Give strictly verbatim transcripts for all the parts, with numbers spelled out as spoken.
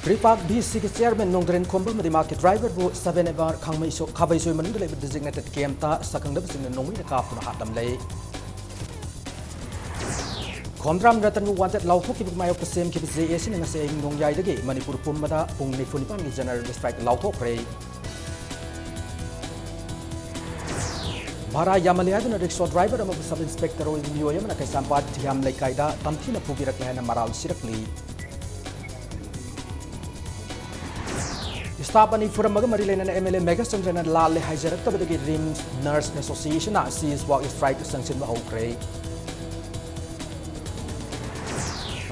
ꯄ꯭ꯔꯤꯄꯥꯛ V ꯁꯤꯒꯤ chairman ꯅꯣꯡꯗ꯭ꯔꯦꯟ ꯈꯣꯝꯕ ꯑꯃꯗꯤ ꯃꯍꯥꯛꯀꯤ ꯗ꯭ꯔꯥꯏꯚꯔꯕꯨ ꯁꯕꯦꯟ ꯑꯦꯝ ꯑꯥꯔ ꯈꯥꯡꯃꯩꯁꯣ-, ꯈꯥꯕꯩꯁꯣꯏ ꯃꯅꯨꯡꯗ ꯂꯩꯕ ꯗꯤꯖꯤꯒꯅꯦꯇꯦꯗ ꯀꯦꯝꯞꯇ ꯁꯛꯈꯪꯗꯕꯁꯤꯡꯅ ꯅꯣꯡꯃꯩꯅ ꯀꯥꯞꯇꯨꯅ ꯍꯥꯠꯂꯝꯂꯦ꯫ ꯈꯣꯝꯗ꯭ꯔꯥꯝ ꯔꯇꯟꯕꯨ ꯋꯥꯟꯇꯦꯗ ꯂꯥꯎꯊꯣꯛꯈꯤꯕꯒꯤ ꯃꯥꯌꯣꯛꯇ ꯁꯦꯝꯈꯤꯕ ꯖꯦ ꯑꯦ ꯁꯤꯅ ꯉꯁꯤ ꯑꯍꯤꯡ ꯅꯣꯡꯌꯥꯏꯗꯒꯤ ꯃꯅꯤꯄꯨꯔ ꯄꯨꯝꯕꯗ ꯄꯨꯡ ꯅꯤꯐꯨ ꯅꯤꯄꯥꯟꯒꯤ ꯖꯦꯅꯔꯦꯜ ꯁ꯭ꯇ꯭ꯔꯥꯏꯛ ꯂꯥꯎꯊꯣꯛꯈ꯭ꯔꯦ꯫ ꯚꯥꯔꯥ ꯌꯥꯝꯃꯜꯂꯦ ꯍꯥꯏꯗꯨꯅ ꯔꯤꯛꯁꯣ ꯗ꯭ꯔꯥꯏꯚꯔ ꯑꯃꯕꯨ ꯁꯕ ꯏꯟꯁꯄꯦꯛꯇꯔ ꯑꯣꯏꯕ ꯃꯤꯑꯣꯏ ꯑꯃꯅ ꯀꯩꯁꯥꯝꯄꯥꯠ ꯊꯤꯌꯥꯝ ꯂꯩꯀꯥꯏꯗ ꯇꯝꯊꯤꯅ ꯐꯨꯕꯤꯔꯛꯂꯦ ꯍꯥꯏꯅ ꯃꯔꯥꯜ ꯁꯤꯔꯛꯂꯤ꯫ ꯁ꯭ꯇꯥꯐ ꯑꯅꯤ ꯐꯨꯔꯝꯕꯒ ꯃꯔꯤ ꯂꯩꯅꯅ ꯑꯦꯝ ꯑꯦꯜ ꯑꯦ ꯃꯦꯘꯆꯟꯗ꯭ꯔꯅ ꯂꯥꯜꯂꯦ ꯍꯥꯏꯖꯔꯛꯇꯕꯗꯒꯤ ꯔꯤꯝꯁ ꯅꯔꯁ ꯑꯦꯁꯣꯁꯤꯌꯦꯁꯟꯅ ꯁꯤꯖ ꯋꯥꯛ ꯁ꯭ꯇ꯭ꯔꯥꯏꯛ ꯆꯪꯁꯤꯟꯕ ꯍꯧꯈ꯭ꯔꯦ꯫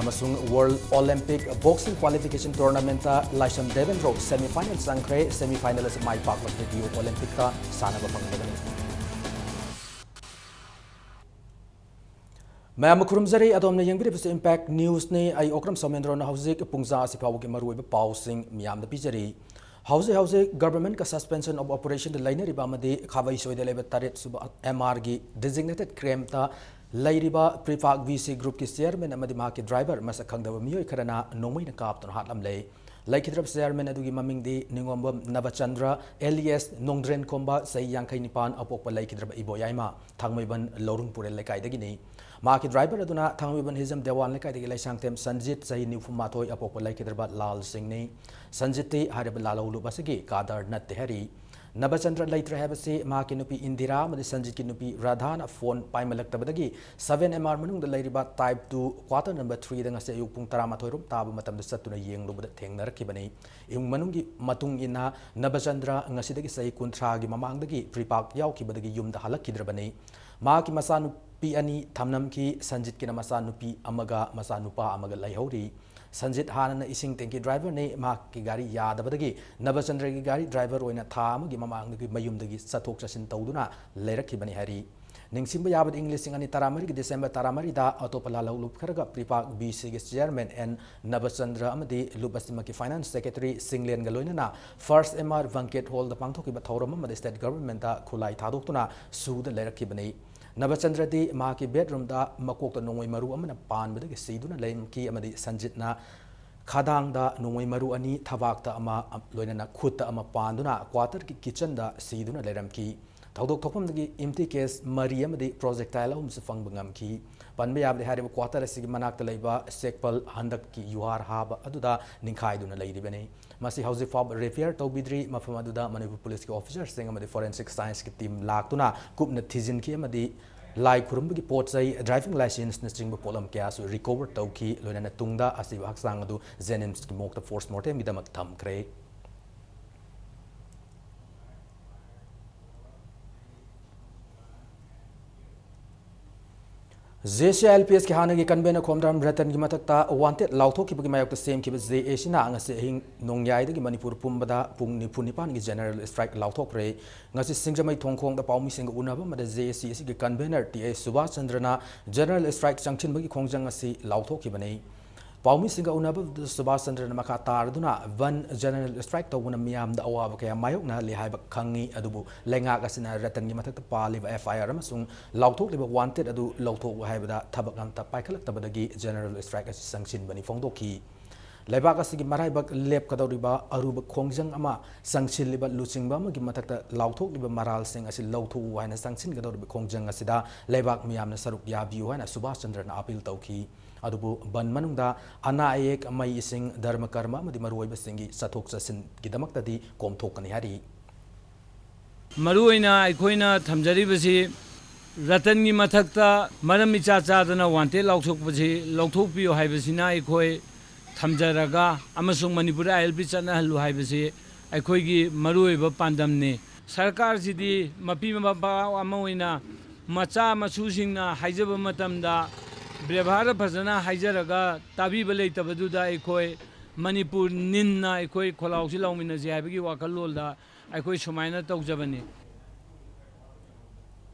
ꯑꯃꯁꯨꯡ ꯋꯥꯔꯜ ꯑꯣꯂꯤꯝꯄꯤꯛ ꯕꯣꯛꯁꯤꯡ ꯀ꯭ꯋꯥꯂꯤꯐꯤꯀꯦꯁꯟ ꯇꯣꯔꯅꯥꯃꯦꯟꯠꯇ ꯂꯥꯏꯁ꯭ꯔꯝ ꯗꯦꯕꯦꯟꯗ꯭ꯔꯣ ꯁꯦꯃꯤ ꯐꯥꯏꯅꯦꯜ ꯆꯪꯈ꯭ꯔꯦ꯫ ꯁꯦꯃꯤ ꯐꯥꯏꯅꯦꯜ ꯑꯁꯤ ꯃꯥꯏ ꯄꯥꯛꯂꯕꯗꯤ ꯔꯤꯑꯣ ꯑꯣꯂꯤꯝꯄꯤꯛꯇ ꯁꯥꯟꯅꯕ ꯐꯪꯒꯗꯕꯅꯤ꯫ ꯃꯌꯥꯝꯕꯨ ꯈꯨꯔꯨꯝꯖꯔꯤ꯫ ꯑꯗꯣꯝꯅ ꯌꯦꯡꯕꯤꯔꯤꯕꯁꯤ ꯏꯝꯄꯦꯛ ꯅ꯭ꯌꯨꯁꯅꯤ꯫ ꯑꯩ ꯑꯣꯀ꯭ꯔꯝ ꯁꯣꯃꯦꯟꯗ꯭ꯔꯣꯅ ꯍꯧꯖꯤꯛ ꯄꯨꯡꯖꯥ ꯑꯁꯤ ꯐꯥꯎꯕꯒꯤ ꯃꯔꯨꯑꯣꯏꯕ ꯄꯥꯎꯁꯤꯡ ꯃꯤꯌꯥꯝꯗ ꯄꯤꯖꯔꯤ꯫ ꯍꯧꯖꯤꯛ ꯍꯧꯖꯤꯛ ꯒꯚꯔꯟꯃꯦꯟꯠꯀ ꯁꯁꯄꯦꯟꯁꯟ ꯑꯣꯐ ꯑꯣꯄꯔꯦꯁꯟꯗ ꯂꯩꯅꯔꯤꯕ ꯑꯃꯗꯤ ꯈꯥꯕꯩꯁꯣꯏꯗ ꯂꯩꯕ ꯇꯔꯦꯠ ꯁꯨꯕ ꯑꯦꯝ ꯑꯥꯔꯒꯤ ꯗꯤꯖꯤꯒꯅꯦꯇꯦꯗ ꯀꯦꯝꯞꯇ ꯂꯩꯔꯤꯕ ꯄ꯭ꯔꯤꯄꯥꯛ ꯚꯤ ꯁꯤ ꯒ꯭ꯔꯨꯞꯀꯤ ꯆꯤꯌꯔꯃꯦꯟ ꯑꯃꯗꯤ ꯃꯍꯥꯛꯀꯤ ꯗ꯭ꯔꯥꯏꯚꯔ ꯃꯁꯛ ꯈꯪꯗꯕ ꯃꯤꯑꯣꯏ ꯈꯔꯅ ꯅꯣꯡꯃꯩꯅ ꯀꯥꯞꯇꯨꯅ ꯍꯥꯠꯂꯝꯂꯦ꯫ ꯂꯩꯈꯤꯗ꯭ꯔꯕ ꯆꯤꯌꯔꯃꯦꯟ ꯑꯗꯨꯒꯤ ꯃꯃꯤꯡꯗꯤ ꯅꯤꯉꯣꯝꯕꯝ ꯅꯕꯆꯟꯗ꯭ꯔ ꯑꯦꯂꯤꯌꯥꯁ ꯅꯣꯡꯗ꯭ꯔꯦꯟ ꯈꯣꯝꯕ, ꯆꯍꯤ ꯌꯥꯡꯈꯩ ꯅꯤꯄꯥꯟ, ꯑꯄꯣꯛꯄ ꯂꯩꯈꯤꯗ꯭ꯔꯕ ꯏꯕꯣꯌꯥꯏꯃ, ꯊꯥꯡꯃꯩꯕꯟ ꯂꯧꯔꯨꯡ ꯄꯨꯔꯦꯜ ꯂꯩꯀꯥꯏꯗꯒꯤꯅꯤ꯫ ꯃꯍꯥꯛꯀꯤ ꯗ꯭ꯔꯥꯏꯚꯔ ꯑꯗꯨꯅ ꯊꯥꯡꯃꯩꯕꯟ ꯍꯤꯖꯝ ꯗꯦꯋꯥꯟ ꯂꯩꯀꯥꯏꯗꯒꯤ ꯂꯩꯁꯥꯡꯊꯦꯝ ꯁꯟꯖꯤꯠ, ꯆꯍꯤ ꯅꯤꯐꯨ ꯃꯥꯊꯣꯏ, ꯑꯄꯣꯛꯄ ꯂꯩꯈꯤꯗ꯭ꯔꯕ ꯂꯥꯜ ꯁꯤꯡꯅꯤ꯫ ꯁꯟꯖꯤꯠꯇꯤ ꯍꯥꯏꯔꯤꯕ ꯂꯥꯜꯍꯧꯂꯨꯞ ꯑꯁꯤꯒꯤ ꯀꯥꯗꯔ ꯅꯠꯇꯦ ꯍꯥꯏꯔꯤ꯫ ꯅꯕꯆꯟꯗ꯭ꯔ ꯂꯩꯇ꯭ꯔꯦ ꯍꯥꯏꯕꯁꯤ ꯃꯍꯥꯛꯀꯤ ꯅꯨꯄꯤ ꯏꯟꯗꯤꯔꯥ ꯑꯃꯗꯤ ꯁꯟꯖꯤꯠꯀꯤ ꯅꯨꯄꯤ ꯔꯥꯙꯥꯅ ꯐꯣꯟ ꯄꯥꯏꯃꯜꯂꯛꯇꯕꯗꯒꯤ ꯁꯕꯦꯟ ꯑꯦꯝ ꯑꯥꯔ ꯃꯅꯨꯡꯗ ꯂꯩꯔꯤꯕ ꯇꯥꯏꯞ ꯇꯨ ꯀ꯭ꯋꯥꯇꯔ ꯅꯝꯕꯔ ꯊ꯭ꯔꯤꯗ ꯉꯁꯤ ꯑꯌꯨꯛ ꯄꯨꯡ ꯇꯔꯥꯃꯥꯊꯣꯏ ꯔꯣꯝ ꯇꯥꯕ ꯃꯇꯝꯗ ꯆꯠꯇꯨꯅ ꯌꯦꯡꯂꯨꯕꯗ ꯊꯦꯡꯅꯔꯛꯈꯤꯕꯅꯤ꯫ ꯏꯃꯨꯡ ꯃꯅꯨꯡꯒꯤ ꯃꯇꯨꯡ ꯏꯟꯅ ꯅꯕꯆꯟꯗ꯭ꯔ ꯉꯁꯤꯗꯒꯤ ꯆꯍꯤ ꯀꯨꯟꯊ꯭ꯔꯥꯒꯤ ꯃꯃꯥꯡꯗꯒꯤ ꯄ꯭ꯔꯤꯄꯥꯛ ꯌꯥꯎꯈꯤꯕꯗꯒꯤ ꯌꯨꯝꯗ ꯍꯜꯂꯛꯈꯤꯗ꯭ꯔꯕꯅꯤ꯫ ꯃꯍꯥꯛꯀꯤ ꯃꯆꯥꯅꯨꯄꯤ ꯑꯅꯤ ꯊꯝꯂꯝꯈꯤ꯫ ꯁꯟꯖꯤꯠꯀꯤꯅ ꯃꯆꯥꯅꯨꯄꯤ ꯑꯃꯒ ꯃꯆꯥꯅꯨꯄꯥ ꯑꯃꯒ ꯂꯩꯍꯧꯔꯤ꯫ ꯁꯟꯖꯤꯠ ꯍꯥꯟꯅꯅ ꯏꯁꯤꯡ ꯇꯦꯡꯀꯤ ꯗ꯭ꯔꯥꯏꯚꯔꯅꯤ꯫ ꯃꯍꯥꯛꯀꯤ ꯒꯥꯔꯤ ꯌꯥꯗꯕꯗꯒꯤ ꯅꯕꯆꯟꯗ꯭ꯔꯒꯤ ꯒꯥꯔꯤ ꯗ꯭ꯔꯥꯏꯚꯔ ꯑꯣꯏꯅ ꯊꯥ ꯑꯃꯒꯤ ꯃꯃꯥꯡꯗꯒꯤ ꯃꯌꯨꯝꯗꯒꯤ ꯆꯠꯊꯣꯛ ꯆꯠꯁꯤꯟ ꯇꯧꯗꯨꯅ ꯂꯩꯔꯛꯈꯤꯕꯅꯤ ꯍꯥꯏꯔꯤ꯫ ꯅꯤꯡꯁꯤꯡꯕ ꯌꯥꯕꯗꯤ ꯏꯪ ꯂꯤꯁꯤꯡ ꯑꯅꯤ ꯇꯔꯥꯃꯔꯤꯒꯤ ꯗꯤꯁꯦꯝꯕꯔ ꯇꯔꯥꯃꯔꯤꯗ ꯑꯇꯣꯞꯄ ꯂꯥꯜꯍꯧꯂꯨꯞ ꯈꯔꯒ ꯄ꯭ꯔꯤꯄꯥꯛ ꯚꯤ ꯁꯤꯒꯤ ꯆꯤꯌꯔꯃꯦꯟ ꯑꯦꯟ ꯅꯕꯆꯟꯗ꯭ꯔ ꯑꯃꯗꯤ ꯂꯨꯞ ꯑꯁꯤꯃꯛꯀꯤ ꯐꯥꯏꯅꯥꯟꯁ ꯁꯦꯀ꯭ꯔꯦꯇꯔꯤ ꯁꯤꯡꯂꯦꯟꯒ ꯂꯣꯏꯅꯅ ꯐꯥꯔꯁ ꯑꯦꯝ ꯑꯥꯔ ꯕꯦꯡꯀꯦꯠ ꯍꯣꯜꯗ ꯄꯥꯡꯊꯣꯛꯈꯤꯕ ꯊꯧꯔꯝ ꯑꯃꯗ ꯁ꯭ꯇꯦꯠ ꯒꯚꯔꯟꯃꯦꯟꯠꯇ ꯈꯨꯠꯂꯥꯏ ꯊꯥꯗꯣꯛꯇꯨꯅ ꯁꯨꯗ ꯂꯩꯔꯛꯈꯤꯕꯅꯤ꯫ ꯅꯕꯆꯟꯗ꯭ꯔꯗꯤ ꯃꯍꯥꯛꯀꯤ ꯕꯦꯗꯔꯨꯝꯗ ꯃꯀꯣꯛꯇ ꯅꯣꯡꯃꯩ ꯃꯔꯨ ꯑꯃꯅ ꯄꯥꯟꯕꯗꯒꯤ ꯁꯤꯗꯨꯅ ꯂꯩꯔꯝꯈꯤ ꯑꯃꯗꯤ ꯁꯟꯖꯤꯠꯅ ꯈꯗꯥꯡꯗ ꯅꯣꯡꯃꯩ ꯃꯔꯨ ꯑꯅꯤ, ꯊꯕꯥꯛꯇ ꯑꯃ, ꯂꯣꯏꯅꯅ ꯈꯨꯠꯇ ꯑꯃ ꯄꯥꯟꯗꯨꯅ quarterꯒꯤ kitchenꯗ ꯁꯤꯗꯨꯅ ꯂꯩꯔꯝꯈꯤ꯫ ꯊꯧꯗꯣꯛ ꯊꯣꯛꯐꯝꯗꯒꯤ empty case ꯃꯔꯤ ꯑꯃꯗꯤ projectile ꯑꯍꯨꯝꯁꯨ ꯐꯪꯕ ꯉꯝꯈꯤ꯫ ꯄꯟꯕ ꯌꯥꯕꯗꯤ ꯍꯥꯏꯔꯤꯕ quarter ꯑꯁꯤꯒꯤ ꯃꯅꯥꯛꯇ ꯂꯩꯕ ꯆꯦꯛꯄꯜ ꯍꯟꯗꯛꯀꯤ ꯌꯨꯍꯥꯔ ꯍꯥꯕ ꯑꯗꯨꯗ ꯅꯤꯡꯈꯥꯏꯗꯨꯅ ꯂꯩꯔꯤꯕꯅꯤ꯫ ꯃꯁꯤ ꯍꯧꯖꯤꯛ ꯐꯥꯎꯕ repair ꯇꯧꯕꯤꯗ꯭ꯔꯤ꯫ ꯃꯐꯝ ꯑꯗꯨꯗ ꯃꯅꯤꯄꯨꯔ ꯄꯨꯂꯤꯁꯀꯤ officerꯁꯤꯡ ꯑꯃꯗꯤ forensic scienceꯀꯤ team ꯂꯥꯛꯇꯨꯅ ꯀꯨꯞꯅ ꯊꯤꯖꯤꯟꯈꯤ ꯑꯃꯗꯤ ꯂꯥꯏ ꯈꯨꯔꯨꯝꯕꯒꯤ ꯄꯣꯠ ꯆꯩ, driving licenceꯅꯆꯤꯡꯕ ꯄꯣꯠꯂꯝ ꯀꯌꯥꯁꯨ recover ꯇꯧꯈꯤ꯫ ꯂꯣꯏꯅꯅ ꯇꯨꯡꯗ ꯑꯁꯤꯕ ꯍꯛꯆꯥꯡ ꯑꯗꯨ JNIMSꯀꯤ morgueꯇ post mortemꯒꯤꯗꯃꯛ ꯊꯝꯈ꯭ꯔꯦ꯫ JAC-ILPSꯀꯤ ꯍꯥꯟꯅꯒꯤ convener ꯈꯣꯝꯗ꯭ꯔꯝ ꯔꯇꯟꯒꯤ ꯃꯊꯛꯇ wanted ꯂꯥꯎꯊꯣꯛꯈꯤꯕꯒꯤ ꯃꯥꯌꯣꯛꯇ ꯁꯦꯝꯈꯤꯕ JACꯅ ꯉꯁꯤ ꯑꯍꯤꯡ ꯅꯣꯡꯌꯥꯏꯗꯒꯤ ꯃꯅꯤꯄꯨꯔ ꯄꯨꯝꯕꯗ ꯄꯨꯡ ꯅꯤꯐꯨ ꯅꯤꯄꯥꯟꯒꯤ general strike ꯂꯥꯎꯊꯣꯛꯈ꯭ꯔꯦ꯫ ꯉꯁꯤ ꯁꯤꯡꯖꯃꯩ ꯊꯣꯡꯈꯣꯡꯗ ꯄꯥꯎꯃꯤꯁꯤꯡꯒ ꯎꯅꯕ ꯑꯃꯗ JAC ꯑꯁꯤꯒꯤ convener TA Subhas ꯆꯟꯗ꯭ꯔꯅ general strike ꯆꯪꯁꯤꯟꯕꯒꯤ ꯈꯣꯡꯖꯪ ꯑꯁꯤ ꯂꯥꯎꯊꯣꯛꯈꯤꯕꯅꯤ꯫ ꯄꯥꯎꯃꯤꯁꯤꯡꯒ ꯎꯅꯕꯗꯨꯗ ꯁꯨꯕꯥꯁ ꯆꯟꯗ꯭ꯔꯅ ꯃꯈꯥ ꯇꯥꯔꯗꯨꯅ ꯕꯟ general strike ꯇꯧꯕꯅ ꯃꯤꯌꯥꯝꯗ ꯑꯋꯥꯕ ꯀꯌꯥ ꯃꯥꯌꯣꯛꯅꯍꯜꯂꯤ ꯍꯥꯏꯕ ꯈꯪꯉꯤ, ꯑꯗꯨꯕꯨ ꯂꯩꯉꯥꯛ ꯑꯁꯤꯅ ꯔꯇꯟꯒꯤ ꯃꯊꯛꯇ ꯄꯥꯜꯂꯤꯕ FIR ꯑꯃꯁꯨꯡ ꯂꯥꯎꯊꯣꯛꯂꯤꯕ wanted ꯑꯗꯨ ꯂꯧꯊꯣꯛꯎ ꯍꯥꯏꯕꯗ ꯊꯕꯛ ꯑꯃꯠꯇ ꯄꯥꯏꯈꯠꯂꯛꯇꯕꯗꯒꯤ general strike ꯑꯁꯤ ꯆꯪꯁꯤꯟꯕꯅꯤ ꯐꯣꯡꯗꯣꯛꯈꯤ꯫ ꯂꯩꯕꯥꯛ ꯑꯁꯤꯒꯤ ꯃꯔꯥꯏꯕꯛ ꯂꯦꯞꯀꯗꯧꯔꯤꯕ ꯑꯔꯨꯕ ꯈꯣꯡꯖꯪ ꯑꯃ ꯆꯪꯁꯤꯜꯂꯤꯕ ꯂꯨꯆꯤꯡꯕ ꯑꯃꯒꯤ ꯃꯊꯛꯇ ꯂꯥꯎꯊꯣꯛꯂꯤꯕ ꯃꯔꯥꯜꯁꯤꯡ ꯑꯁꯤ ꯂꯧꯊꯣꯛꯎ ꯍꯥꯏꯅ ꯆꯪꯁꯤꯟꯒꯗꯧꯔꯤꯕ ꯈꯣꯡꯖꯪ ꯑꯁꯤꯗ ꯂꯩꯕꯥꯛ ꯃꯤꯌꯥꯝꯅ ꯁꯔꯨꯛ ꯌꯥꯕꯤꯌꯨ ꯍꯥꯏꯅ ꯁꯨꯕꯥꯁ ꯆꯟꯗ꯭ꯔꯅ appeal ꯇꯧꯈꯤ꯫ ꯑꯗꯨꯕꯨ ꯕꯟ ꯃꯅꯨꯡꯗ ꯑꯅꯥ ꯑꯌꯦꯛ, ꯃꯩ ꯏꯁꯤꯡ, ꯙꯔꯃ ꯀꯔꯃ ꯑꯃꯗꯤ ꯃꯔꯨꯑꯣꯏꯕꯁꯤꯡꯒꯤ ꯆꯠꯊꯣꯛ ꯆꯠꯁꯤꯟꯒꯤꯗꯃꯛꯇꯗꯤ ꯀꯣꯝꯊꯣꯛꯀꯅꯤ ꯍꯥꯏꯔꯤ꯫ ꯃꯔꯨꯑꯣꯏꯅ ꯑꯩꯈꯣꯏꯅ ꯊꯝꯖꯔꯤꯕꯁꯤ ꯔꯇꯟꯒꯤ ꯃꯊꯛꯇ ꯃꯔꯝ ꯏꯆꯥ ꯆꯥꯗꯅ wanted ꯂꯥꯎꯊꯣꯛꯄꯁꯤ ꯂꯧꯊꯣꯛꯄꯤꯌꯨ ꯍꯥꯏꯕꯁꯤꯅ ꯑꯩꯈꯣꯏ ꯊꯝꯖꯔꯒ ꯑꯃꯁꯨꯡ ꯃꯅꯤꯄꯨꯔꯗ ILP ꯆꯠꯅꯍꯜꯂꯨ ꯍꯥꯏꯕꯁꯤ ꯑꯩꯈꯣꯏꯒꯤ ꯃꯔꯨꯑꯣꯏꯕ ꯄꯥꯟꯗꯝꯅꯤ꯫ ꯁꯔꯀꯥꯔꯁꯤꯗꯤ ꯃꯄꯤ ꯃꯄꯥ ꯑꯃ ꯑꯣꯏꯅ ꯃꯆꯥ ꯃꯁꯨꯁꯤꯡꯅ ꯍꯥꯏꯖꯕ ꯃꯇꯝꯗ ꯕꯦꯕꯥꯔ ꯐꯖꯅ ꯍꯥꯏꯖꯔꯒ ꯇꯥꯕꯤꯕ ꯂꯩꯇꯕꯗꯨꯗ ꯑꯩꯈꯣꯏ ꯃꯅꯤꯄꯨꯔ ꯅꯤꯟꯅ ꯑꯩꯈꯣꯏ ꯈꯣꯜꯂꯥꯎꯁꯤ ꯂꯥꯎꯃꯤꯟꯅꯁꯤ ꯍꯥꯏꯕꯒꯤ ꯋꯥꯈꯜꯂꯣꯟꯗ ꯑꯩꯈꯣꯏ ꯁꯨꯃꯥꯏꯅ ꯇꯧꯖꯕꯅꯤ꯫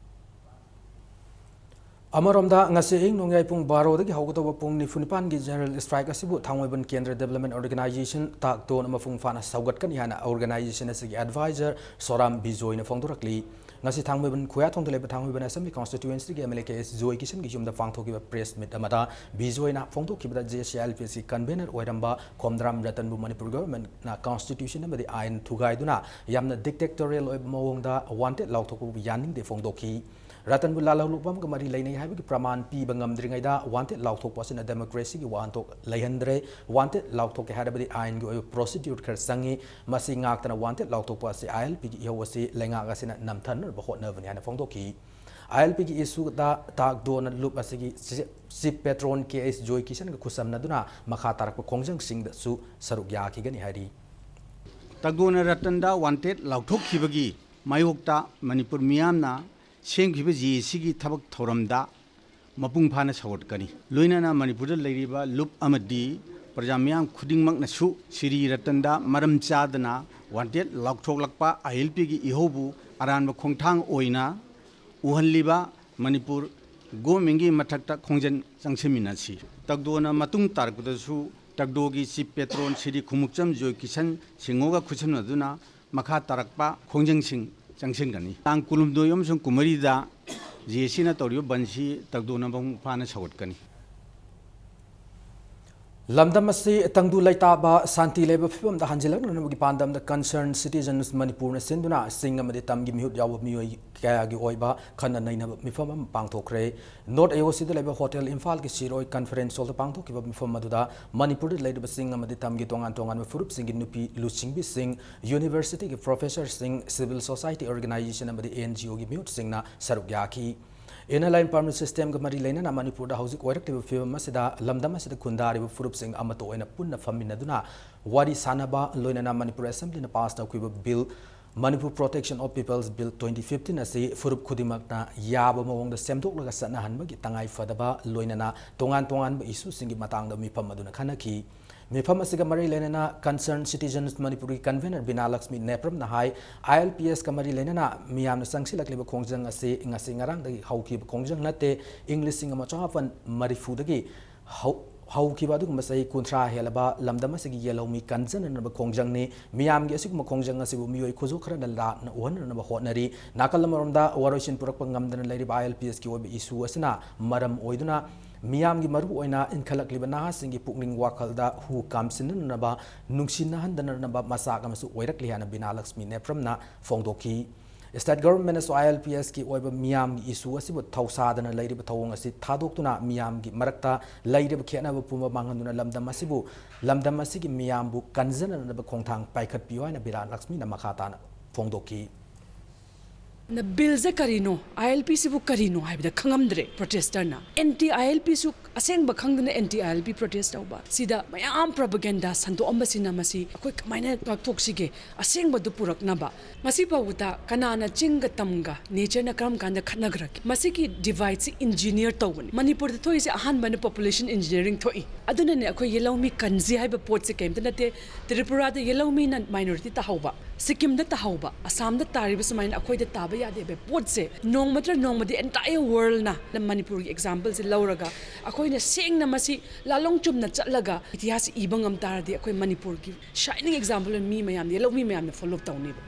ꯑꯃꯔꯣꯝꯗ, ꯉꯁꯤ ꯑꯍꯤꯡ ꯅꯣꯡꯌꯥꯏ ꯄꯨꯡ ꯕꯥꯔꯣꯗꯒꯤ ꯍꯧꯒꯗꯧꯕ ꯄꯨꯡ ꯅꯤꯐꯨ ꯅꯤꯄꯥꯟꯒꯤ general strike ꯑꯁꯤꯕꯨ ꯊꯥꯡꯃꯩꯕꯟ ꯀꯦꯟꯗ꯭ꯔ development organization ꯇꯥꯛꯇꯣꯟ ꯃꯄꯨꯡ ꯐꯥꯅ ꯁꯧꯒꯠꯀꯅꯤ ꯍꯥꯏꯅ organization ꯑꯁꯤꯒꯤ advisor ꯁꯣꯔꯥꯝ ꯕꯤꯖꯣꯏꯅ ꯐꯣꯡꯗꯣꯔꯛꯂꯤ꯫ ꯉꯁꯤ ꯊꯥꯡꯃꯩꯕꯟ ꯈꯨꯌꯥꯊꯣꯡꯗ ꯂꯩꯕ ꯊꯥꯡꯃꯩꯕꯟ Assembly Constituency-ꯒꯤ M L A K S ꯖꯣꯏ ꯀꯤꯁꯟꯒꯤ ꯌꯨꯝꯗ ꯄꯥꯡꯊꯣꯛꯈꯤꯕ press meet ꯑꯃꯗ ꯕꯤꯖꯣꯏꯅ ꯐꯣꯡꯗꯣꯛꯈꯤꯕꯗ, J C I L P S-ꯀꯤ convener ꯑꯣꯏꯔꯝꯕ ꯈꯣꯝꯗ꯭ꯔꯥꯝ ꯔꯇꯟꯕꯨ ꯃꯅꯤꯄꯨꯔ government-ꯅ constitution ꯑꯃꯗꯤ ꯑꯥꯏꯟ ꯊꯨꯒꯥꯏꯗꯨꯅ ꯌꯥꯝꯅ dictatorial ꯑꯣꯏꯕ ꯃꯑꯣꯡꯗ wanted ꯂꯥꯎꯊꯣꯛꯄꯕꯨ ꯌꯥꯅꯤꯡꯗꯦ ꯐꯣꯡꯗꯣꯛꯈꯤ꯫ ꯔꯇꯟꯕꯨ ꯂꯥꯜꯍꯧꯂꯨꯞ ꯑꯃꯒ ꯃꯔꯤ ꯂꯩꯅꯩ ꯍꯥꯏꯕꯒꯤ ꯄ꯭ꯔꯃꯥꯟ ꯄꯤꯕ ꯉꯝꯗ꯭ꯔꯤꯉꯩꯗ wanted ꯂꯥꯎꯊꯣꯛꯄ ꯑꯁꯤꯅ democracy-ꯒꯤ ꯋꯥꯍꯟꯊꯣꯛ ꯂꯩꯍꯟꯗ꯭ꯔꯦ꯫ Wanted ꯂꯥꯎꯊꯣꯛꯀꯦ ꯍꯥꯏꯔꯕꯗꯤ ꯑꯥꯏꯟꯒꯤ ꯑꯣꯏꯕ procedure ꯈꯔ ꯆꯪꯉꯤ꯫ ꯃꯁꯤ ꯉꯥꯛꯇꯅ wanted ꯂꯥꯎꯊꯣꯛꯄ ꯑꯁꯤ I L P-ꯒꯤ ꯏꯍꯧ ꯑꯁꯤ ꯂꯩꯉꯥꯛ ꯑꯁꯤꯅ ꯅꯝꯊꯅꯕ ꯍꯣꯠꯅꯕꯅꯤ ꯍꯥꯏꯅ ꯐꯣꯡꯗꯣꯛꯈꯤ꯫ I L P-ꯒꯤ issue-ꯗ ꯇꯥꯛꯗꯣꯅ ꯂꯨꯞ ꯑꯁꯤꯒꯤ chief patron K S ꯖꯣꯏ ꯀꯤꯁꯟꯒ ꯈꯨꯠꯁꯝꯅꯗꯨꯅ ꯃꯈꯥ ꯇꯥꯔꯛꯄ ꯈꯣꯡꯖꯪꯁꯤꯡꯗꯁꯨ ꯁꯔꯨꯛ ꯌꯥꯈꯤꯒꯅꯤ ꯍꯥꯏꯔꯤ꯫ ꯇꯥꯛꯗꯣꯅ ꯔꯇꯟꯗ wanted ꯂꯥꯎꯊꯣꯛꯈꯤꯕꯒꯤ ꯃꯥꯌꯣꯛꯇ ꯃꯅꯤꯄꯨꯔ ꯃꯤꯌꯥꯝꯅ ꯁꯦꯝꯈꯤꯕ J A C-ꯒꯤ ꯊꯕꯛ ꯊꯧꯔꯝꯗ ꯃꯄꯨꯡ ꯐꯥꯅ ꯁꯧꯒꯠꯀꯅꯤ꯫ ꯂꯣꯏꯅꯅ ꯃꯅꯤꯄꯨꯔꯗ ꯂꯩꯔꯤꯕ ꯂꯨꯞ ꯑꯃꯗꯤ ꯄ꯭ꯔꯖꯥ ꯃꯤꯌꯥꯝ ꯈꯨꯗꯤꯡꯃꯛꯅꯁꯨ ꯁ꯭ꯔꯤ ꯔꯇꯟꯗ ꯃꯔꯝ ꯆꯥꯗꯅ wanted ꯂꯥꯎꯊꯣꯛꯂꯛꯄ I L P-ꯒꯤ ꯏꯍꯧꯕꯨ ꯑꯔꯥꯟꯕ ꯈꯣꯡꯊꯥꯡ ꯑꯣꯏꯅ ꯎꯍꯜꯂꯤꯕ ꯃꯅꯤꯄꯨꯔ government-ꯀꯤ ꯃꯊꯛꯇ ꯈꯣꯡꯖꯪ ꯆꯪꯁꯤꯟꯃꯤꯟꯅꯁꯤ꯫ ꯇꯥꯛꯗꯣꯅ ꯃꯇꯨꯡ ꯇꯥꯔꯛꯄꯗꯁꯨ ꯇꯥꯛꯗꯣꯒꯤ chief patron ꯁ꯭ꯔꯤ ꯈꯨꯃꯨꯛꯆꯝ ꯖꯣꯏ ꯀꯤꯁꯟ ꯁꯤꯡꯍꯒ ꯈꯨꯠꯁꯝꯅꯗꯨꯅ ꯃꯈꯥ ꯇꯥꯔꯛꯄ ꯈꯣꯡꯖꯪꯁꯤꯡ ꯆꯪꯁꯤꯟꯒꯅꯤ꯫ ꯇꯥꯡ ꯀꯨꯟꯍꯨꯝꯗꯣꯏ ꯑꯃꯁꯨꯡ ꯀꯨꯟꯃꯔꯤꯗ J A C-ꯅ ꯇꯧꯔꯤꯕ ꯕꯟꯁꯤ ꯇꯥꯛꯗꯣꯅ ꯃꯄꯨꯡ ꯐꯥꯅ ꯁꯧꯒꯠꯀꯅꯤ꯫ ꯂꯝꯗꯝ ꯑꯁꯤ ꯇꯪꯗꯨ ꯂꯩꯇꯥꯕ, ꯁꯥꯟꯇꯤ ꯂꯩꯕ ꯐꯤꯕꯝꯗ ꯍꯟꯖꯤꯜꯂꯛꯅꯅꯕꯒꯤ ꯄꯥꯟꯗꯝꯗ Concerned Citizens ꯃꯅꯤꯄꯨꯔꯅ ꯁꯤꯟꯗꯨꯅ ꯆꯤꯡ ꯑꯃꯗꯤ ꯇꯝꯒꯤ ꯃꯤꯍꯨꯠ ꯌꯥꯎꯕ ꯃꯤꯑꯣꯏ ꯀꯌꯥꯒꯤ ꯑꯣꯏꯕ ꯈꯟꯅ ꯅꯩꯅꯕ ꯃꯤꯐꯝ ꯑꯃ ꯄꯥꯡꯊꯣꯛꯈ꯭ꯔꯦ꯫ North A O C-ꯗ ꯂꯩꯕ Hotel ꯏꯝꯐꯥꯜꯒꯤ ꯁꯤꯔꯣꯏ conference hall-ꯗ ꯄꯥꯡꯊꯣꯛꯈꯤꯕ ꯃꯤꯐꯝ ꯑꯗꯨꯗ ꯃꯅꯤꯄꯨꯔꯗ ꯂꯩꯔꯤꯕ ꯆꯤꯡ ꯑꯃꯗꯤ ꯇꯝꯒꯤ ꯇꯣꯉꯥꯟ ꯇꯣꯉꯥꯟꯕ ꯐꯨꯔꯨꯞꯁꯤꯡꯒꯤ ꯅꯨꯄꯤ ꯂꯨꯆꯤꯡꯕꯤꯁꯤꯡ, university-ꯒꯤ professor-ꯁꯤꯡ, civil society organization ꯑꯃꯗꯤ N G O-ꯒꯤ ꯃꯤꯍꯨꯠꯁꯤꯡꯅ ꯁꯔꯨꯛ ꯌꯥꯈꯤ꯫ Inner Line Permit System-ꯒ ꯃꯔꯤ ꯂꯩꯅꯅ ꯃꯅꯤꯄꯨꯔꯗ ꯍꯧꯖꯤꯛ ꯑꯣꯏꯔꯛꯂꯤꯕ ꯐꯤꯕꯝ ꯑꯁꯤꯗ ꯂꯝꯗꯝ ꯑꯁꯤꯗ ꯈꯨꯟꯗꯥꯔꯤꯕ ꯐꯨꯔꯨꯞꯁꯤꯡ ꯑꯃꯠꯇ ꯑꯣꯏꯅ ꯄꯨꯟꯅ ꯐꯝꯃꯤꯟꯅꯗꯨꯅ ꯋꯥꯔꯤ ꯁꯥꯅꯕ, ꯂꯣꯏꯅꯅ ꯃꯅꯤꯄꯨꯔ Assembly-ꯅ pass ꯇꯧꯈꯤꯕ bill, Manipur Protection of People's Bill twenty fifteen ꯑꯁꯤ ꯐꯨꯔꯨꯞ ꯈꯨꯗꯤꯡꯃꯛꯅ ꯌꯥꯕ ꯃꯑꯣꯡꯗ ꯁꯦꯝꯗꯣꯛꯂꯒ ꯆꯠꯅꯍꯟꯕꯒꯤ ꯇꯉꯥꯏ ꯐꯗꯕ, ꯂꯣꯏꯅꯅ ꯇꯣꯉꯥꯟ ꯇꯣꯉꯥꯟꯕ issue-ꯁꯤꯡꯒꯤ ꯃꯇꯥꯡꯗ ꯃꯤꯐꯝ ꯑꯗꯨꯅ ꯈꯟꯅꯈꯤ꯫ ꯃꯤꯐꯝ ꯑꯁꯤꯒ ꯃꯔꯤ ꯂꯩꯅꯅ Concerned Citizens ꯃꯅꯤꯄꯨꯔꯒꯤ convener Bina Lakshmi ꯅꯦꯄ꯭ꯔꯝꯅ high, I L P S-ꯀ ꯃꯔꯤ ꯂꯩꯅꯅ ꯃꯤꯌꯥꯝꯅ ꯆꯪꯁꯤꯜꯂꯛꯂꯤꯕ ꯈꯣꯡꯖꯪ ꯑꯁꯤ ꯉꯁꯤ ꯉꯔꯥꯡꯗꯒꯤ ꯍꯧꯈꯤꯕ ꯈꯣꯡꯖꯪ ꯅꯠꯇꯦ꯫ ꯏꯪ ꯂꯤꯁꯤꯡ ꯑꯃ ꯆꯃꯥꯄꯟ ꯃꯔꯤꯐꯨꯗꯒꯤ ꯍꯧ-, ꯍꯧꯈꯤꯕ ꯑꯗꯨꯒꯨꯝꯕ ꯆꯍꯤ ꯀꯨꯟꯊ꯭ꯔꯥ ꯍꯦꯜꯂꯕ ꯂꯝꯗꯝ ꯑꯁꯤꯒꯤ ꯌꯦꯜꯍꯧꯃꯤ ꯀꯟꯖꯅꯅꯕ ꯈꯣꯡꯖꯪꯅꯤ꯫ ꯃꯤꯌꯥꯝꯒꯤ ꯑꯁꯤꯒꯨꯝꯕ ꯈꯣꯡꯖꯪ ꯑꯁꯤꯕꯨ ꯃꯤꯑꯣꯏ ꯈꯨꯖꯨ ꯈꯔꯅ ꯂꯥꯠꯅ ꯎꯍꯟꯅꯅꯕ ꯍꯣꯠꯅꯔꯤ꯫ ꯅꯥꯀꯜ ꯑꯃꯔꯣꯝꯗ ꯋꯥꯔꯣꯏꯁꯤꯟ ꯄꯨꯔꯛꯄ ꯉꯝꯗꯅ ꯂꯩꯔꯤꯕ ILPSꯀꯤ ꯑꯣꯏꯕ issue ꯑꯁꯤꯅ ꯃꯔꯝ ꯑꯣꯏꯗꯨꯅ ꯃꯤꯌꯥꯝꯒꯤ, ꯃꯔꯨꯑꯣꯏꯅ ꯏꯟꯈꯠꯂꯛꯂꯤꯕ ꯅꯍꯥꯁꯤꯡꯒꯤ ꯄꯨꯛꯅꯤꯡ ꯋꯥꯈꯜꯗ ꯍꯨ ꯀꯥꯝꯁꯤꯟꯅꯅꯕ, ꯅꯨꯡꯁꯤꯅꯍꯟꯗꯅꯅꯕ ꯃꯆꯥꯛ ꯑꯃꯁꯨ ꯑꯣꯏꯔꯛꯂꯤ ꯍꯥꯏꯅ ꯕꯤꯅꯥ ꯂꯛꯁꯃꯤ ꯅꯦꯄ꯭ꯔꯝꯅ ꯐꯣꯡꯗꯣꯛꯈꯤ꯫ State Governmentꯅꯁꯨ ILPSꯀꯤ ꯑꯣꯏꯕ ꯃꯤꯌꯥꯝꯒꯤ issue ꯑꯁꯤꯕꯨ ꯊꯧꯁꯥꯗꯅ ꯂꯩꯔꯤꯕ ꯊꯧꯑꯣꯡ ꯑꯁꯤ ꯊꯥꯗꯣꯛꯇꯨꯅ ꯃꯤꯌꯥꯝꯒꯤ ꯃꯔꯛꯇ ꯂꯩꯔꯤꯕ ꯈꯦꯠꯅꯕ ꯄꯨꯝꯕ ꯃꯥꯡꯍꯟꯗꯨꯅ ꯂꯝꯗꯝ ꯑꯁꯤꯕꯨ, ꯂꯝꯗꯝ ꯑꯁꯤꯒꯤ ꯃꯤꯌꯥꯝꯕꯨ ꯀꯟꯖꯅꯅꯕ ꯈꯣꯡꯊꯥꯡ ꯄꯥꯏꯈꯠꯄꯤꯌꯨ ꯍꯥꯏꯅ ꯕꯤꯔꯥ ꯂꯛꯁꯃꯤꯅ ꯃꯈꯥ ꯇꯥꯅ ꯐꯣꯡꯗꯣꯛꯈꯤ꯫ ꯅ ꯕꯤꯜꯁꯦ ꯀꯔꯤꯅꯣ, ILPꯁꯤꯕꯨ ꯀꯔꯤꯅꯣ ꯍꯥꯏꯕꯗ ꯈꯪꯉꯝꯗ꯭ꯔꯦ ꯄ꯭ꯔꯣꯇꯦꯁꯇꯔꯅ꯫ ꯑꯦꯟꯇꯤ ILPꯁꯨ ꯑꯁꯦꯡꯕ ꯈꯪꯗꯅ ꯑꯦꯟꯇꯤ ILP ꯄ꯭ꯔꯣꯇꯦꯁ ꯇꯧꯕ, ꯁꯤꯗ ꯃꯌꯥꯝ ꯄ꯭ꯔꯣꯄꯒꯦꯟꯗꯥ ꯁꯟꯗꯣꯛꯑꯝꯕꯁꯤꯅ ꯃꯁꯤ ꯑꯩꯈꯣꯏ ꯀꯃꯥꯏꯅ ꯉꯥꯛꯊꯣꯛꯁꯤꯒꯦ? ꯑꯁꯦꯡꯕꯗꯨ ꯄꯨꯔꯛꯅꯕ꯫ ꯉꯁꯤ ꯐꯥꯎꯕꯗ ꯀꯅꯥꯅ ꯆꯤꯡꯒ ꯇꯝꯒ ꯅꯦꯆꯔꯅ ꯀꯔꯝ ꯀꯥꯟꯗ ꯈꯠꯅꯈ꯭ꯔꯒꯦ? ꯃꯁꯤꯒꯤ ꯗꯤꯚꯥꯏꯠꯁꯤ ꯏꯟꯖꯤꯅꯤꯌꯔ ꯇꯧꯕꯅꯤ꯫ ꯃꯅꯤꯄꯨꯔꯗ ꯊꯣꯛꯏꯁꯦ ꯑꯍꯥꯟꯕꯅ ꯄꯣꯄꯨꯂꯦꯁꯟ ꯏꯟꯖꯤꯅꯤꯌꯔꯤꯡ ꯊꯣꯛꯏ꯫ ꯑꯗꯨꯅꯅꯦ ꯑꯩꯈꯣꯏ ꯌꯦꯜꯍꯧꯃꯤ ꯀꯟꯖꯤ ꯍꯥꯏꯕ ꯄꯣꯠꯁꯦ ꯀꯩꯝꯇ ꯅꯠꯇꯦ꯫ ꯇ꯭ꯔꯤꯄꯨꯔꯥꯗ ꯌꯦꯜꯍꯧꯃꯤꯅ ꯃꯥꯏꯅꯣꯔꯤꯇꯤ ꯇꯥꯍꯧꯕ, ꯁꯤꯛꯀꯤꯝꯗ ꯇꯥꯍꯧꯕ, ꯑꯁꯥꯝꯗ ꯇꯥꯔꯤꯕ ꯁꯨꯃꯥꯏꯅ ꯑꯩꯈꯣꯏꯗ ꯇꯥꯕ ꯌꯥꯗꯦ ꯍꯥꯏꯕ ꯄꯣꯠꯁꯦ ꯅꯣꯡꯃ ꯅꯠꯇ꯭ꯔ ꯅꯣꯡꯃꯗꯤ ꯑꯦꯟꯇꯥꯌꯔ ꯋꯥꯔꯜꯅ ꯃꯅꯤꯄꯨꯔꯒꯤ ꯑꯦꯛꯖꯥꯝꯄꯜꯁꯦ ꯂꯧꯔꯒ ꯑꯩꯈꯣꯏꯅ ꯁꯦꯡꯅ ꯃꯁꯤ ꯂꯥꯂꯣꯡ ꯆꯨꯝꯅ ꯆꯠꯂꯒ ꯏꯇꯤꯍꯥꯁ ꯏꯕ ꯉꯝ ꯇꯥꯔꯗꯤ ꯑꯩꯈꯣꯏ ꯃꯅꯤꯄꯨꯔꯒꯤ ꯁꯥꯏꯅꯤꯡ ꯑꯦꯛꯖꯥꯝꯄꯜ ꯑꯣꯏꯅ ꯃꯤ ꯃꯌꯥꯝ, ꯌꯦꯜꯍꯧꯃꯤ ꯃꯌꯥꯝꯅ ꯐꯣꯂꯣ ꯇꯧꯅꯦꯕ꯫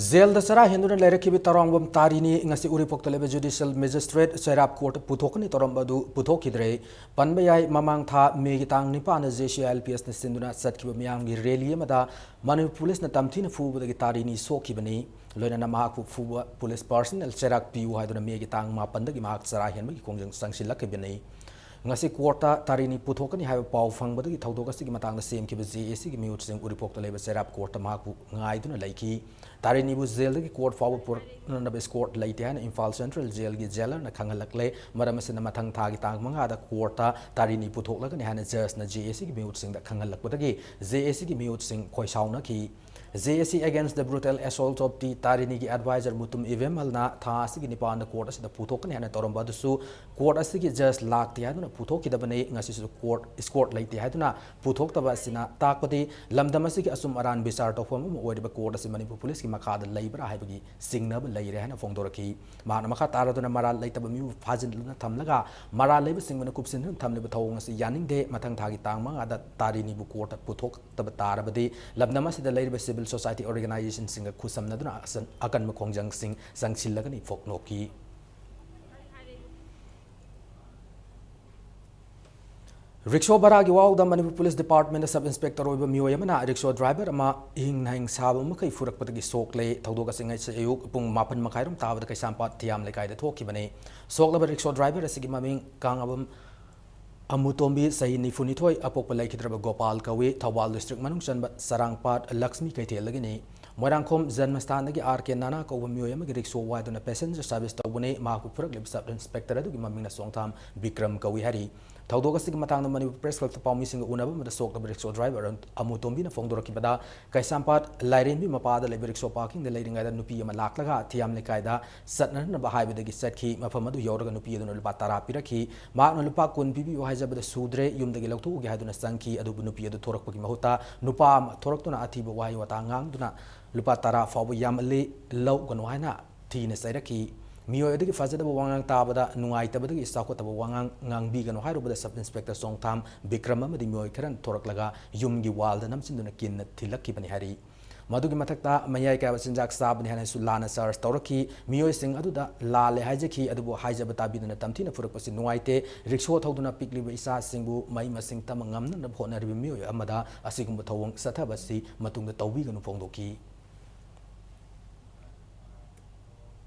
ꯖꯦꯜꯗ ꯆꯔꯥ ꯍꯦꯟꯗꯨꯅ ꯂꯩꯔꯛꯈꯤꯕ ꯇꯔꯥꯡꯕꯝ ꯇꯥꯔꯤꯅꯤ ꯉꯁꯤ ꯎꯔꯤꯄꯣꯛꯇ ꯂꯩꯕ ꯖꯨꯗꯤꯁꯤꯌꯦꯜ ꯃꯦꯖꯤꯁꯇ꯭ꯔꯦꯠ ꯆꯩꯔꯥꯞ ꯀꯣꯔꯠꯇ ꯄꯨꯊꯣꯛꯀꯅꯤ ꯇꯧꯔꯝꯕ ꯑꯗꯨ ꯄꯨꯊꯣꯛꯈꯤꯗ꯭ꯔꯦ꯫ ꯄꯟꯕ ꯌꯥꯏ, ꯃꯃꯥꯡ ꯊꯥ ꯃꯦꯒꯤ ꯇꯥꯡ ꯅꯤꯄꯥꯟꯗ JCILPSꯅ ꯁꯤꯟꯗꯨꯅ ꯆꯠꯈꯤꯕ ꯃꯤꯌꯥꯝꯒꯤ ꯔꯦꯂꯤ ꯑꯃꯗ ꯃꯅꯤꯄꯨꯔ ꯄꯨꯂꯤꯁꯅ ꯇꯝꯊꯤꯅ ꯐꯨꯕꯗꯒꯤ ꯇꯥꯔꯤꯅꯤ ꯁꯣꯛꯈꯤꯕꯅꯤ꯫ ꯂꯣꯏꯅꯅ ꯃꯍꯥꯛꯄꯨ ꯐꯨꯕ ꯄꯨꯂꯤꯁ ꯄꯥꯔꯁꯅꯦꯜ ꯆꯩꯔꯥꯛ ꯄꯤꯌꯨ ꯍꯥꯏꯗꯨꯅ ꯃꯦꯒꯤ ꯇꯥꯡ ꯃꯥꯄꯟꯗꯒꯤ ꯃꯍꯥꯛ ꯆꯔꯥ ꯍꯦꯟꯕꯒꯤ ꯈꯣꯡꯖꯪ ꯆꯪꯁꯤꯜꯂꯛꯈꯤꯕꯅꯤ꯫ ꯉꯁꯤ ꯀꯣꯔꯠꯇ ꯇꯥꯔꯤꯅꯤ ꯄꯨꯊꯣꯛꯀꯅꯤ ꯍꯥꯏꯕ ꯄꯥꯎ ꯐꯪꯕꯗꯒꯤ ꯊꯧꯗꯣꯛ ꯑꯁꯤꯒꯤ ꯃꯇꯥꯡꯗ ꯁꯦꯝꯈꯤꯕ JACꯒꯤ ꯃꯤꯍꯨꯠꯁꯤꯡ ꯎꯔꯤꯄꯣꯛꯇ ꯂꯩꯕ ꯆꯩꯔꯥꯞ ꯀꯣꯔꯠꯇ ꯃꯍꯥꯛꯄꯨ ꯉꯥꯏꯗꯨꯅ ꯂꯩꯈꯤ꯫ ꯇꯥꯔꯤꯅꯤꯕꯨ ꯖꯦꯜꯗꯒꯤ ꯀꯣꯔꯠ ꯐꯥꯎꯕ ꯄꯨꯔꯛꯅꯅꯕ ꯏꯁꯀꯣꯔꯠ ꯂꯩꯇꯦ ꯍꯥꯏꯅ ꯏꯝꯐꯥꯜ ꯁꯦꯟꯇ꯭ꯔꯦꯜ ꯖꯦꯜꯒꯤ ꯖꯦꯂꯔꯅ ꯈꯪꯍꯜꯂꯛꯂꯦ꯫ ꯃꯔꯝ ꯑꯁꯤꯅ ꯃꯊꯪ ꯊꯥꯒꯤ ꯇꯥꯡ ꯃꯉꯥꯗ ꯀꯣꯔꯠꯇ ꯇꯥꯔꯤꯅꯤ ꯄꯨꯊꯣꯛꯂꯒꯅꯤ ꯍꯥꯏꯅ ꯖꯖꯅ JACꯒꯤ ꯃꯤꯍꯨꯠꯁꯤꯡꯗ ꯈꯪꯍꯜꯂꯛꯄꯗꯒꯤ JACꯒꯤ ꯃꯤꯍꯨꯠꯁꯤꯡ ꯈꯣꯏꯁꯥꯎꯅꯈꯤ꯫ J A C against the brutal assault of T Tarini ꯒꯤ advisor ꯃꯨꯇꯨꯝ ꯏꯕꯦꯝꯍꯜꯅ ꯊꯥ ꯑꯁꯤꯒꯤ ꯅꯤꯄꯥꯟꯗ court ꯑꯁꯤꯗ ꯄꯨꯊꯣꯛꯀꯅꯤ ꯍꯥꯏꯅ ꯇꯧꯔꯝꯕ ꯑꯗꯨꯁꯨ court ꯑꯁꯤꯒꯤ judge ꯂꯥꯛꯇꯦ ꯍꯥꯏꯗꯨꯅ ꯄꯨꯊꯣꯛꯈꯤꯗꯕꯅꯤ꯫ ꯉꯁꯤꯁꯨ court escort ꯂꯩꯇꯦ ꯍꯥꯏꯗꯨꯅ ꯄꯨꯊꯣꯛꯇꯕ ꯑꯁꯤꯅ ꯇꯥꯛꯄꯗꯤ ꯂꯝꯗꯝ ꯑꯁꯤꯒꯤ ꯑꯆꯨꯝ ꯑꯔꯥꯟ ꯕꯤꯆꯥꯔ ꯇꯧꯐꯝ ꯑꯃ ꯑꯣꯏꯔꯤꯕ court ꯑꯁꯤ ꯃꯅꯤꯄꯨꯔ police ꯀꯤ ꯃꯈꯥꯗ ꯂꯩꯕ꯭ꯔꯥ ꯍꯥꯏꯕꯒꯤ ꯆꯤꯡꯅꯕ ꯂꯩꯔꯦ ꯍꯥꯏꯅ ꯐꯣꯡꯗꯣꯔꯛꯈꯤ꯫ ꯃꯍꯥꯛꯅ ꯃꯈꯥ ꯇꯥꯔꯗꯨꯅ ꯃꯔꯥꯜ ꯂꯩꯇꯕ ꯃꯤꯕꯨ ꯐꯥꯖꯤꯟꯗꯨꯅ ꯊꯝꯂꯒ ꯃꯔꯥꯜ ꯂꯩꯕꯁꯤꯡꯕꯨꯅ ꯀꯨꯞꯁꯤꯟꯗꯨꯅ ꯊꯝꯂꯤꯕ ꯊꯧꯑꯣꯡ ꯑꯁꯤ ꯌꯥꯅꯤꯡꯗꯦ꯫ ꯃꯊꯪ ꯊꯥꯒꯤ ꯇꯥꯡ ꯃꯉꯥꯗ ꯇꯥꯔꯤꯅꯤꯕꯨ court ꯇ ꯄꯨꯊꯣꯛꯇꯕ ꯇꯥꯔꯕꯗꯤ ꯂꯝꯗꯝ ꯑꯁꯤꯗ ꯂꯩꯔꯤꯕ civil society organization ꯁꯤꯡꯒ ꯈꯨꯠꯁꯝꯅꯗꯨꯅ ꯑꯁꯟ-, ꯑꯀꯟꯕ ꯈꯣꯡꯖꯪꯁꯤꯡ ꯆꯪꯁꯤꯜꯂꯒꯅꯤ ꯐꯣꯡꯗꯣꯛꯈꯤ꯫ ꯔꯤꯛꯁꯣ ꯚꯔꯥꯒꯤ ꯋꯥꯍꯧꯗ ꯃꯅꯤꯄꯨꯔ police department ꯇ sub inspector ꯑꯣꯏꯕ ꯃꯤꯑꯣꯏ ꯑꯃꯅ ꯔꯤꯛꯁꯣ driver ꯑꯃ ꯏꯍꯤꯡ ꯅꯥꯍꯤꯡ ꯁꯥꯕ ꯃꯈꯩ ꯐꯨꯔꯛꯄꯗꯒꯤ ꯁꯣꯛꯂꯦ꯫ ꯊꯧꯗꯣꯛ ꯑꯁꯤ ꯉꯁꯤ ꯑꯌꯨꯛ ꯄꯨꯡ ꯃꯥꯄꯟ ꯃꯈꯥꯏꯔꯣꯝ ꯇꯥꯕꯗ ꯀꯩꯁꯥꯝꯄꯥꯠ ꯊꯤꯌꯥꯝ ꯂꯩꯀꯥꯏꯗ ꯊꯣꯛꯈꯤꯕꯅꯤ꯫ ꯁꯣꯛꯂꯕ ꯔꯤꯛꯁꯣ driver ꯑꯁꯤꯒꯤ ꯃꯃꯤꯡ ꯀꯥꯡꯉꯕꯝ ꯑꯃꯨꯇꯣꯝꯕꯤ, ꯆꯍꯤ ꯅꯤꯐꯨꯅꯤꯊꯣꯏ, ꯑꯄꯣꯛꯄ ꯂꯩꯈꯤꯗ꯭ꯔꯕ ꯒꯣꯄꯥꯜ ꯀꯧꯏ꯫ ꯊꯧꯕꯥꯜ district ꯃꯅꯨꯡ ꯆꯟꯕ ꯆꯔꯥꯡꯄꯥꯠ ꯂꯛꯁꯃꯤ ꯀꯩꯊꯦꯜꯗꯒꯤꯅꯤ꯫ ꯃꯣꯏꯔꯥꯡꯈꯣꯝ ꯖꯟꯃꯁꯊꯥꯟꯗꯒꯤ ꯑꯥꯔ ꯀꯦ ꯅꯥꯅꯥ ꯀꯧꯕ ꯃꯤꯑꯣꯏ ꯑꯃꯒꯤ ꯔꯤꯛꯁꯣ ꯋꯥꯏꯗꯨꯅ passenger service ꯇꯧꯕꯅꯤ꯫ ꯃꯍꯥꯛꯄꯨ ꯐꯨꯔꯛꯂꯤꯕ sub inspector ꯑꯗꯨꯒꯤ ꯃꯃꯤꯡꯅ ꯆꯣꯡꯊꯥꯝ ꯕꯤꯀ꯭ꯔꯝ ꯀꯧꯏ ꯍꯥꯏꯔꯤ꯫ ꯊꯧꯗꯣꯛ ꯑꯁꯤꯒꯤ ꯃꯇꯥꯡꯗ ꯃꯅꯤꯄꯨꯔ Press Club ꯇ ꯄꯥꯎꯃꯤꯁꯤꯡꯒ ꯎꯅꯕ ꯑꯃꯗ ꯁꯣꯛꯂꯕ ꯔꯤꯛꯁꯣ driver ꯑꯃꯨꯇꯣꯝꯕꯤꯅ ꯐꯣꯡꯗꯣꯔꯛꯈꯤꯕꯗ, ꯀꯩꯁꯥꯝꯄꯥꯠ ꯂꯥꯏꯔꯦꯝꯕꯤ ꯃꯄꯥꯗ ꯂꯩꯕ ꯔꯤꯛꯁꯣ parking ꯗ ꯂꯩꯔꯤꯉꯩꯗ ꯅꯨꯄꯤ ꯑꯃ ꯂꯥꯛꯂꯒ ꯊꯤꯌꯥꯝ ꯂꯩꯀꯥꯏꯗ ꯆꯠꯅꯅꯕ ꯍꯥꯏꯕꯗꯒꯤ ꯆꯠꯈꯤ꯫ ꯃꯐꯝ ꯑꯗꯨ ꯌꯧꯔꯒ ꯅꯨꯄꯤ ꯑꯗꯨꯅ ꯂꯨꯄꯥ ꯇꯔꯥ ꯄꯤꯔꯛꯈꯤ꯫ ꯃꯍꯥꯛꯅ ꯂꯨꯄꯥ ꯀꯨꯟ ꯄꯤꯕꯤꯌꯨ ꯍꯥꯏꯖꯕꯗ ꯁꯨꯗ꯭ꯔꯦ, ꯌꯨꯝꯗꯒꯤ ꯂꯧꯊꯣꯛꯎꯒꯦ ꯍꯥꯏꯗꯨꯅ ꯆꯪꯈꯤ꯫ ꯑꯗꯨꯕꯨ ꯅꯨꯄꯤ ꯑꯗꯨ ꯊꯣꯔꯛꯄꯒꯤ ꯃꯍꯨꯠꯇ ꯅꯨꯄꯥ ꯑꯃ ꯊꯣꯔꯛꯇꯨꯅ ꯑꯊꯤꯕ ꯋꯥꯍꯩ ꯋꯥꯇꯥ ꯉꯥꯡꯗꯨꯅ ꯂꯨꯄꯥ ꯇꯔꯥ ꯐꯥꯎꯕ ꯌꯥꯝꯃꯜꯂꯤ, ꯂꯧꯒꯅꯨ ꯍꯥꯏꯅ ꯊꯤꯅ ꯆꯩꯔꯛꯈꯤ꯫ ꯃꯤꯑꯣꯏ ꯑꯗꯨꯒꯤ ꯐꯖꯗꯕ ꯋꯥꯉꯥꯡ ꯇꯥꯕꯗ ꯅꯨꯡꯉꯥꯏꯇꯕꯗꯒꯤ ꯆꯥꯎꯈꯠꯇꯕ ꯋꯥꯉꯥꯡ ꯉꯥꯡꯕꯤꯒꯅꯨ ꯍꯥꯏꯔꯨꯕꯗ sub inspector ꯆꯣꯡꯊꯥꯝ ꯕꯤꯀ꯭ꯔꯝ ꯑꯃꯗꯤ ꯃꯤꯑꯣꯏ ꯈꯔꯅ ꯊꯣꯔꯛꯂꯒ ꯌꯨꯝꯒꯤ wall ꯗ ꯅꯝꯁꯤꯟꯗꯨꯅ ꯀꯤꯟꯅ ꯊꯤꯜꯂꯛꯈꯤꯕꯅꯤ ꯍꯥꯏꯔꯤ꯫ ꯃꯗꯨꯒꯤ ꯃꯊꯛꯇ ꯃꯌꯥꯏ ꯀꯥꯏꯕ ꯆꯤꯟꯖꯥꯛ ꯆꯥꯕꯅꯤ ꯍꯥꯏꯅꯁꯨ ꯂꯥꯟꯅ charge ꯇꯧꯔꯛꯈꯤ꯫ ꯃꯤꯑꯣꯏꯁꯤꯡ ꯑꯗꯨꯗ ꯂꯥꯜꯂꯦ ꯍꯥꯏꯖꯈꯤ, ꯑꯗꯨꯕꯨ ꯍꯥꯏꯖꯕ ꯇꯥꯕꯤꯗꯅ ꯇꯝꯊꯤꯅ ꯐꯨꯔꯛꯄꯁꯤ ꯅꯨꯡꯉꯥꯏꯇꯦ꯫ ꯔꯤꯛꯁꯣ ꯊꯧꯗꯨꯅ ꯄꯤꯛꯂꯤꯕ ꯏꯆꯥꯁꯤꯡꯕꯨ ꯃꯍꯩ ꯃꯁꯤꯡ ꯇꯝꯕ ꯉꯝꯅꯅꯕ ꯍꯣꯠꯅꯔꯤꯕ ꯃꯤꯑꯣꯏ ꯑꯃꯗ ꯑꯁꯤꯒꯨꯝꯕ ꯊꯧꯑꯣꯡ ꯆꯠꯊꯕ ꯑꯁꯤ ꯃꯇꯨꯡꯗ ꯇꯧꯕꯤꯒꯅꯨ ꯐꯣꯡꯗꯣꯛꯈꯤ꯫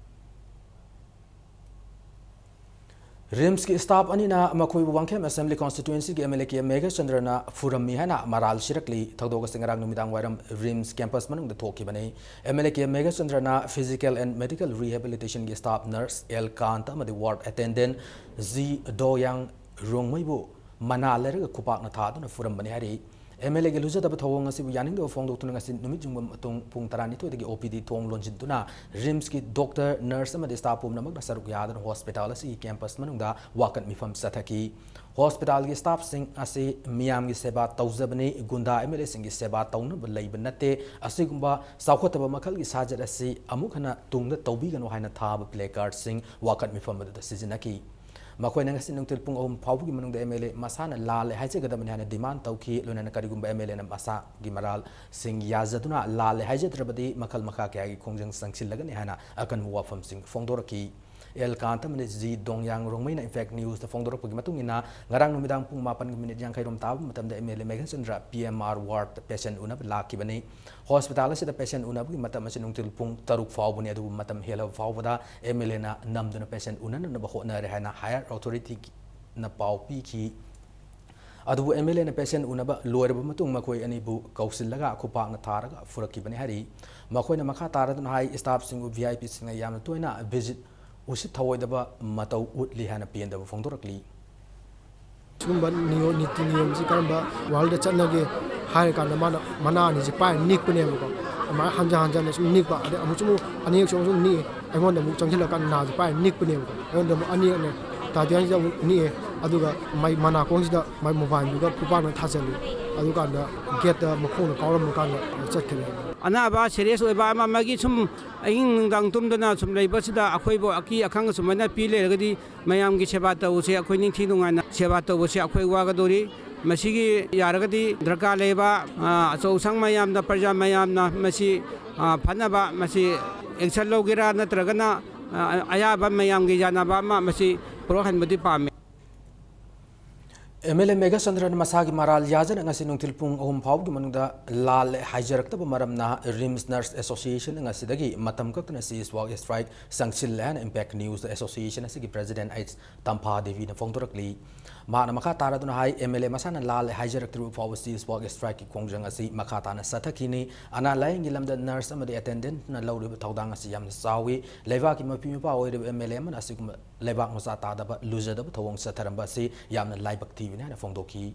ꯔꯤꯝꯁꯀꯤ staff ꯑꯅꯤꯅ ꯃꯈꯣꯏꯕꯨ ꯋꯥꯡꯈꯦꯝ Assembly Constituency ꯒꯤ M L A K Meghachandraꯅ ꯐꯨꯔꯝꯃꯤ ꯍꯥꯏꯅ ꯃꯔꯥꯜ ꯁꯤꯔꯛꯂꯤ꯫ ꯊꯧꯗꯣꯛ ꯑꯁꯤ ꯉꯔꯥꯡ ꯅꯨꯃꯤꯗꯥꯡ ꯋꯥꯏꯔꯝ ꯔꯤꯝꯁ campus ꯃꯅꯨꯡꯗ ꯊꯣꯛꯈꯤꯕꯅꯤ꯫ M L A K Meghachandraꯅ Physical and Medical Rehabilitation ꯒꯤ staff nurse L ꯀꯥꯟꯇ ꯑꯃꯗꯤ ward attendant G ꯗꯣꯌꯥꯡ ꯔꯣꯡꯃꯩꯕꯨ ꯃꯅꯥ ꯂꯩꯔꯒ ꯈꯨꯄꯥꯛꯅ ꯊꯥꯗꯨꯅ ꯐꯨꯔꯝꯕꯅꯤ ꯍꯥꯏꯔꯤ꯫ ꯑꯦꯝ ꯑꯦꯜ ꯑꯦꯒꯤ ꯂꯨꯖꯗꯕ ꯊꯧꯑꯣꯡ ꯑꯁꯤꯕꯨ ꯌꯥꯅꯤꯡꯗꯕ ꯐꯣꯡꯗꯣꯛꯇꯨꯅ ꯉꯁꯤ ꯅꯨꯃꯤꯠ ꯌꯨꯡꯕ ꯃꯇꯨꯡ ꯄꯨꯡ ꯇꯔꯥꯅꯤꯊꯣꯏꯗꯒꯤ ꯑꯣ ꯄꯤ ꯗꯤ ꯊꯣꯡ ꯂꯣꯟꯁꯤꯟꯗꯨꯅ ꯔꯤꯝꯁꯀꯤ ꯗꯣꯛꯇꯔ, ꯅꯔꯁ ꯑꯃꯗꯤ ꯁ꯭ꯇꯥꯐ ꯄꯨꯝꯅꯃꯛꯅ ꯁꯔꯨꯛ ꯌꯥꯗꯨꯅ ꯍꯣꯁꯄꯤꯇꯥꯜ ꯑꯁꯤꯒꯤ ꯀꯦꯝꯄꯁ ꯃꯅꯨꯡꯗ ꯋꯥꯀꯠ ꯃꯤꯐꯝ ꯆꯠꯊꯈꯤ꯫ ꯍꯣꯁꯄꯤꯇꯥꯜꯒꯤ ꯁ꯭ꯇꯥꯐꯁꯤꯡ ꯑꯁꯤ ꯃꯤꯌꯥꯝꯒꯤ ꯁꯦꯕꯥ ꯇꯧꯖꯕꯅꯤ, ꯒꯨꯟꯗꯥ ꯑꯦꯝ ꯑꯦꯜ ꯑꯦꯁꯤꯡꯒꯤ ꯁꯦꯕꯥ ꯇꯧꯅꯕ ꯂꯩꯕ ꯅꯠꯇꯦ, ꯑꯁꯤꯒꯨꯝꯕ ꯆꯥꯎꯈꯠꯇꯕ ꯃꯈꯜꯒꯤ ꯁꯥꯖꯠ ꯑꯁꯤ ꯑꯃꯨꯛ ꯍꯟꯅ ꯇꯨꯡꯗ ꯇꯧꯕꯤꯒꯅꯨ ꯍꯥꯏꯅ ꯊꯥꯕ ꯄ꯭ꯂꯦ ꯀꯥꯔꯗꯁꯤꯡ ꯋꯥꯀꯠ ꯃꯤꯐꯝ ꯑꯗꯨꯗ ꯁꯤꯖꯤꯟꯅꯈꯤ꯫ ꯃꯈꯣꯏꯅ ꯉꯁꯤ ꯅꯨꯡꯊꯤꯜ ꯄꯨꯡ ꯑꯍꯨꯝ ꯐꯥꯎꯕꯒꯤ ꯃꯅꯨꯡꯗ ꯑꯦꯝ ꯑꯦꯜ ꯑꯦ ꯃꯁꯥꯅ ꯂꯥꯜꯂꯦ ꯍꯥꯏꯖꯒꯗꯕꯅꯤ ꯍꯥꯏꯅ ꯗꯤꯃꯥꯟ ꯇꯧꯈꯤ꯫ ꯂꯣꯏꯅꯅ ꯀꯔꯤꯒꯨꯝꯕ ꯑꯦꯝ ꯑꯦꯜ ꯑꯦꯅ ꯃꯁꯥꯒꯤ ꯃꯔꯥꯜꯁꯤꯡ ꯌꯥꯖꯗꯨꯅ ꯂꯥꯜꯂꯦ ꯍꯥꯏꯖꯗ꯭ꯔꯕꯗꯤ ꯃꯈꯜ ꯃꯈꯥ ꯀꯌꯥꯒꯤ ꯈꯣꯡꯖꯪ ꯆꯪꯁꯤꯜꯂꯒꯅꯤ ꯍꯥꯏꯅ ꯑꯀꯟꯕ ꯋꯥꯐꯝꯁꯤꯡ ꯐꯣꯡꯗꯣꯔꯛꯈꯤ꯫ ꯑꯦꯜ ꯀꯥꯟꯇ ꯑꯃꯗꯤ ꯖꯤ ꯗꯣꯡꯌꯥꯡ ꯔꯣꯡꯃꯩꯅ ꯏꯝꯄꯦꯛ ꯅ꯭ꯌꯨꯁꯇ ꯐꯣꯡꯗꯣꯔꯛꯄꯒꯤ ꯃꯇꯨꯡ ꯏꯟꯅ, ꯉꯔꯥꯡ ꯅꯨꯃꯤꯗꯥꯡ ꯄꯨꯡ ꯃꯥꯄꯟꯒꯤ ꯃꯤꯅꯤꯠ ꯌꯥꯡꯈꯩꯔꯣꯝ ꯇꯥꯕ ꯃꯇꯝꯗ M L A Meghachandra P M R ꯋꯥꯔꯗꯇ ꯄꯦꯁꯦꯟ ꯎꯅꯕ ꯂꯥꯛꯈꯤꯕꯅꯤ꯫ ꯍꯣꯁꯄꯤꯇꯥꯜ ꯑꯁꯤꯗ ꯄꯦꯁꯦꯟ ꯎꯅꯕꯒꯤ ꯃꯇꯝ ꯑꯁꯤ ꯅꯨꯡꯊꯤꯜ ꯄꯨꯡ ꯇꯔꯨꯛ ꯐꯥꯎꯕꯅꯤ, ꯑꯗꯨꯕꯨ ꯃꯇꯝ ꯍꯦꯜꯂꯕ ꯐꯥꯎꯕꯗ ꯑꯦꯝ ꯑꯦꯜ ꯑꯦꯅ ꯅꯝꯗꯨꯅ ꯄꯦꯁꯦꯟ ꯎꯅꯅꯅꯕ ꯍꯣꯠꯅꯔꯦ ꯍꯥꯏꯅ ꯍꯥꯌꯔ ꯑꯣꯊꯣꯔꯤꯇꯤꯅ ꯄꯥꯎ ꯄꯤꯈꯤ꯫ ꯑꯗꯨꯕꯨ ꯑꯦꯝ ꯑꯦꯜ ꯑꯦꯅ ꯄꯦꯁꯦꯟ ꯎꯅꯕ ꯂꯣꯏꯔꯕ ꯃꯇꯨꯡ ꯃꯈꯣꯏ ꯑꯅꯤꯕꯨ ꯀꯧꯁꯤꯜꯂꯒ ꯈꯨꯄꯥꯛꯅ ꯊꯥꯔꯒ ꯐꯨꯔꯛꯈꯤꯕꯅꯤ ꯍꯥꯏꯔꯤ꯫ ꯃꯈꯣꯏꯅ ꯃꯈꯥ ꯇꯥꯔꯗꯨꯅ ꯍꯥꯏ, ꯁ꯭ꯇꯥꯐꯁꯤꯡꯕꯨ ꯚꯤ ꯑꯥꯏ ꯄꯤꯁꯤꯡꯅ ꯌꯥꯝꯅ ꯇꯣꯏꯅ ꯚꯤꯖꯤꯠ, ꯎꯁꯤꯠ ꯊꯑꯣꯏꯗꯕ ꯃꯇꯧ ꯎꯠꯂꯤ ꯍꯥꯏꯅ ꯄꯦꯟꯗꯕ ꯐꯣꯡꯗꯣꯔꯛꯂꯤ꯫ ꯁꯤꯒꯨꯝꯕ ꯅꯤꯌꯣꯝ, ꯅꯤꯇꯤ ꯅꯤꯌꯣꯝꯁꯤ ꯀꯔꯝꯕ ꯋꯥꯔꯜꯗ ꯆꯠꯅꯒꯦ ꯍꯥꯏꯔ ꯀꯥꯟꯗ, ꯃꯥꯅ ꯃꯅꯥ ꯑꯅꯤꯁꯤ ꯄꯥꯏꯔ ꯅꯤꯛꯄꯅꯦꯕꯀꯣ꯫ ꯑꯗꯨꯃꯥꯏꯅ ꯍꯟꯖꯟ ꯍꯟꯖꯟꯅ ꯁꯨꯝ ꯅꯤꯛꯄ, ꯑꯗꯩ ꯑꯃꯨꯛꯁꯨ ꯑꯃꯨꯛ ꯑꯅꯤꯔꯛꯁꯨ ꯑꯃꯨꯛꯁꯨ ꯅꯤꯛꯑꯦ꯫ ꯑꯩꯉꯣꯟꯗ ꯑꯃꯨꯛ ꯆꯪꯁꯤꯜꯂꯀꯥꯟꯗ ꯅꯥꯁꯤ ꯄꯥꯏꯔ ꯅꯤꯛꯄꯅꯦꯕꯀꯣ꯫ ꯑꯩꯉꯣꯟꯗ ꯑꯃꯨꯛ ꯑꯅꯤꯔꯛꯅꯦ, ꯇꯥꯗꯤꯌꯥꯟꯁꯤꯗ ꯑꯃꯨꯛ ꯅꯤꯛꯑꯦ꯫ ꯑꯗꯨꯒ ꯃꯥꯏ ꯃꯅꯥꯀꯣꯡꯁꯤꯗ ꯃꯥꯏ ꯃꯣꯕꯥꯏꯜꯗꯨꯒ ꯈꯨꯄꯥꯛꯅ ꯊꯥꯖꯜꯂꯤ꯫ ꯑꯗꯨꯀꯥꯟꯗ ꯒꯦꯠꯇ ꯃꯈꯣꯡꯅ ꯀꯥꯎꯔꯝꯕ ꯀꯥꯟꯗ ꯆꯠꯈ꯭ꯔꯦ꯫ ꯑꯅꯥꯕ ꯁꯦꯔꯤꯌꯁ ꯑꯣꯏꯕ ꯑꯃ ꯑꯃꯒꯤ ꯁꯨꯝ ꯑꯍꯤꯡ ꯅꯨꯡꯗꯥꯡ ꯇꯨꯝꯗꯅ ꯁꯨꯝ ꯂꯩꯕꯁꯤꯗ ꯑꯩꯈꯣꯏꯕꯨ ꯑꯀꯤ ꯑꯈꯪ ꯑꯁꯨꯃꯥꯏꯅ ꯄꯤ ꯂꯩꯔꯒꯗꯤ ꯃꯌꯥꯝꯒꯤ ꯁꯦꯕꯥ ꯇꯧꯕꯁꯦ ꯑꯩꯈꯣꯏ ꯅꯤꯡꯊꯤ ꯅꯨꯡꯉꯥꯏꯅ ꯁꯦꯕꯥ ꯇꯧꯕꯁꯦ ꯑꯩꯈꯣꯏ ꯋꯥꯒꯗꯧꯔꯤ꯫ ꯃꯁꯤꯒꯤ ꯌꯥꯔꯒꯗꯤ ꯗꯔꯀꯥꯔ ꯂꯩꯕ, ꯑ, ꯑꯆꯧ ꯑꯁꯥꯡ ꯃꯌꯥꯝꯅ, ꯄ꯭ꯔꯖꯥ ꯃꯌꯥꯝꯅ ꯃꯁꯤ, ꯑ, ꯐꯅꯕ ꯃꯁꯤ ꯑꯦꯛꯁꯟ ꯂꯧꯒꯦꯔꯥ ꯅꯠꯇ꯭ꯔꯒꯅ, ꯑ, ꯑꯌꯥꯕ ꯃꯌꯥꯝꯒꯤ ꯌꯥꯅꯕ ꯑꯃ ꯃꯁꯤ ꯄꯨꯔꯛꯍꯟꯕꯗꯤ ꯄꯥꯝꯃꯤ꯫ ꯑꯦꯝ ꯑꯦꯜ ꯑꯦ ꯃꯦꯘꯆꯟꯗ꯭ꯔꯅ ꯃꯁꯥꯒꯤ ꯃꯔꯥꯜ ꯌꯥꯖꯅ ꯉꯁꯤ ꯅꯨꯡꯊꯤꯜ ꯄꯨꯡ ꯑꯍꯨꯝ ꯐꯥꯎꯕꯒꯤ ꯃꯅꯨꯡꯗ ꯂꯥꯜꯂꯦ ꯍꯥꯏꯖꯔꯛꯇꯕ ꯃꯔꯝꯅ ꯔꯤꯝꯁ ꯅꯔꯁ ꯑꯦꯁꯣꯁꯤꯌꯦꯁꯟꯅ ꯉꯁꯤꯗꯒꯤ ꯃꯇꯝ ꯀꯛꯇꯅ ꯁꯤꯁ ꯋꯥꯛ ꯁ꯭ꯇ꯭ꯔꯥꯏꯛ ꯆꯪꯁꯤꯜꯂꯦ ꯍꯥꯏꯅ ꯏꯝꯄꯦꯛ ꯅ꯭ꯌꯨꯁꯇ ꯑꯦꯁꯣꯁꯤꯌꯦꯁꯟ ꯑꯁꯤꯒꯤ ꯄ꯭ꯔꯦꯁꯤꯗꯦꯟꯠ ꯑꯩꯆ ꯇꯝꯐꯥ ꯗꯦꯕꯤꯅ ꯐꯣꯡꯗꯣꯔꯛꯂꯤ꯫ ꯃꯍꯥꯛꯅ ꯃꯈꯥ ꯇꯥꯔꯗꯨꯅ ꯍꯥꯏ, ꯑꯦꯝ ꯑꯦꯜ ꯑꯦ ꯃꯁꯥꯅ ꯂꯥꯜꯂꯦ ꯍꯥꯏꯖꯔꯛꯇ꯭ꯔꯤꯕ ꯐꯥꯎꯕ ꯁꯤꯁ ꯋꯥꯛ ꯁ꯭ꯇ꯭ꯔꯥꯏꯛꯀꯤ ꯈꯣꯡꯖꯪ ꯑꯁꯤ ꯃꯈꯥ ꯇꯥꯅ ꯆꯠꯊꯈꯤꯅꯤ꯫ ꯑꯅꯥ ꯂꯥꯌꯦꯡꯒꯤ ꯂꯝꯗ ꯅꯔꯁ ꯑꯃꯗꯤ ꯑꯦꯇꯦꯟꯗꯦꯟꯠꯅ ꯂꯧꯔꯤꯕ ꯊꯧꯗꯥꯡ ꯑꯁꯤ ꯌꯥꯝꯅ ꯆꯥꯎꯏ꯫ ꯂꯩꯕꯥꯛꯀꯤ ꯃꯄꯤ ꯃꯄꯥ ꯑꯣꯏꯔꯤꯕ ꯑꯦꯝ ꯑꯦꯜ ꯑꯦ ꯑꯃꯅ ꯑꯁꯤꯒꯨꯝꯕ ꯂꯩꯕꯥꯛ ꯃꯆꯥ ꯇꯥꯗꯕ, ꯂꯨꯖꯗꯕ ꯊꯧꯑꯣꯡ ꯆꯠꯊꯔꯝꯕ ꯑꯁꯤ ꯌꯥꯝꯅ ꯂꯥꯏꯕꯛ ꯊꯤꯕꯅꯤ ꯍꯥꯏꯅ ꯐꯣꯡꯗꯣꯛꯈꯤ꯫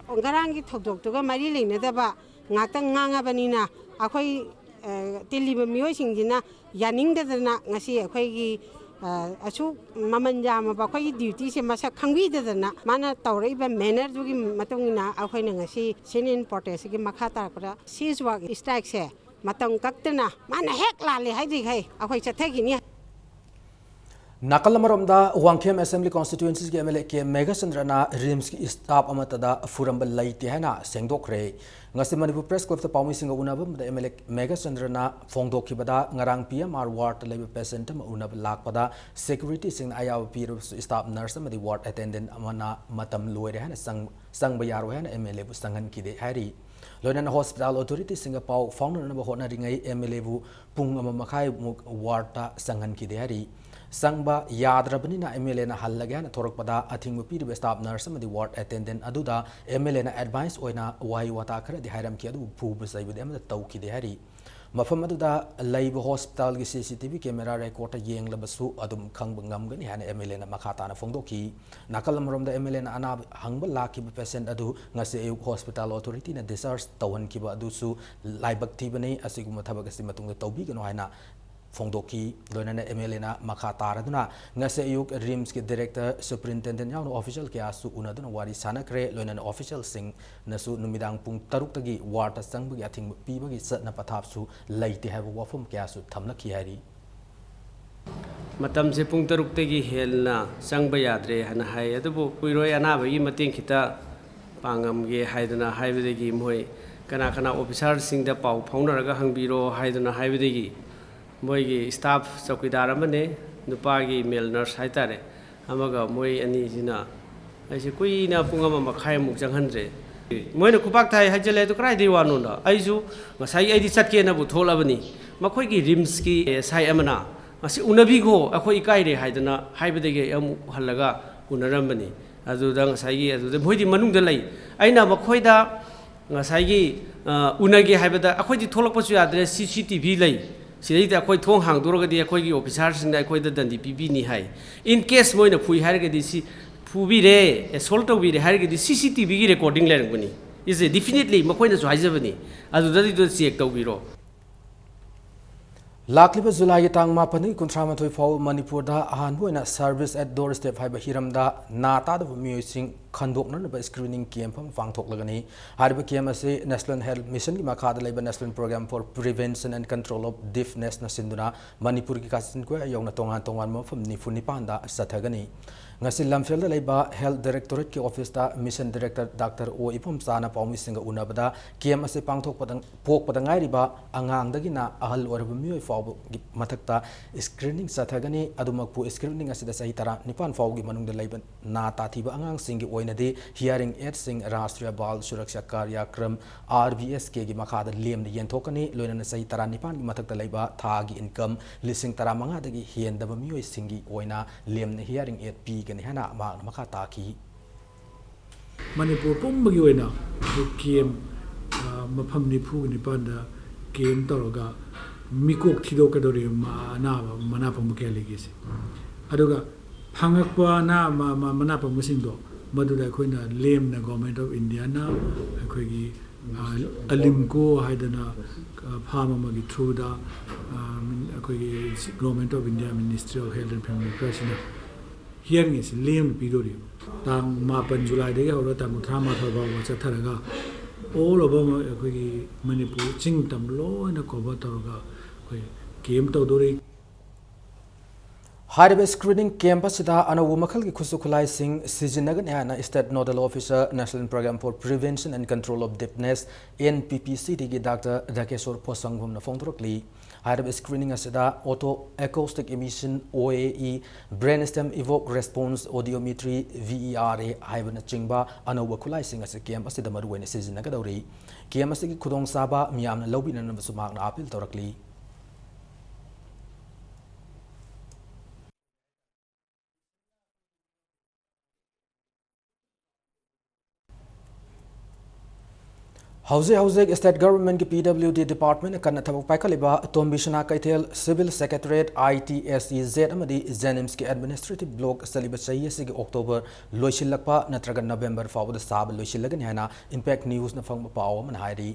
ꯉꯔꯥꯡꯒꯤ ꯊꯧꯗꯣꯛꯇꯨꯒ ꯃꯔꯤ ꯂꯩꯅꯗꯕ ꯉꯥꯛꯇꯪ ꯉꯥꯡꯉꯕꯅꯤꯅ, ꯑꯩꯈꯣꯏ, ꯑ, ꯇꯤꯜꯂꯤꯕ ꯃꯤꯑꯣꯏꯁꯤꯡꯁꯤꯅ ꯌꯥꯅꯤꯡꯗꯗꯅ ꯉꯁꯤ ꯑꯩꯈꯣꯏꯒꯤ, ꯑ, ꯑꯁꯨꯛ ꯃꯃꯜ ꯌꯥꯝꯃꯕ ꯑꯩꯈꯣꯏꯒꯤ duty ꯁꯦ ꯃꯁꯛ ꯈꯪꯕꯤꯗꯗꯅ, ꯃꯥꯅ ꯇꯧꯔꯛꯏꯕ manner ꯗꯨꯒꯤ ꯃꯇꯨꯡ ꯏꯟꯅ ꯑꯩꯈꯣꯏꯅ ꯉꯁꯤ sit-in protest ꯀꯤ ꯃꯈꯥ ꯇꯥꯔꯛꯄꯗ cease work strike ꯁꯦ ꯃꯇꯝ ꯀꯛꯇꯅ ꯃꯥꯅ ꯍꯦꯛ ꯂꯥꯜꯂꯦ ꯍꯥꯏꯗ꯭ꯔꯤꯈꯩ ꯑꯩꯈꯣꯏ ꯆꯠꯊꯈꯤꯅꯤ꯫ ꯅꯥꯀꯜ ꯑꯃꯔꯣꯝꯗ, ꯋꯥꯡꯈꯦꯝ Assembly Constituency ꯒꯤ MLA ꯀꯦ ꯃꯦꯘꯆꯟꯗ꯭ꯔꯅ RIMS ꯀꯤ staff ꯑꯃꯠꯇꯗ ꯐꯨꯔꯝꯕ ꯂꯩꯇꯦ ꯍꯥꯏꯅ ꯁꯦꯡꯗꯣꯛꯈ꯭ꯔꯦ꯫ ꯉꯁꯤ ꯃꯅꯤꯄꯨꯔ Press Club ꯇ ꯄꯥꯎꯃꯤꯁꯤꯡꯒ ꯎꯅꯕ ꯑꯃꯗ MLA ꯃꯦꯘꯆꯟꯗ꯭ꯔꯅ ꯐꯣꯡꯗꯣꯛꯈꯤꯕꯗ, ꯉꯔꯥꯡ P M R ward ꯇ ꯂꯩꯕ patient ꯑꯃ ꯎꯅꯕ ꯂꯥꯛꯄꯗ security ꯁꯤꯡꯅ ꯑꯌꯥꯕ ꯄꯤꯔꯕꯁꯨ staff nurse ꯑꯃꯗꯤ ward attendant ꯑꯃꯅ ꯃꯇꯝ ꯂꯣꯏꯔꯦ ꯍꯥꯏꯅ ꯆꯪ-, ꯆꯪꯕ ꯌꯥꯔꯣꯏ ꯍꯥꯏꯅ MLA ꯕꯨ ꯆꯪꯍꯟꯈꯤꯗꯦ ꯍꯥꯏꯔꯤ꯫ ꯂꯣꯏꯅꯅ hospital authority ꯁꯤꯡꯒ ꯄꯥꯎ ꯐꯥꯎꯅꯅꯕ ꯍꯣꯠꯅꯔꯤꯉꯩ MLA ꯕꯨ ꯄꯨꯡ ꯑꯃ ꯃꯈꯥꯏꯃꯨꯛ ward ꯇ ꯆꯪꯍꯟꯈꯤꯗꯦ ꯍꯥꯏꯔꯤ꯫ ꯆꯪꯕ ꯌꯥꯗ꯭ꯔꯕꯅꯤꯅ MLA ꯅ ꯍꯜꯂꯒꯦ ꯍꯥꯏꯅ ꯊꯣꯔꯛꯄꯗ, ꯑꯊꯤꯡꯕ ꯄꯤꯔꯤꯕ staff nurse ꯑꯃꯗꯤ ward attendant ꯑꯗꯨꯗ MLA ꯅ advice ꯑꯣꯏꯅ ꯋꯥꯍꯩ ꯋꯥꯇꯥ ꯈꯔꯗꯤ ꯍꯥꯏꯔꯝꯈꯤ, ꯑꯗꯨꯕꯨ ꯐꯨꯕ ꯆꯩꯕꯗꯤ ꯑꯃꯠꯇ ꯇꯧꯈꯤꯗꯦ ꯍꯥꯏꯔꯤ꯫ ꯃꯐꯝ ꯑꯗꯨꯗ ꯂꯩꯕ hospital ꯒꯤ CCTV camera record ꯇ ꯌꯦꯡꯂꯕꯁꯨ ꯑꯗꯨꯝ ꯈꯪꯕ ꯉꯝꯒꯅꯤ ꯍꯥꯏꯅ MLA ꯅ ꯃꯈꯥ ꯇꯥꯅ ꯐꯣꯡꯗꯣꯛꯈꯤ꯫ ꯅꯥꯀꯜ ꯑꯃꯔꯣꯝꯗ, MLA ꯅ ꯑꯅꯥꯕ ꯍꯪꯕ ꯂꯥꯛꯈꯤꯕ patient ꯑꯗꯨ ꯉꯁꯤ ꯑꯌꯨꯛ hospital authority ꯅ discharge ꯇꯧꯍꯟꯈꯤꯕ ꯑꯗꯨꯁꯨ ꯂꯥꯏꯕꯛ ꯊꯤꯕꯅꯤ꯫ ꯑꯁꯤꯒꯨꯝꯕ ꯊꯕꯛ ꯑꯁꯤ ꯃꯇꯨꯡꯗ ꯇꯧꯕꯤꯒꯅꯨ ꯍꯥꯏꯅ ꯐꯣꯡꯗꯣꯛꯈꯤ꯫ ꯂꯣꯏꯅꯅ MLA ꯅ ꯃꯈꯥ ꯇꯥꯔꯗꯨꯅ ꯉꯁꯤ ꯑꯌꯨꯛ RIMS ꯀꯤ director, superintendent ꯌꯥꯎꯅ official ꯀꯌꯥꯁꯨ ꯎꯅꯗꯨꯅ ꯋꯥꯔꯤ ꯁꯥꯟꯅꯈ꯭ꯔꯦ꯫ ꯂꯣꯏꯅꯅ official ꯁꯤꯡꯅꯁꯨ ꯅꯨꯃꯤꯗꯥꯡ ꯄꯨꯡ ꯇꯔꯨꯛꯇꯒꯤ ward ꯇ ꯆꯪꯕꯒꯤ ꯑꯊꯤꯡꯕ ꯄꯤꯕꯒꯤ ꯆꯠꯅ ꯄꯊꯥꯞꯁꯨ ꯂꯩꯇꯦ ꯍꯥꯏꯕ ꯋꯥꯐꯝ ꯀꯌꯥꯁꯨ ꯊꯝꯂꯛꯈꯤ ꯍꯥꯏꯔꯤ꯫ ꯃꯇꯝꯁꯦ ꯄꯨꯡ ꯇꯔꯨꯛꯇꯒꯤ ꯍꯦꯟꯅ ꯆꯪꯕ ꯌꯥꯗ꯭ꯔꯦ ꯍꯥꯏꯅ ꯍꯥꯏ꯫ ꯑꯗꯨꯕꯨ ꯀꯨꯏꯔꯣꯏ, ꯑꯅꯥꯕꯒꯤ ꯃꯇꯦꯡ ꯈꯤꯇ ꯄꯥꯡꯉꯝꯒꯦ ꯍꯥꯏꯗꯅ ꯍꯥꯏꯕꯗꯒꯤ, ꯃꯣꯏ ꯀꯅꯥ ꯀꯅꯥ officer ꯁꯤꯡꯗ ꯄꯥꯎ ꯐꯥꯎꯅꯔꯒ ꯍꯪꯕꯤꯔꯣ ꯍꯥꯏꯗꯅ ꯍꯥꯏꯕꯗꯒꯤ, ꯃꯣꯏꯒꯤ staff ꯆꯧꯀꯤꯗꯥꯔ ꯑꯃꯅꯦ, ꯅꯨꯄꯥꯒꯤ male nurse ꯍꯥꯏꯇꯥꯔꯦ, ꯑꯃꯒ ꯃꯣꯏ ꯑꯅꯤꯁꯤꯅ ꯑꯩꯁꯦ ꯀꯨꯏꯅ ꯄꯨꯡ ꯑꯃ ꯃꯈꯥꯏꯃꯨꯛ ꯆꯪꯍꯟꯗ꯭ꯔꯦ꯫ ꯃꯣꯏꯅ ꯈꯨꯄꯥꯛ ꯊꯥꯏ ꯍꯥꯏꯖꯜꯂꯦ, ꯑꯗꯨ ꯀꯗꯥꯏꯗꯒꯤ ꯋꯥꯅꯣꯅ? ꯑꯩꯁꯨ ꯉꯁꯥꯏ ꯑꯩꯗꯤ ꯆꯠꯀꯦꯅꯕꯨ ꯊꯣꯛꯂꯕꯅꯤ, ꯃꯈꯣꯏꯒꯤ RIMS ꯀꯤ SI ꯑꯃꯅ "ꯃꯁꯤ ꯎꯅꯕꯤꯈꯣ, ꯑꯩꯈꯣꯏ ꯏꯀꯥꯏꯔꯦ" ꯍꯥꯏꯗꯅ ꯍꯥꯏꯕꯗꯒꯤ ꯑꯩ ꯑꯃꯨꯛ ꯍꯜꯂꯒ ꯎꯅꯔꯝꯕꯅꯤ꯫ ꯑꯗꯨꯗ ꯉꯁꯥꯏꯒꯤ, ꯑꯗꯨꯗ ꯃꯣꯏꯗꯤ ꯃꯅꯨꯡꯗ ꯂꯩ꯫ ꯑꯩꯅ ꯃꯈꯣꯏꯗ ꯉꯁꯥꯏꯒꯤ, ꯑ, ꯎꯅꯒꯦ ꯍꯥꯏꯕꯗ, "ꯑꯩꯈꯣꯏꯗꯤ ꯊꯣꯛꯂꯛꯄꯁꯨ ꯌꯥꯗ꯭ꯔꯦ, CCTV ꯂꯩ, ꯁꯤꯗꯩꯗ ꯑꯩꯈꯣꯏ ꯊꯣꯡ ꯍꯥꯡꯗꯣꯔꯒꯗꯤ ꯑꯩꯈꯣꯏꯒꯤ officer ꯁꯤꯡꯅ ꯑꯩꯈꯣꯏꯗ ꯗꯟꯗꯤ ꯄꯤꯕꯤꯅꯤ" ꯍꯥꯏ꯫ In case ꯃꯣꯏꯅ ꯐꯨꯏ ꯍꯥꯏꯔꯒꯗꯤ, ꯁꯤ ꯐꯨꯕꯤꯔꯦ, ꯑꯦꯁꯣꯜ ꯇꯧꯕꯤꯔꯦ ꯍꯥꯏꯔꯒꯗꯤ ꯁꯤ ꯁꯤ ꯇꯤ ꯚꯤꯒꯤ ꯔꯦꯀꯣꯔꯗꯤꯡ ꯂꯩꯔꯝꯒꯅꯤ꯫ ꯏꯁ ꯗꯤꯐꯤꯅꯤꯠꯂꯤ ꯃꯈꯣꯏꯅꯁꯨ ꯍꯥꯏꯖꯕꯅꯤ꯫ ꯑꯗꯨꯗꯩꯗꯨꯗ ꯆꯦꯛ ꯇꯧꯕꯤꯔꯣ꯫ ꯂꯥꯛꯂꯤꯕ ꯖꯨꯂꯥꯏꯒꯤ ꯇꯥꯡ ꯃꯥꯄꯟꯗꯒꯤ ꯀꯨꯟꯊ꯭ꯔꯥ ꯃꯥꯊꯣꯏ ꯐꯥꯎꯕ ꯃꯅꯤꯄꯨꯔꯗ ꯑꯍꯥꯟꯕ ꯑꯣꯏꯅ Service at Doorstep ꯍꯥꯏꯕ ꯍꯤꯔꯝꯗ ꯅꯥ ꯇꯥꯗꯕ ꯃꯤꯑꯣꯏꯁꯤꯡ ꯈꯟꯗꯣꯛꯅꯅꯕ screening camp ꯑꯃ ꯄꯥꯡꯊꯣꯛꯂꯒꯅꯤ꯫ ꯍꯥꯏꯔꯤꯕ camp ꯑꯁꯤ National Health Missionꯒꯤ ꯃꯈꯥꯗ ꯂꯩꯕ National Program for Prevention and Control of Deafnessꯅ ꯁꯤꯟꯗꯨꯅ ꯃꯅꯤꯄꯨꯔꯒꯤ ꯀꯥꯆꯤꯟ ꯀꯣꯌꯥ ꯌꯧꯅ ꯇꯣꯉꯥꯟ ꯇꯣꯉꯥꯟꯕ ꯃꯐꯝ ꯅꯤꯐꯨ ꯅꯤꯄꯥꯟꯗ ꯆꯠꯊꯒꯅꯤ꯫ ꯉꯁꯤ ꯂꯝꯐꯦꯜꯗ ꯂꯩꯕ Health Directorateꯀꯤ officeꯇ Mission Director Doctor ꯑꯣ ꯏꯕꯣꯝꯆꯥꯅ ꯄꯥꯎꯃꯤꯁꯤꯡꯒ ꯎꯅꯕꯗ camp ꯑꯁꯤ ꯄꯥꯡꯊꯣꯛꯄꯗ, ꯄꯣꯛꯄꯗ ꯉꯥꯏꯔꯤꯕ ꯑꯉꯥꯡꯗꯒꯤꯅ ꯑꯍꯜ ꯑꯣꯏꯔꯕ ꯃꯤꯑꯣꯏ ꯐꯥꯎꯕꯒꯤ ꯃꯊꯛꯇ screening ꯆꯠꯊꯒꯅꯤ꯫ ꯑꯗꯨꯃꯛꯄꯨ screening ꯑꯁꯤꯗ ꯆꯍꯤ ꯇꯔꯥꯅꯤꯄꯥꯟ ꯐꯥꯎꯕꯒꯤ ꯃꯅꯨꯡꯗ ꯂꯩꯕ ꯅꯥ ꯇꯥꯊꯤꯕ ꯑꯉꯥꯡꯁꯤꯡꯒꯤ ꯑꯣꯏꯅꯗꯤ hearing aidꯁꯤꯡ, Rashtriya Bal Suraksha Karyakram, R B S Kꯒꯤ ꯃꯈꯥꯗ ꯂꯦꯝꯅ ꯌꯦꯟꯊꯣꯛꯀꯅꯤ꯫ ꯂꯣꯏꯅꯅ ꯆꯍꯤ ꯇꯔꯥꯅꯤꯄꯥꯟꯒꯤ ꯃꯊꯛꯇ ꯂꯩꯕ ꯊꯥꯒꯤ income ꯂꯤꯁꯤꯡ ꯇꯔꯥꯃꯉꯥꯗꯒꯤ ꯍꯦꯟꯗꯕ ꯃꯤꯑꯣꯏꯁꯤꯡꯒꯤ ꯑꯣꯏꯅ ꯂꯦꯝꯅ hearing aid ꯄꯤꯒꯅꯤ ꯍꯥꯏꯅ ꯃꯍꯥꯛꯅ ꯃꯈꯥ ꯇꯥꯈꯤ꯫ ꯃꯅꯤꯄꯨꯔ ꯄꯨꯝꯕꯒꯤ ꯑꯣꯏꯅ ꯑꯩꯈꯣꯏ camp, ꯑ, ꯃꯐꯝ ꯅꯤꯐꯨꯒ ꯅꯤꯄꯥꯟꯗ camp ꯇꯧꯔꯒ ꯃꯤꯀꯣꯛ ꯊꯤꯗꯣꯛꯀꯗꯧꯔꯤꯕ ꯃ-, ꯑꯅꯥꯕ ꯃꯅꯥ ꯄꯪꯕ ꯀꯌꯥ ꯂꯩꯒꯦ ꯁꯤ꯫ ꯑꯗꯨꯒ ꯐꯪꯉꯛꯄ ꯑꯅꯥ-, ꯃ-, ꯃ-, ꯃꯅꯥ ꯄꯪꯕꯁꯤꯡꯗꯣ ꯃꯗꯨꯗ ꯑꯩꯈꯣꯏꯅ ꯂꯦꯝꯅ Government of Indiaꯅ ꯑꯩꯈꯣꯏꯒꯤ, ꯑ, Alimco ꯍꯥꯏꯗꯅ, ꯑ, farm ꯑꯃꯒꯤ throughꯗ, ꯑ, ꯃꯤꯟ-, ꯑꯩꯈꯣꯏꯒꯤ Government of India Ministry of Health and Family Affairsꯅ hearing aidꯁꯤ ꯂꯦꯝꯅ ꯄꯤꯗꯣꯔꯤꯕ꯫ ꯇꯥꯡ ꯃꯥꯄꯟ ꯖꯨꯂꯥꯏꯗꯒꯤ ꯍꯧꯔꯒ ꯇꯥꯡ ꯀꯨꯟꯊ꯭ꯔꯥ ꯃꯥꯊꯣꯏ ꯐꯥꯎꯕ ꯆꯠꯊꯔꯒ all over ꯑꯩꯈꯣꯏꯒꯤ ꯃꯅꯤꯄꯨꯔ ꯆꯤꯡ ꯇꯝ ꯂꯣꯏꯅ cover ꯇꯧꯔꯒ ꯑꯩꯈꯣꯏ camp ꯇꯧꯗꯣꯔꯤ꯫ ꯍꯥꯏꯔꯤꯕ screening camp ꯑꯁꯤꯗ ꯑꯅꯧꯕ ꯃꯈꯜꯒꯤ ꯈꯨꯠꯁꯨ ꯈꯨꯠꯂꯥꯏꯁꯤꯡ ꯁꯤꯖꯤꯟꯅꯒꯅꯤ ꯍꯥꯏꯅ State Nodal Officer, National Program for Prevention and Control of Deafness, N P P C Dꯒꯤ Doctor ꯙꯀꯦꯁꯣꯔ ꯄꯣꯠꯁꯪꯕꯝꯅ ꯐꯣꯡꯗꯣꯔꯛꯂꯤ꯫ ꯍꯥꯏꯔꯤꯕ screening ꯑꯁꯤꯗ auto acoustic emission, O A E, brainstem evoke response audiometry, V E R A ꯍꯥꯏꯕꯅꯆꯤꯡꯕ ꯑꯅꯧꯕ ꯈꯨꯠꯂꯥꯏꯁꯤꯡ ꯑꯁꯤ camp ꯑꯁꯤꯗ ꯃꯔꯨꯑꯣꯏꯅ ꯁꯤꯖꯤꯟꯅꯒꯗꯧꯔꯤ꯫ Camp ꯑꯁꯤꯒꯤ ꯈꯨꯗꯣꯡꯆꯥꯕ ꯃꯤꯌꯥꯝꯅ ꯂꯧꯕꯤꯅꯅꯕꯁꯨ ꯃꯍꯥꯛꯅ appeal ꯇꯧꯔꯛꯂꯤ꯫ ꯍꯧꯖꯤꯛ ꯍꯧꯖꯤꯛ state government ꯀꯤ P W D department ꯀꯟꯅ ꯊꯕꯛ ꯄꯥꯏꯈꯠꯂꯤꯕ ꯇꯣꯝꯕꯤꯁꯅꯥ ꯀꯩꯊꯦꯜ, civil secretariat, I T S E Z ꯑꯃꯗꯤ JNIMS ꯀꯤ administrative block ꯆꯠꯂꯤꯕ ꯆꯍꯤ ꯑꯁꯤꯒꯤ October ꯂꯣꯏꯁꯤꯜꯂꯛꯄ ꯅꯠꯇ꯭ꯔꯒ November ꯐꯥꯎꯕꯗ ꯁꯥꯕ ꯂꯣꯏꯁꯤꯜꯂꯒꯅꯤ ꯍꯥꯏꯅ Impact News ꯅ ꯐꯪꯕ ꯄꯥꯎ ꯑꯃꯅ ꯍꯥꯏꯔꯤ꯫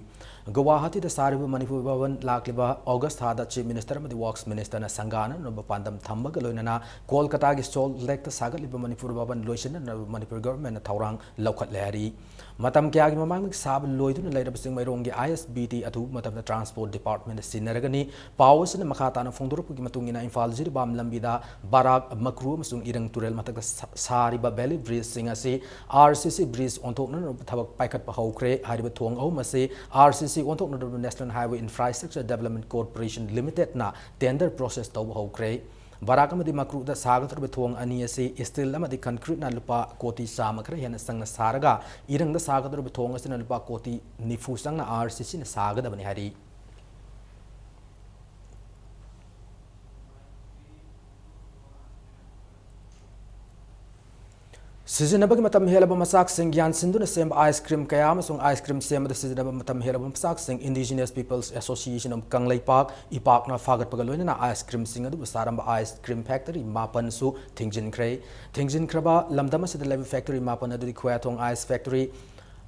ꯒꯨꯋꯥꯍꯥꯇꯤꯗ ꯁꯥꯔꯤꯕ ꯃꯅꯤꯄꯨꯔ ꯚꯕꯟ ꯂꯥꯛꯂꯤꯕ August ꯊꯥꯗ Chief Minister ꯑꯃꯗꯤ Works Minister ꯅ ꯁꯪꯒꯥꯅꯅꯕ ꯄꯥꯟꯗꯝ ꯊꯝꯕꯒ ꯂꯣꯏꯅꯅ ꯀꯣꯜꯀꯇꯥꯒꯤ Salt Lake ꯇ ꯁꯥꯒꯠꯂꯤꯕ ꯃꯅꯤꯄꯨꯔ ꯚꯕꯟ ꯂꯣꯏꯁꯤꯟꯅꯅꯕ ꯃꯅꯤꯄꯨꯔ government ꯅ ꯊꯧꯔꯥꯡ ꯂꯧꯈꯠꯂꯦ ꯍꯥꯏꯔꯤ꯫ ꯃꯇꯝ ꯀꯌꯥꯒꯤ ꯃꯃꯥꯡꯗꯒꯤ ꯁꯥꯕ ꯂꯣꯏꯗꯨꯅ ꯂꯩꯔꯕ ꯆꯤꯡꯃꯩꯔꯣꯡꯒꯤ I S B T ꯑꯊꯨꯕ ꯃꯇꯝꯗ transport department ꯗ ꯁꯤꯟꯅꯔꯒꯅꯤ꯫ ꯄꯥꯎ ꯑꯁꯤꯅ ꯃꯈꯥ ꯇꯥꯅ ꯐꯣꯡꯗꯣꯔꯛꯄꯒꯤ ꯃꯇꯨꯡ ꯏꯟꯅ, ꯏꯝꯐꯥꯜ ꯖꯤꯔꯤꯕꯥꯝ ꯂꯝꯕꯤꯗ ꯕꯔꯥꯛ, ꯃꯀ꯭ꯔꯨ ꯑꯃꯁꯨꯡ ꯏꯔꯪ ꯇꯨꯔꯦꯜ ꯃꯊꯛꯇ ꯁꯥ-, ꯁꯥꯔꯤꯕ valley bridge ꯁꯤꯡ ꯑꯁꯤ R C C bridge ꯑꯣꯟꯊꯣꯛꯅꯅꯕ ꯊꯕꯛ ꯄꯥꯏꯈꯠꯄ ꯍꯧꯈ꯭ꯔꯦ꯫ ꯍꯥꯏꯔꯤꯕ ꯊꯣꯡ ꯑꯍꯨꯝ ꯑꯁꯤ R C C ꯑꯣꯟꯊꯣꯛꯅꯅꯕ National Highway Infrastructure Development Corporation Limited ꯅ tender process ꯇꯧꯕ ꯍꯧꯈ꯭ꯔꯦ꯫ ꯕꯔꯥꯛ ꯑꯃꯗꯤ ꯃꯀ꯭ꯔꯨꯗ ꯁꯥꯒꯗꯧꯔꯤꯕ ꯊꯣꯡ ꯑꯅꯤ ꯑꯁꯤ steel ꯑꯃꯗꯤ concrete ꯅ ꯂꯨꯄꯥ ꯀꯣꯇꯤ ꯆꯥꯝꯃ ꯈꯔ ꯍꯦꯟꯅ ꯆꯪꯅ ꯁꯥꯔꯒ, ꯏꯔꯪꯗ ꯁꯥꯒꯗꯧꯔꯤꯕ ꯊꯣꯡ ꯑꯁꯤꯅ ꯂꯨꯄꯥ ꯀꯣꯇꯤ ꯅꯤꯐꯨ ꯆꯪꯅ R C C ꯅ ꯁꯥꯒꯗꯕꯅꯤ ꯍꯥꯏꯔꯤ꯫ ꯁꯤꯖꯤꯟꯅꯕꯒꯤ ꯃꯇꯝ ꯍꯦꯜꯂꯕ ꯃꯆꯥꯛꯁꯤꯡ ꯌꯥꯟꯁꯤꯟꯗꯨꯅ ꯁꯦꯝꯕ ice cream ꯀꯌꯥ ꯑꯃꯁꯨꯡ ice cream ꯁꯦꯝꯕꯗ ꯁꯤꯖꯤꯟꯅꯕ ꯃꯇꯝ ꯍꯦꯜꯂꯕ ꯃꯆꯥꯛꯁꯤꯡ Indigenous Peoples Association of Kangleipak, ꯏꯄꯥꯛꯅ ꯐꯥꯒꯠꯄꯒ ꯂꯣꯏꯅꯅ ice cream ꯁꯤꯡ ꯑꯗꯨꯕꯨ ꯁꯥꯔꯝꯕ ice cream factory ꯃꯥꯄꯟꯁꯨ ꯊꯤꯡꯖꯤꯟꯈ꯭ꯔꯦ꯫ ꯊꯤꯡꯖꯤꯟꯈ꯭ꯔꯕ ꯂꯝꯗꯝ ꯑꯁꯤꯗ ꯂꯩꯕ factory ꯃꯥꯄꯟ ꯑꯗꯨꯗꯤ ꯈꯨꯌꯥꯊꯣꯡ ice factory,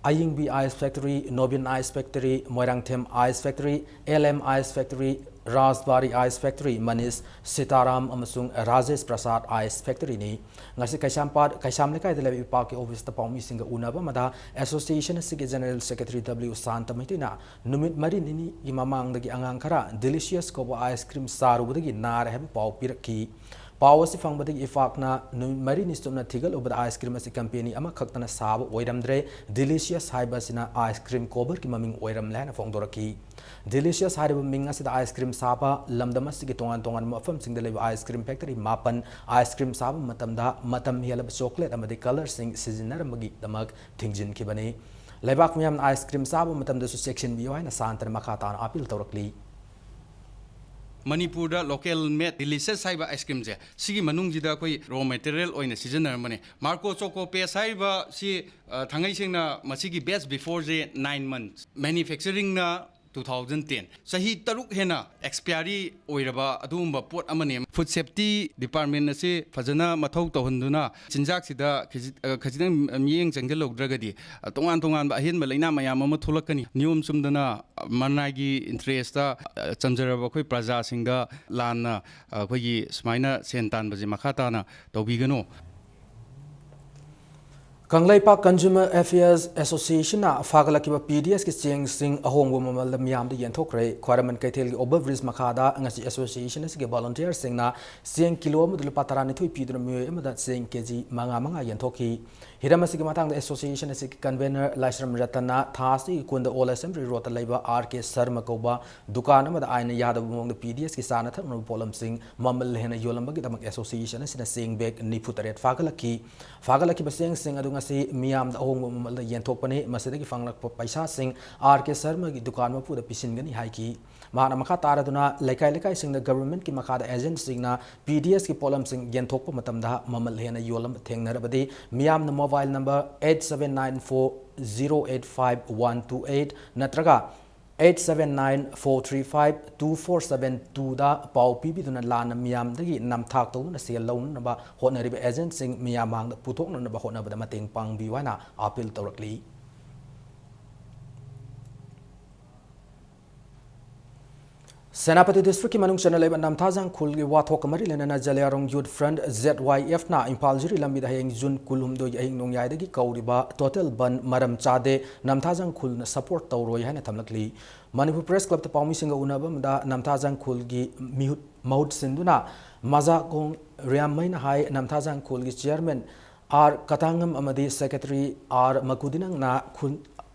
ꯑꯌꯤꯡꯕꯤ ice factory, Nobin ice factory, Moirangthem ice factory, L M ice factory, ꯔꯥꯖꯕꯥꯔꯤ ice factory, Manish, ꯁꯤꯇꯥꯔꯥꯝ ꯑꯃꯁꯨꯡ ꯔꯥꯖꯦꯁ ꯄ꯭ꯔꯁꯥꯗ ice factory ꯅꯤ꯫ ꯉꯁꯤ ꯀꯩꯁꯥꯝꯄꯥꯠ, ꯀꯩꯁꯥꯝ ꯂꯩꯀꯥꯏꯗ ꯂꯩꯕ ꯏꯄꯥꯛꯀꯤ office ꯇ ꯄꯥꯎꯃꯤꯁꯤꯡꯒ ꯎꯅꯕ ꯑꯃꯗ association ꯑꯁꯤꯒꯤ general secretary W ꯁꯥꯟꯇ ꯃꯩꯇꯩꯅ ꯅꯨꯃꯤꯠ ꯃꯔꯤ ꯅꯤꯅꯤꯒꯤ ꯃꯃꯥꯡꯗꯒꯤ ꯑꯉꯥꯡ ꯈꯔ Delicious ꯀꯧꯕ ice cream ꯆꯥꯔꯨꯕꯗꯒꯤ ꯅꯥꯔꯦ ꯍꯥꯏꯕ ꯄꯥꯎ ꯄꯤꯔꯛꯈꯤ꯫ ꯄꯥꯎ ꯑꯁꯤ ꯐꯪꯕꯗꯒꯤ ꯏꯄꯥꯛꯅ ꯅꯨꯃꯤꯠ ꯃꯔꯤꯅꯤ ꯆꯨꯞꯅ ꯊꯤꯒꯠꯂꯨꯕꯗ ice cream ꯑꯁꯤ company ꯑꯃꯈꯛꯇꯅ ꯁꯥꯕ ꯑꯣꯏꯔꯝꯗ꯭ꯔꯦ꯫ Delicious ꯍꯥꯏꯕ ꯑꯁꯤꯅ ice cream cover ꯒꯤ ꯃꯃꯤꯡ ꯑꯣꯏꯔꯝꯂꯦ ꯍꯥꯏꯅ ꯐꯣꯡꯗꯣꯔꯛꯈꯤ꯫ Delicious ꯍꯥꯏꯔꯤꯕ ꯃꯤꯡ ꯑꯁꯤꯗ ice cream ꯁꯥꯕ ꯂꯝꯗꯝ ꯑꯁꯤꯒꯤ ꯇꯣꯉꯥꯟ ꯇꯣꯉꯥꯟꯕ ꯃꯐꯝꯁꯤꯡꯗ ꯂꯩꯕ ice cream factory ꯃꯥꯄꯟ ice cream ꯁꯥꯕ ꯃꯇꯝꯗ ꯃꯇꯝ ꯍꯦꯜꯂꯕ chocolate ꯑꯃꯗꯤ colour ꯁꯤꯡ ꯁꯤꯖꯤꯟꯅꯔꯝꯕꯒꯤꯗꯃꯛ ꯊꯤꯡꯖꯤꯟꯈꯤꯕꯅꯤ꯫ ꯂꯩꯕꯥꯛ ꯃꯤꯌꯥꯝꯅ ice cream ꯆꯥꯕ ꯃꯇꯝꯗꯁꯨ ꯆꯦꯛꯁꯤꯟꯕꯤꯌꯨ ꯍꯥꯏꯅ ꯁꯥꯟꯇꯅ ꯃꯈꯥ ꯇꯥꯅ appeal ꯇꯧꯔꯛꯂꯤ꯫ ꯃꯅꯤꯄꯨꯔꯗ local made delicious ꯍꯥꯏꯕ ice cream ꯁꯦ, ꯁꯤꯒꯤ ꯃꯅꯨꯡꯁꯤꯗ ꯑꯩꯈꯣꯏ raw material ꯑꯣꯏꯅ ꯁꯤꯖꯤꯟꯅꯔꯝꯕꯅꯦ꯫ Marco Choco Paste ꯍꯥꯏꯔꯤꯕ ꯁꯤ, ꯑ, ꯊꯥꯡꯉꯩ ꯁꯦꯡꯅ ꯃꯁꯤꯒꯤ batch before ꯁꯦ nine months, manufacturing ꯅ two thousand ten, ꯆꯍꯤ ꯇꯔꯨꯛ ꯍꯦꯟꯅ expiry ꯑꯣꯏꯔꯕ ꯑꯗꯨꯒꯨꯝꯕ ꯄꯣꯠ ꯑꯃꯅꯤ꯫ Food safety department ꯑꯁꯤ ꯐꯖꯅ ꯃꯊꯧ ꯇꯧꯍꯟꯗꯨꯅ ꯆꯤꯟꯖꯥꯛꯁꯤꯗ ꯈꯖꯤ-, ꯑ, ꯈꯖꯤꯛꯇꯪ ꯃꯤꯠꯌꯦꯡ ꯆꯪꯁꯤꯜꯍꯧꯗ꯭ꯔꯒꯗꯤ, ꯑ, ꯇꯣꯉꯥꯟ ꯇꯣꯉꯥꯟꯕ ꯑꯍꯦꯟꯕ ꯂꯥꯏꯅꯥ ꯃꯌꯥꯝ ꯑꯃ ꯊꯣꯛꯂꯛꯀꯅꯤ꯫ ꯅꯤꯌꯣꯝ ꯆꯨꯝꯗꯅ, ꯑ, ꯃꯅꯥꯏꯒꯤ interest ꯇ, ꯑ, ꯆꯝꯖꯔꯕ ꯑꯩꯈꯣꯏ ꯄ꯭ꯔꯖꯥꯁꯤꯡꯗ ꯂꯥꯟꯅ, ꯑ, ꯑꯩꯈꯣꯏꯒꯤ ꯁꯨꯃꯥꯏꯅ ꯁꯦꯟ ꯇꯥꯟꯕꯁꯦ ꯃꯈꯥ ꯇꯥꯅ ꯇꯧꯕꯤꯒꯅꯨ꯫ ꯀꯪꯂꯩꯄꯥꯛ Consumer Affairs Association ꯅ ꯐꯥꯒꯠꯂꯛꯈꯤꯕ P D S ꯀꯤ ꯆꯦꯡꯁꯤꯡ ꯑꯍꯣꯡꯕ ꯃꯃꯜꯗ ꯃꯤꯌꯥꯝꯗ ꯌꯦꯟꯊꯣꯛꯈ꯭ꯔꯦ꯫ ꯈ꯭ꯋꯥꯏꯔꯝꯕꯟ ꯀꯩꯊꯦꯜꯒꯤ over bridge ꯃꯈꯥꯗ ꯉꯁꯤ association ꯑꯁꯤꯒꯤ volunteer ꯁꯤꯡꯅ ꯆꯦꯡ ꯀꯤꯂꯣ ꯑꯃꯗ ꯂꯨꯄꯥ ꯇꯔꯥꯅꯤꯊꯣꯏ ꯄꯤꯗꯨꯅ ꯃꯤꯑꯣꯏ ꯑꯃꯗ ꯆꯦꯡ ꯀꯦ ꯖꯤ ꯃꯉꯥ ꯃꯉꯥ ꯌꯦꯟꯊꯣꯛꯈꯤ꯫ ꯍꯤꯔꯝ ꯑꯁꯤꯒꯤ ꯃꯇꯥꯡꯗ association ꯑꯁꯤꯒꯤ convener ꯂꯥꯏꯁ꯭ꯔꯝ ꯔꯇꯟꯅ ꯊꯥ ꯑꯁꯤꯒꯤ ꯀꯨꯟꯗ Old Assembly Road ꯇ ꯂꯩꯕ R K Sharma ꯀꯧꯕ ꯗꯨꯀꯥꯟ ꯑꯃꯗ ꯑꯥꯏꯟꯅ ꯌꯥꯗꯕ ꯃꯑꯣꯡꯗ P D S ꯀꯤ ꯆꯥꯅ ꯊꯛꯅꯕ ꯄꯣꯠꯂꯝꯁꯤꯡ ꯃꯃꯜ ꯍꯦꯟꯅ ꯌꯣꯜꯂꯝꯕꯒꯤꯗꯃꯛ association ꯑꯁꯤꯅ ꯆꯦꯡ bag ꯅꯤꯐꯨ ꯇꯔꯦꯠ ꯐꯥꯒꯠꯂꯛꯈꯤ꯫ ꯐꯥꯒꯠꯂꯛꯈꯤꯕ ꯆꯦꯡꯁꯤꯡ ꯑꯗꯨ ꯉꯁꯤ ꯃꯤꯌꯥꯝꯗ ꯑꯍꯣꯡꯕ ꯃꯃꯜꯗ ꯌꯦꯟꯊꯣꯛꯄꯅꯤ꯫ ꯃꯁꯤꯗꯒꯤ ꯐꯪꯂꯛꯄ ꯄꯩꯁꯥꯁꯤꯡ R K Sharma ꯒꯤ ꯗꯨꯀꯥꯟ ꯃꯄꯨꯗ ꯄꯤꯁꯤꯟꯒꯅꯤ ꯍꯥꯏꯈꯤ꯫ ꯃꯍꯥꯛꯅ ꯃꯈꯥ ꯇꯥꯔꯗꯨꯅ ꯂꯩꯀꯥꯏ ꯂꯩꯀꯥꯏꯁꯤꯡꯗ government ꯀꯤ ꯃꯈꯥꯗ agent ꯁꯤꯡꯅ P D S ꯀꯤ ꯄꯣꯠꯂꯝꯁꯤꯡ ꯌꯦꯟꯊꯣꯛꯄ ꯃꯇꯝꯗ ꯃꯃꯜ ꯍꯦꯟꯅ ꯌꯣꯜꯂꯝꯕ ꯊꯦꯡꯅꯔꯕꯗꯤ ꯃꯤꯌꯥꯝꯅ mobile number eight seven nine four zero eight five one two eight ꯅꯠꯇ꯭ꯔꯒ eight seven nine four three five two four seven two ꯗ ꯄꯥꯎ ꯄꯤꯕꯤꯗꯨꯅ ꯂꯥꯟꯅ ꯃꯤꯌꯥꯝꯗꯒꯤ ꯅꯝꯊꯥꯛ ꯇꯧꯗꯨꯅ ꯁꯦꯜ ꯂꯧꯅꯅꯕ ꯍꯣꯠꯅꯔꯤꯕ agent ꯁꯤꯡ ꯃꯤꯌꯥꯝ ꯃꯥꯡꯗ ꯄꯨꯊꯣꯛꯅꯅꯕ ꯍꯣꯠꯅꯕꯗ ꯃꯇꯦꯡ ꯄꯥꯡꯕꯤꯌꯨ ꯍꯥꯏꯅ appeal ꯇꯧꯔꯛꯂꯤ꯫ ꯁꯦꯅꯥꯄꯇꯤ district ꯀꯤ ꯃꯅꯨꯡ ꯆꯟꯅ ꯂꯩꯕ ꯅꯝꯊꯥꯖꯥꯡ ꯈꯨꯜꯒꯤ ꯋꯥꯊꯣꯛꯀ ꯃꯔꯤ ꯂꯩꯅꯅ ꯖꯂꯤꯌꯥꯔꯣꯡ Youth Front, Z Y F ꯅ ꯏꯝꯐꯥꯜ ꯖꯤꯔꯤ ꯂꯝꯕꯤꯗ ꯍꯌꯦꯡ June ꯀꯨꯟꯍꯨꯝꯗꯣꯏꯒꯤ ꯑꯍꯤꯡ ꯅꯣꯡꯌꯥꯏꯗꯒꯤ ꯀꯧꯔꯤꯕ total ꯕꯟ ꯃꯔꯝ ꯆꯥꯗꯦ, ꯅꯝꯊꯥꯖꯥꯡ ꯈꯨꯜꯅ support ꯇꯧꯔꯣꯏ ꯍꯥꯏꯅ ꯊꯝꯂꯛꯂꯤ꯫ ꯃꯅꯤꯄꯨꯔ Press Club ꯇ ꯄꯥꯎꯃꯤꯁꯤꯡꯒ ꯎꯅꯕ ꯑꯃꯗ ꯅꯝꯊꯥꯖꯥꯡ ꯈꯨꯜꯒꯤ ꯃꯤꯍꯨꯠ, ꯃꯍꯨꯠ ꯁꯤꯟꯗꯨꯅ ꯃꯖꯥꯒꯣꯡ ꯔꯤꯌꯥꯝꯃꯩꯅ ꯍꯥꯏ, ꯅꯝꯊꯥꯖꯥꯡ ꯈꯨꯜꯒꯤ chairman R ꯀꯇꯥꯉꯝ ꯑꯃꯗꯤ secretary R ꯃꯀꯨꯗꯤꯅꯪꯅ ꯈꯨꯟ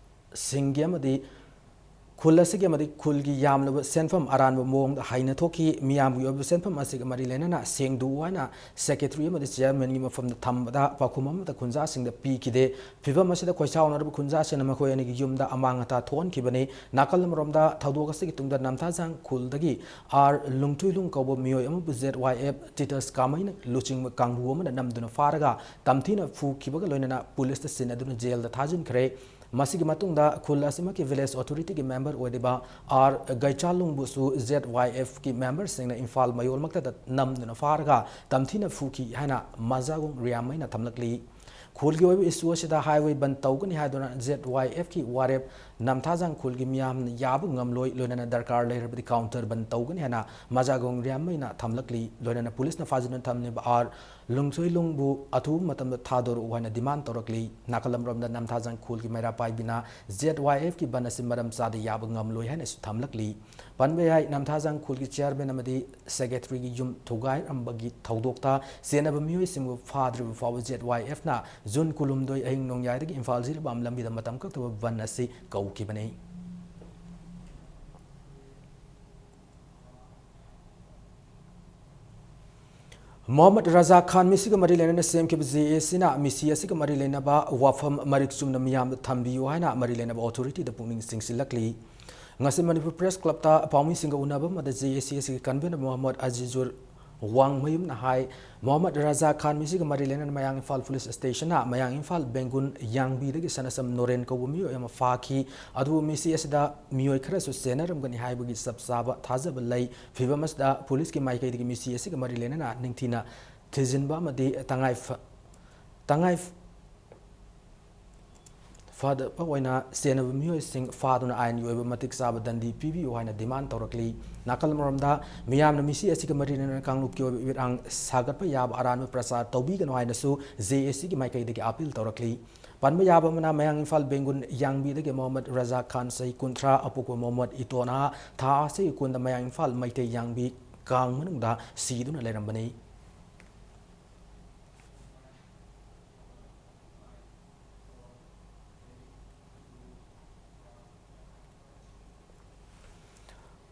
ꯁꯤꯡꯒꯤ ꯑꯃꯗꯤ ꯈꯨꯜ ꯑꯁꯤꯒꯤ ꯑꯃꯗꯤ ꯈꯨꯜꯒꯤ ꯌꯥꯝꯂꯕ ꯁꯦꯟꯐꯝ ꯑꯔꯥꯟꯕ ꯃꯑꯣꯡꯗ ꯍꯩꯅ ꯊꯣꯛꯈꯤ꯫ ꯃꯤꯌꯥꯝꯒꯤ ꯑꯣꯏꯕ ꯁꯦꯟꯐꯝ ꯑꯁꯤꯒ ꯃꯔꯤ ꯂꯩꯅꯅ ꯁꯦꯡꯗꯣꯛꯎ ꯍꯥꯏꯅ ꯁꯦꯀ꯭ꯔꯦꯇꯔꯤ ꯑꯃꯗꯤ ꯆꯤꯌꯔꯃꯦꯟꯒꯤ ꯃꯐꯝꯗ ꯊꯝꯕꯗ ꯄꯥꯎꯈꯨꯝ ꯑꯃꯠꯇ ꯈꯨꯟꯖꯥꯁꯤꯡꯗ ꯄꯤꯈꯤꯗꯦ꯫ ꯐꯤꯚꯝ ꯑꯁꯤꯗ ꯈꯣꯏꯁꯥꯎꯅꯔꯕ ꯈꯨꯟꯖꯥꯁꯤꯡꯅ ꯃꯈꯣꯏ ꯑꯅꯤꯒꯤ ꯌꯨꯝꯗ ꯑꯃꯥꯡ ꯑꯇꯥ ꯊꯣꯛꯍꯟꯈꯤꯕꯅꯤ꯫ ꯅꯥꯀꯜ ꯑꯃꯔꯣꯝꯗ ꯊꯧꯗꯣꯛ ꯑꯁꯤꯒꯤ ꯇꯨꯡꯗ ꯅꯝꯊꯥꯖꯥꯡ ꯈꯨꯜꯗꯒꯤ ꯑꯥꯔ ꯂꯨꯡꯊꯨꯏꯂꯨꯡ ꯀꯧꯕ ꯃꯤꯑꯣꯏ ꯑꯃꯕꯨ ꯖꯦꯗ ꯋꯥꯏ ꯑꯦꯐ ꯇꯤꯇꯁ ꯀꯥꯃꯩꯅ ꯂꯨꯆꯤꯡꯕ ꯀꯥꯡꯕꯨ ꯑꯃꯅ ꯅꯝꯗꯨꯅ ꯐꯥꯔꯒ ꯇꯝꯊꯤꯅ ꯐꯨꯈꯤꯕꯒ ꯂꯣꯏꯅꯅ ꯄꯨꯂꯤꯁꯇ ꯁꯤꯟꯅꯗꯨꯅ ꯖꯦꯜꯗ ꯊꯥꯖꯤꯟꯈ꯭ꯔꯦ꯫ ꯃꯁꯤꯒꯤ ꯃꯇꯨꯡꯗ ꯈꯨꯜ ꯑꯁꯤꯃꯛꯀꯤ ꯚꯤꯂꯦꯖ ꯑꯣꯊꯣꯔꯤꯇꯤꯒꯤ ꯃꯦꯝꯕꯔ ꯑꯣꯏꯔꯤꯕ ꯑꯥꯔ ꯒꯩꯆꯥꯂꯨꯡꯕꯨꯁꯨ ꯖꯦꯗ ꯋꯥꯏ ꯑꯦꯐꯀꯤ ꯃꯦꯝꯕꯔꯁꯤꯡꯅ ꯏꯝꯐꯥꯜ ꯃꯌꯣꯜꯃꯛꯇꯗ ꯅꯝꯗꯨꯅ ꯐꯥꯔꯒ ꯇꯝꯊꯤꯅ ꯐꯨꯈꯤ ꯍꯥꯏꯅ ꯃꯖꯥꯒꯣꯡ ꯔꯤꯌꯥꯃꯩꯅ ꯊꯝꯂꯛꯂꯤ꯫ ꯈꯨꯜꯒꯤ ꯑꯣꯏꯕ ꯏꯁꯨ ꯑꯁꯤꯗ ꯍꯥꯏꯋꯦ ꯕꯟ ꯇꯧꯒꯅꯤ ꯍꯥꯏꯗꯨꯅ ꯖꯦꯗ ꯋꯥꯏ ꯑꯦꯐꯀꯤ ꯋꯥꯔꯦꯞ ꯅꯝꯊꯥꯖꯥꯡ ꯈꯨꯜꯒꯤ ꯃꯤꯌꯥꯝꯅ ꯌꯥꯕ ꯉꯝꯂꯣꯏ, ꯂꯣꯏꯅꯅ ꯗꯔꯀꯥꯔ ꯂꯩꯔꯕꯗꯤ ꯀꯥꯎꯟꯇꯔ ꯕꯟ ꯇꯧꯒꯅꯤ ꯍꯥꯏꯅ ꯃꯖꯥꯒꯣꯡ ꯔꯤꯌꯥꯃꯩꯅ ꯊꯝꯂꯛꯂꯤ꯫ ꯂꯣꯏꯅꯅ ꯄꯨꯂꯤꯁꯅ ꯐꯥꯖꯤꯟꯗꯨꯅ ꯊꯝꯂꯤꯕ ꯑꯥꯔ ꯂꯨꯡꯊꯣꯏꯂꯨꯡꯕꯨ ꯑꯊꯨꯕ ꯃꯇꯝꯗ ꯊꯥꯗꯣꯔꯛꯎ ꯍꯥꯏꯅ ꯗꯤꯃꯥꯟ ꯇꯧꯔꯛꯂꯤ꯫ ꯅꯥꯀꯜ ꯑꯃꯔꯣꯝꯗ ꯅꯝꯊꯥꯖꯥꯡ ꯈꯨꯜꯒꯤ ꯃꯩꯔꯥ ꯄꯥꯏꯕꯤꯅ ꯖꯦꯗ ꯋꯥꯏ ꯑꯦꯐꯀꯤ ꯕꯟ ꯑꯁꯤ ꯃꯔꯝ ꯆꯥꯗ ꯌꯥꯕ ꯉꯝꯂꯣꯏ ꯍꯥꯏꯅꯁꯨ ꯊꯝꯂꯛꯂꯤ꯫ ꯄꯟꯕ ꯌꯥꯏ, ꯅꯝꯊꯥꯖꯥꯡ ꯈꯨꯜꯒꯤ ꯆꯤꯌꯔꯃꯦꯟ ꯑꯃꯗꯤ ꯁꯦꯀ꯭ꯔꯦꯇꯔꯤꯒꯤ ꯌꯨꯝ ꯊꯨꯒꯥꯏꯔꯝꯕꯒꯤ ꯊꯧꯗꯣꯛꯇ ꯆꯦꯟꯅꯕ ꯃꯤꯑꯣꯏꯁꯤꯡꯕꯨ ꯐꯥꯗ꯭ꯔꯤꯕ ꯐꯥꯎꯕ ꯖꯦꯗ ꯋꯥꯏ ꯑꯦꯐꯅ ꯖꯨꯟ ꯀꯨꯟꯍꯨꯝꯗꯣꯏ ꯑꯍꯤꯡ ꯅꯣꯡꯌꯥꯏꯗꯒꯤ ꯏꯝꯐꯥꯜ ꯖꯤꯔꯤꯕꯥꯝ ꯂꯝꯕꯤꯗ ꯃꯇꯝ ꯀꯛꯇꯕ ꯕꯟ ꯑꯁꯤ ꯀꯧꯈꯤꯕꯅꯤ꯫ ꯃꯣꯍꯝꯃꯗ ꯔꯖꯥ ꯈꯥꯟ ꯃꯤꯁꯤꯒ ꯃꯔꯤ ꯂꯩꯅꯅ ꯁꯦꯝꯈꯤꯕ ꯖꯦ ꯑꯦ ꯁꯤꯅ ꯃꯤꯁꯤ ꯑꯁꯤꯒ ꯃꯔꯤ ꯂꯩꯅꯕ ꯋꯥꯐꯝ ꯃꯔꯤꯛ ꯆꯨꯝꯅ ꯃꯤꯌꯥꯝꯗ ꯊꯝꯕꯤꯌꯨ ꯍꯥꯏꯅ ꯃꯔꯤ ꯂꯩꯅꯕ ꯑꯣꯊꯣꯔꯤꯇꯤꯗ ꯄꯨꯛꯅꯤꯡ ꯆꯤꯡꯁꯤꯜꯂꯛꯂꯤ꯫ ꯉꯁꯤ ꯃꯅꯤꯄꯨꯔ ꯄ꯭ꯔꯦꯁ ꯀ꯭ꯂꯕꯇ ꯄꯥꯎꯃꯤꯁꯤꯡꯒ ꯎꯅꯕ ꯑꯃꯗ ꯖꯦ ꯑꯦ ꯁꯤ ꯑꯁꯤꯒꯤ ꯀꯟꯚꯦꯅꯔ ꯃꯣꯍꯝꯃꯗ ꯑꯖꯤꯖꯨꯔ ꯋꯥꯡꯃꯌꯨꯝꯅ ꯍꯥꯏ, ꯃꯣꯍꯝꯃꯗ ꯔꯖꯥ ꯈꯥꯟ ꯃꯤꯁꯤꯒ ꯃꯔꯤ ꯂꯩꯅꯅ ꯃꯌꯥꯡ ꯏꯝꯐꯥꯜ ꯄꯨꯂꯤꯁ ꯁ꯭ꯇꯦꯁꯟꯅ ꯃꯌꯥꯡ ꯏꯝꯐꯥꯜ ꯕꯦꯡꯒꯨꯟ ꯌꯥꯡꯕꯤꯗꯒꯤ ꯁꯅꯁꯝ ꯅꯣꯔꯦꯟ ꯀꯧꯕ ꯃꯤꯑꯣꯏ ꯑꯃ ꯐꯥꯈꯤ꯫ ꯑꯗꯨꯕꯨ ꯃꯤꯁꯤ ꯑꯁꯤꯗ ꯃꯤꯑꯣꯏ ꯈꯔꯁꯨ ꯆꯦꯟꯅꯔꯝꯒꯅꯤ ꯍꯥꯏꯕꯒꯤ ꯆꯞ ꯆꯥꯕ ꯊꯥꯖꯕ ꯂꯩ꯫ ꯐꯤꯚꯝ ꯑꯁꯤꯗ ꯄꯨꯂꯤꯁꯀꯤ ꯃꯥꯏꯀꯩꯗꯒꯤ ꯃꯤꯁꯤ ꯑꯁꯤꯒ ꯃꯔꯤ ꯂꯩꯅꯅ ꯅꯤꯡꯊꯤꯅ ꯊꯤꯖꯤꯟꯕ ꯑꯃꯗꯤ ꯇꯉꯥꯏ ꯐ-, ꯇꯉꯥꯏ ꯐ-, ꯐꯗꯕ ꯑꯣꯏꯅ ꯆꯦꯟꯅꯕ ꯃꯤꯑꯣꯏꯁꯤꯡ ꯐꯥꯗꯨꯅ ꯑꯥꯏꯟꯒꯤ ꯑꯣꯏꯕ ꯃꯇꯤꯛ ꯆꯥꯕ ꯗꯟꯗꯤ ꯄꯤꯕꯤꯌꯨ ꯍꯥꯏꯅ ꯗꯤꯃꯥꯟ ꯇꯧꯔꯛꯂꯤ꯫ ꯅꯥꯀꯜ ꯑꯃꯔꯣꯝꯗ ꯃꯤꯌꯥꯝꯅ ꯃꯤꯁꯤ ꯑꯁꯤꯒ ꯃꯔꯤ ꯂꯩꯅꯅ ꯀꯥꯡꯂꯨꯞꯀꯤ ꯑꯣꯏꯕ ꯏꯔꯥꯡ ꯁꯥꯒꯠꯄ ꯌꯥꯕ ꯑꯔꯥꯟꯕ ꯄ꯭ꯔꯆꯥꯔ ꯇꯧꯕꯤꯒꯅꯨ ꯍꯥꯏꯅꯁꯨ ꯖꯦ ꯑꯦ ꯁꯤꯒꯤ ꯃꯥꯏꯀꯩꯗꯒꯤ ꯑꯥꯄꯤꯜ ꯇꯧꯔꯛꯂꯤ꯫ ꯄꯟꯕ ꯌꯥꯕ ꯑꯃꯅ, ꯃꯌꯥꯡ ꯏꯝꯐꯥꯜ ꯕꯦꯡꯒꯨꯟ ꯌꯥꯡꯕꯤꯗꯒꯤ ꯃꯣꯍꯝꯃꯗ ꯔꯖꯥ ꯈꯥꯟ, ꯆꯍꯤ ꯀꯨꯟꯊ꯭ꯔꯥ, ꯑꯄꯣꯛꯄ ꯃꯣꯍꯝꯃꯗ ꯏꯇꯣꯅꯥ, ꯊꯥ ꯑꯁꯤꯒꯤ ꯀꯨꯟꯗ ꯃꯌꯥꯡ ꯏꯝꯐꯥꯜ ꯃꯩꯇꯩ ꯌꯥꯡꯕꯤ ꯀꯥꯡ ꯃꯅꯨꯡꯗ ꯁꯤꯗꯨꯅ ꯂꯩꯔꯝꯕꯅꯤ꯫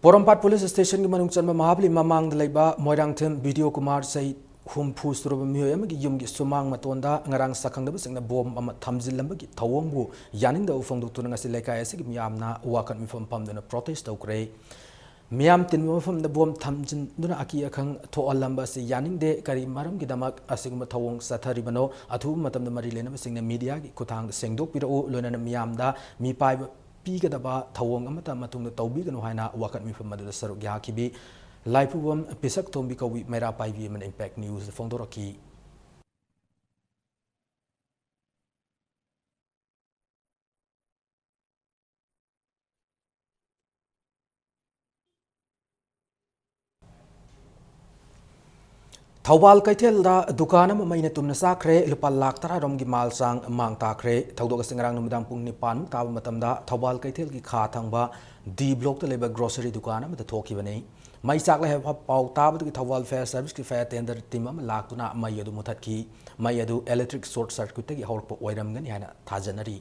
ꯄꯣꯔꯣꯝꯄꯥꯠ ꯄꯨꯂꯤꯁ ꯁ꯭ꯇꯦꯁꯟꯒꯤ ꯃꯅꯨꯡ ꯆꯟꯕ ꯃꯍꯥꯕꯂꯤ ꯃꯃꯥꯡꯗ ꯂꯩꯕ ꯃꯣꯏꯔꯥꯡꯊꯦꯝ ꯕꯤ ꯗꯤ ꯑꯣ ꯀꯨꯃꯥꯔ, ꯆꯍꯤ ꯍꯨꯝꯐꯨ ꯁꯨꯔꯕ ꯃꯤꯑꯣꯏ ꯑꯃꯒꯤ ꯌꯨꯝꯒꯤ ꯁꯨꯃꯥꯡ ꯃꯇꯣꯟꯗ ꯉꯔꯥꯡ ꯁꯛꯈꯪꯗꯕꯁꯤꯡꯅ ꯕꯣꯝ ꯑꯃ ꯊꯝꯖꯤꯜꯂꯝꯕꯒꯤ ꯊꯧꯑꯣꯡꯕꯨ ꯌꯥꯅꯤꯡꯗꯕ ꯐꯣꯡꯗꯣꯛꯇꯨꯅ ꯉꯁꯤ ꯂꯩꯀꯥꯏ ꯑꯁꯤꯒꯤ ꯃꯤꯌꯥꯝꯅ ꯋꯥꯀꯠ ꯃꯤꯐꯝ ꯐꯝꯗꯨꯅ ꯄ꯭ꯔꯣꯇꯦꯁ ꯇꯧꯈ꯭ꯔꯦ꯫ ꯃꯤꯌꯥꯝ ꯇꯤꯟꯕ ꯃꯐꯝꯗ ꯕꯣꯝ ꯊꯝꯖꯤꯟꯗꯨꯅ ꯑꯀꯤ ꯑꯈꯪ ꯊꯣꯛꯍꯜꯂꯝꯕ ꯑꯁꯤ ꯌꯥꯅꯤꯡꯗꯦ꯫ ꯀꯔꯤ ꯃꯔꯝꯒꯤꯗꯃꯛ ꯑꯁꯤꯒꯨꯝꯕ ꯊꯧꯑꯣꯡ ꯆꯠꯊꯔꯤꯕꯅꯣ? ꯑꯊꯨꯕ ꯃꯇꯝꯗ ꯃꯔꯤ ꯂꯩꯅꯕꯁꯤꯡꯅ ꯃꯤꯗꯤꯌꯥꯒꯤ ꯈꯨꯠꯊꯥꯡꯗ ꯁꯦꯡꯗꯣꯛꯄꯤꯔꯛꯎ꯫ ꯂꯣꯏꯅꯅ ꯃꯤꯌꯥꯝꯗ ꯃꯤꯄꯥꯏꯕ ꯄꯤꯒꯗꯕ ꯊꯧꯑꯣꯡ ꯑꯃꯠꯇ ꯃꯇꯨꯡꯗ ꯇꯧꯕꯤꯒꯅꯨ ꯍꯥꯏꯅ ꯋꯥꯀꯠ ꯃꯤꯐꯝ ꯑꯗꯨꯗ ꯁꯔꯨꯛ ꯌꯥꯈꯤꯕꯤ ꯂꯥꯏꯄꯨꯕꯝ ꯄꯤꯁꯛ ꯊꯣꯝꯕꯤ ꯀꯧꯕꯤ ꯃꯩꯔꯥ ꯄꯥꯏꯕꯤ ꯑꯃꯅ ꯏꯝꯄꯦꯛ ꯅ꯭ꯌꯨꯁꯇ ꯐꯣꯡꯗꯣꯔꯛꯈꯤ꯫ ꯊꯧꯕꯥꯜ ꯀꯩꯊꯦꯜꯗ ꯗꯨꯀꯥꯟ ꯑꯃ ꯃꯩꯅ ꯇꯨꯝꯅ ꯆꯥꯛꯈ꯭ꯔꯦ꯫ ꯂꯨꯄꯥ ꯂꯥꯈ ꯇꯔꯥ ꯔꯣꯝꯒꯤ ꯃꯥꯜ ꯆꯥꯡ ꯃꯥꯡ ꯇꯥꯈ꯭ꯔꯦ꯫ ꯊꯧꯗꯣꯛ ꯑꯁꯤ ꯉꯔꯥꯡ ꯅꯨꯃꯤꯗꯥꯡ ꯄꯨꯡ ꯅꯤꯄꯥꯟ ꯃꯨꯛ ꯇꯥꯕ ꯃꯇꯝꯗ ꯊꯧꯕꯥꯜ ꯀꯩꯊꯦꯜꯒꯤ ꯈꯥ ꯊꯪꯕ ꯗꯤ ꯕ꯭ꯂꯣꯛꯇ ꯂꯩꯕ ꯒ꯭ꯔꯣꯁꯔꯤ ꯗꯨꯀꯥꯟ ꯑꯃꯗ ꯊꯣꯛꯈꯤꯕꯅꯤ꯫ ꯃꯩ ꯆꯥꯛꯂꯦ ꯍꯥꯏꯕ ꯄꯥꯎ ꯇꯥꯕꯗꯒꯤ ꯊꯧꯕꯥꯜ ꯐꯥꯌꯔ ꯁꯔꯚꯤꯁꯀꯤ ꯐꯥꯌꯔ ꯇꯦꯟꯗꯔ ꯇꯤꯝ ꯑꯃ ꯂꯥꯛꯇꯨꯅ ꯃꯩ ꯑꯗꯨ ꯃꯨꯊꯠꯈꯤ꯫ ꯃꯩ ꯑꯗꯨ ꯏꯂꯦꯛꯇ꯭ꯔꯤꯛ ꯁꯣꯔꯠ ꯁꯔꯀ꯭ꯌꯨꯠꯇꯒꯤ ꯍꯧꯔꯛꯄ ꯑꯣꯏꯔꯝꯒꯅꯤ ꯍꯥꯏꯅ ꯊꯥꯖꯅꯔꯤ꯫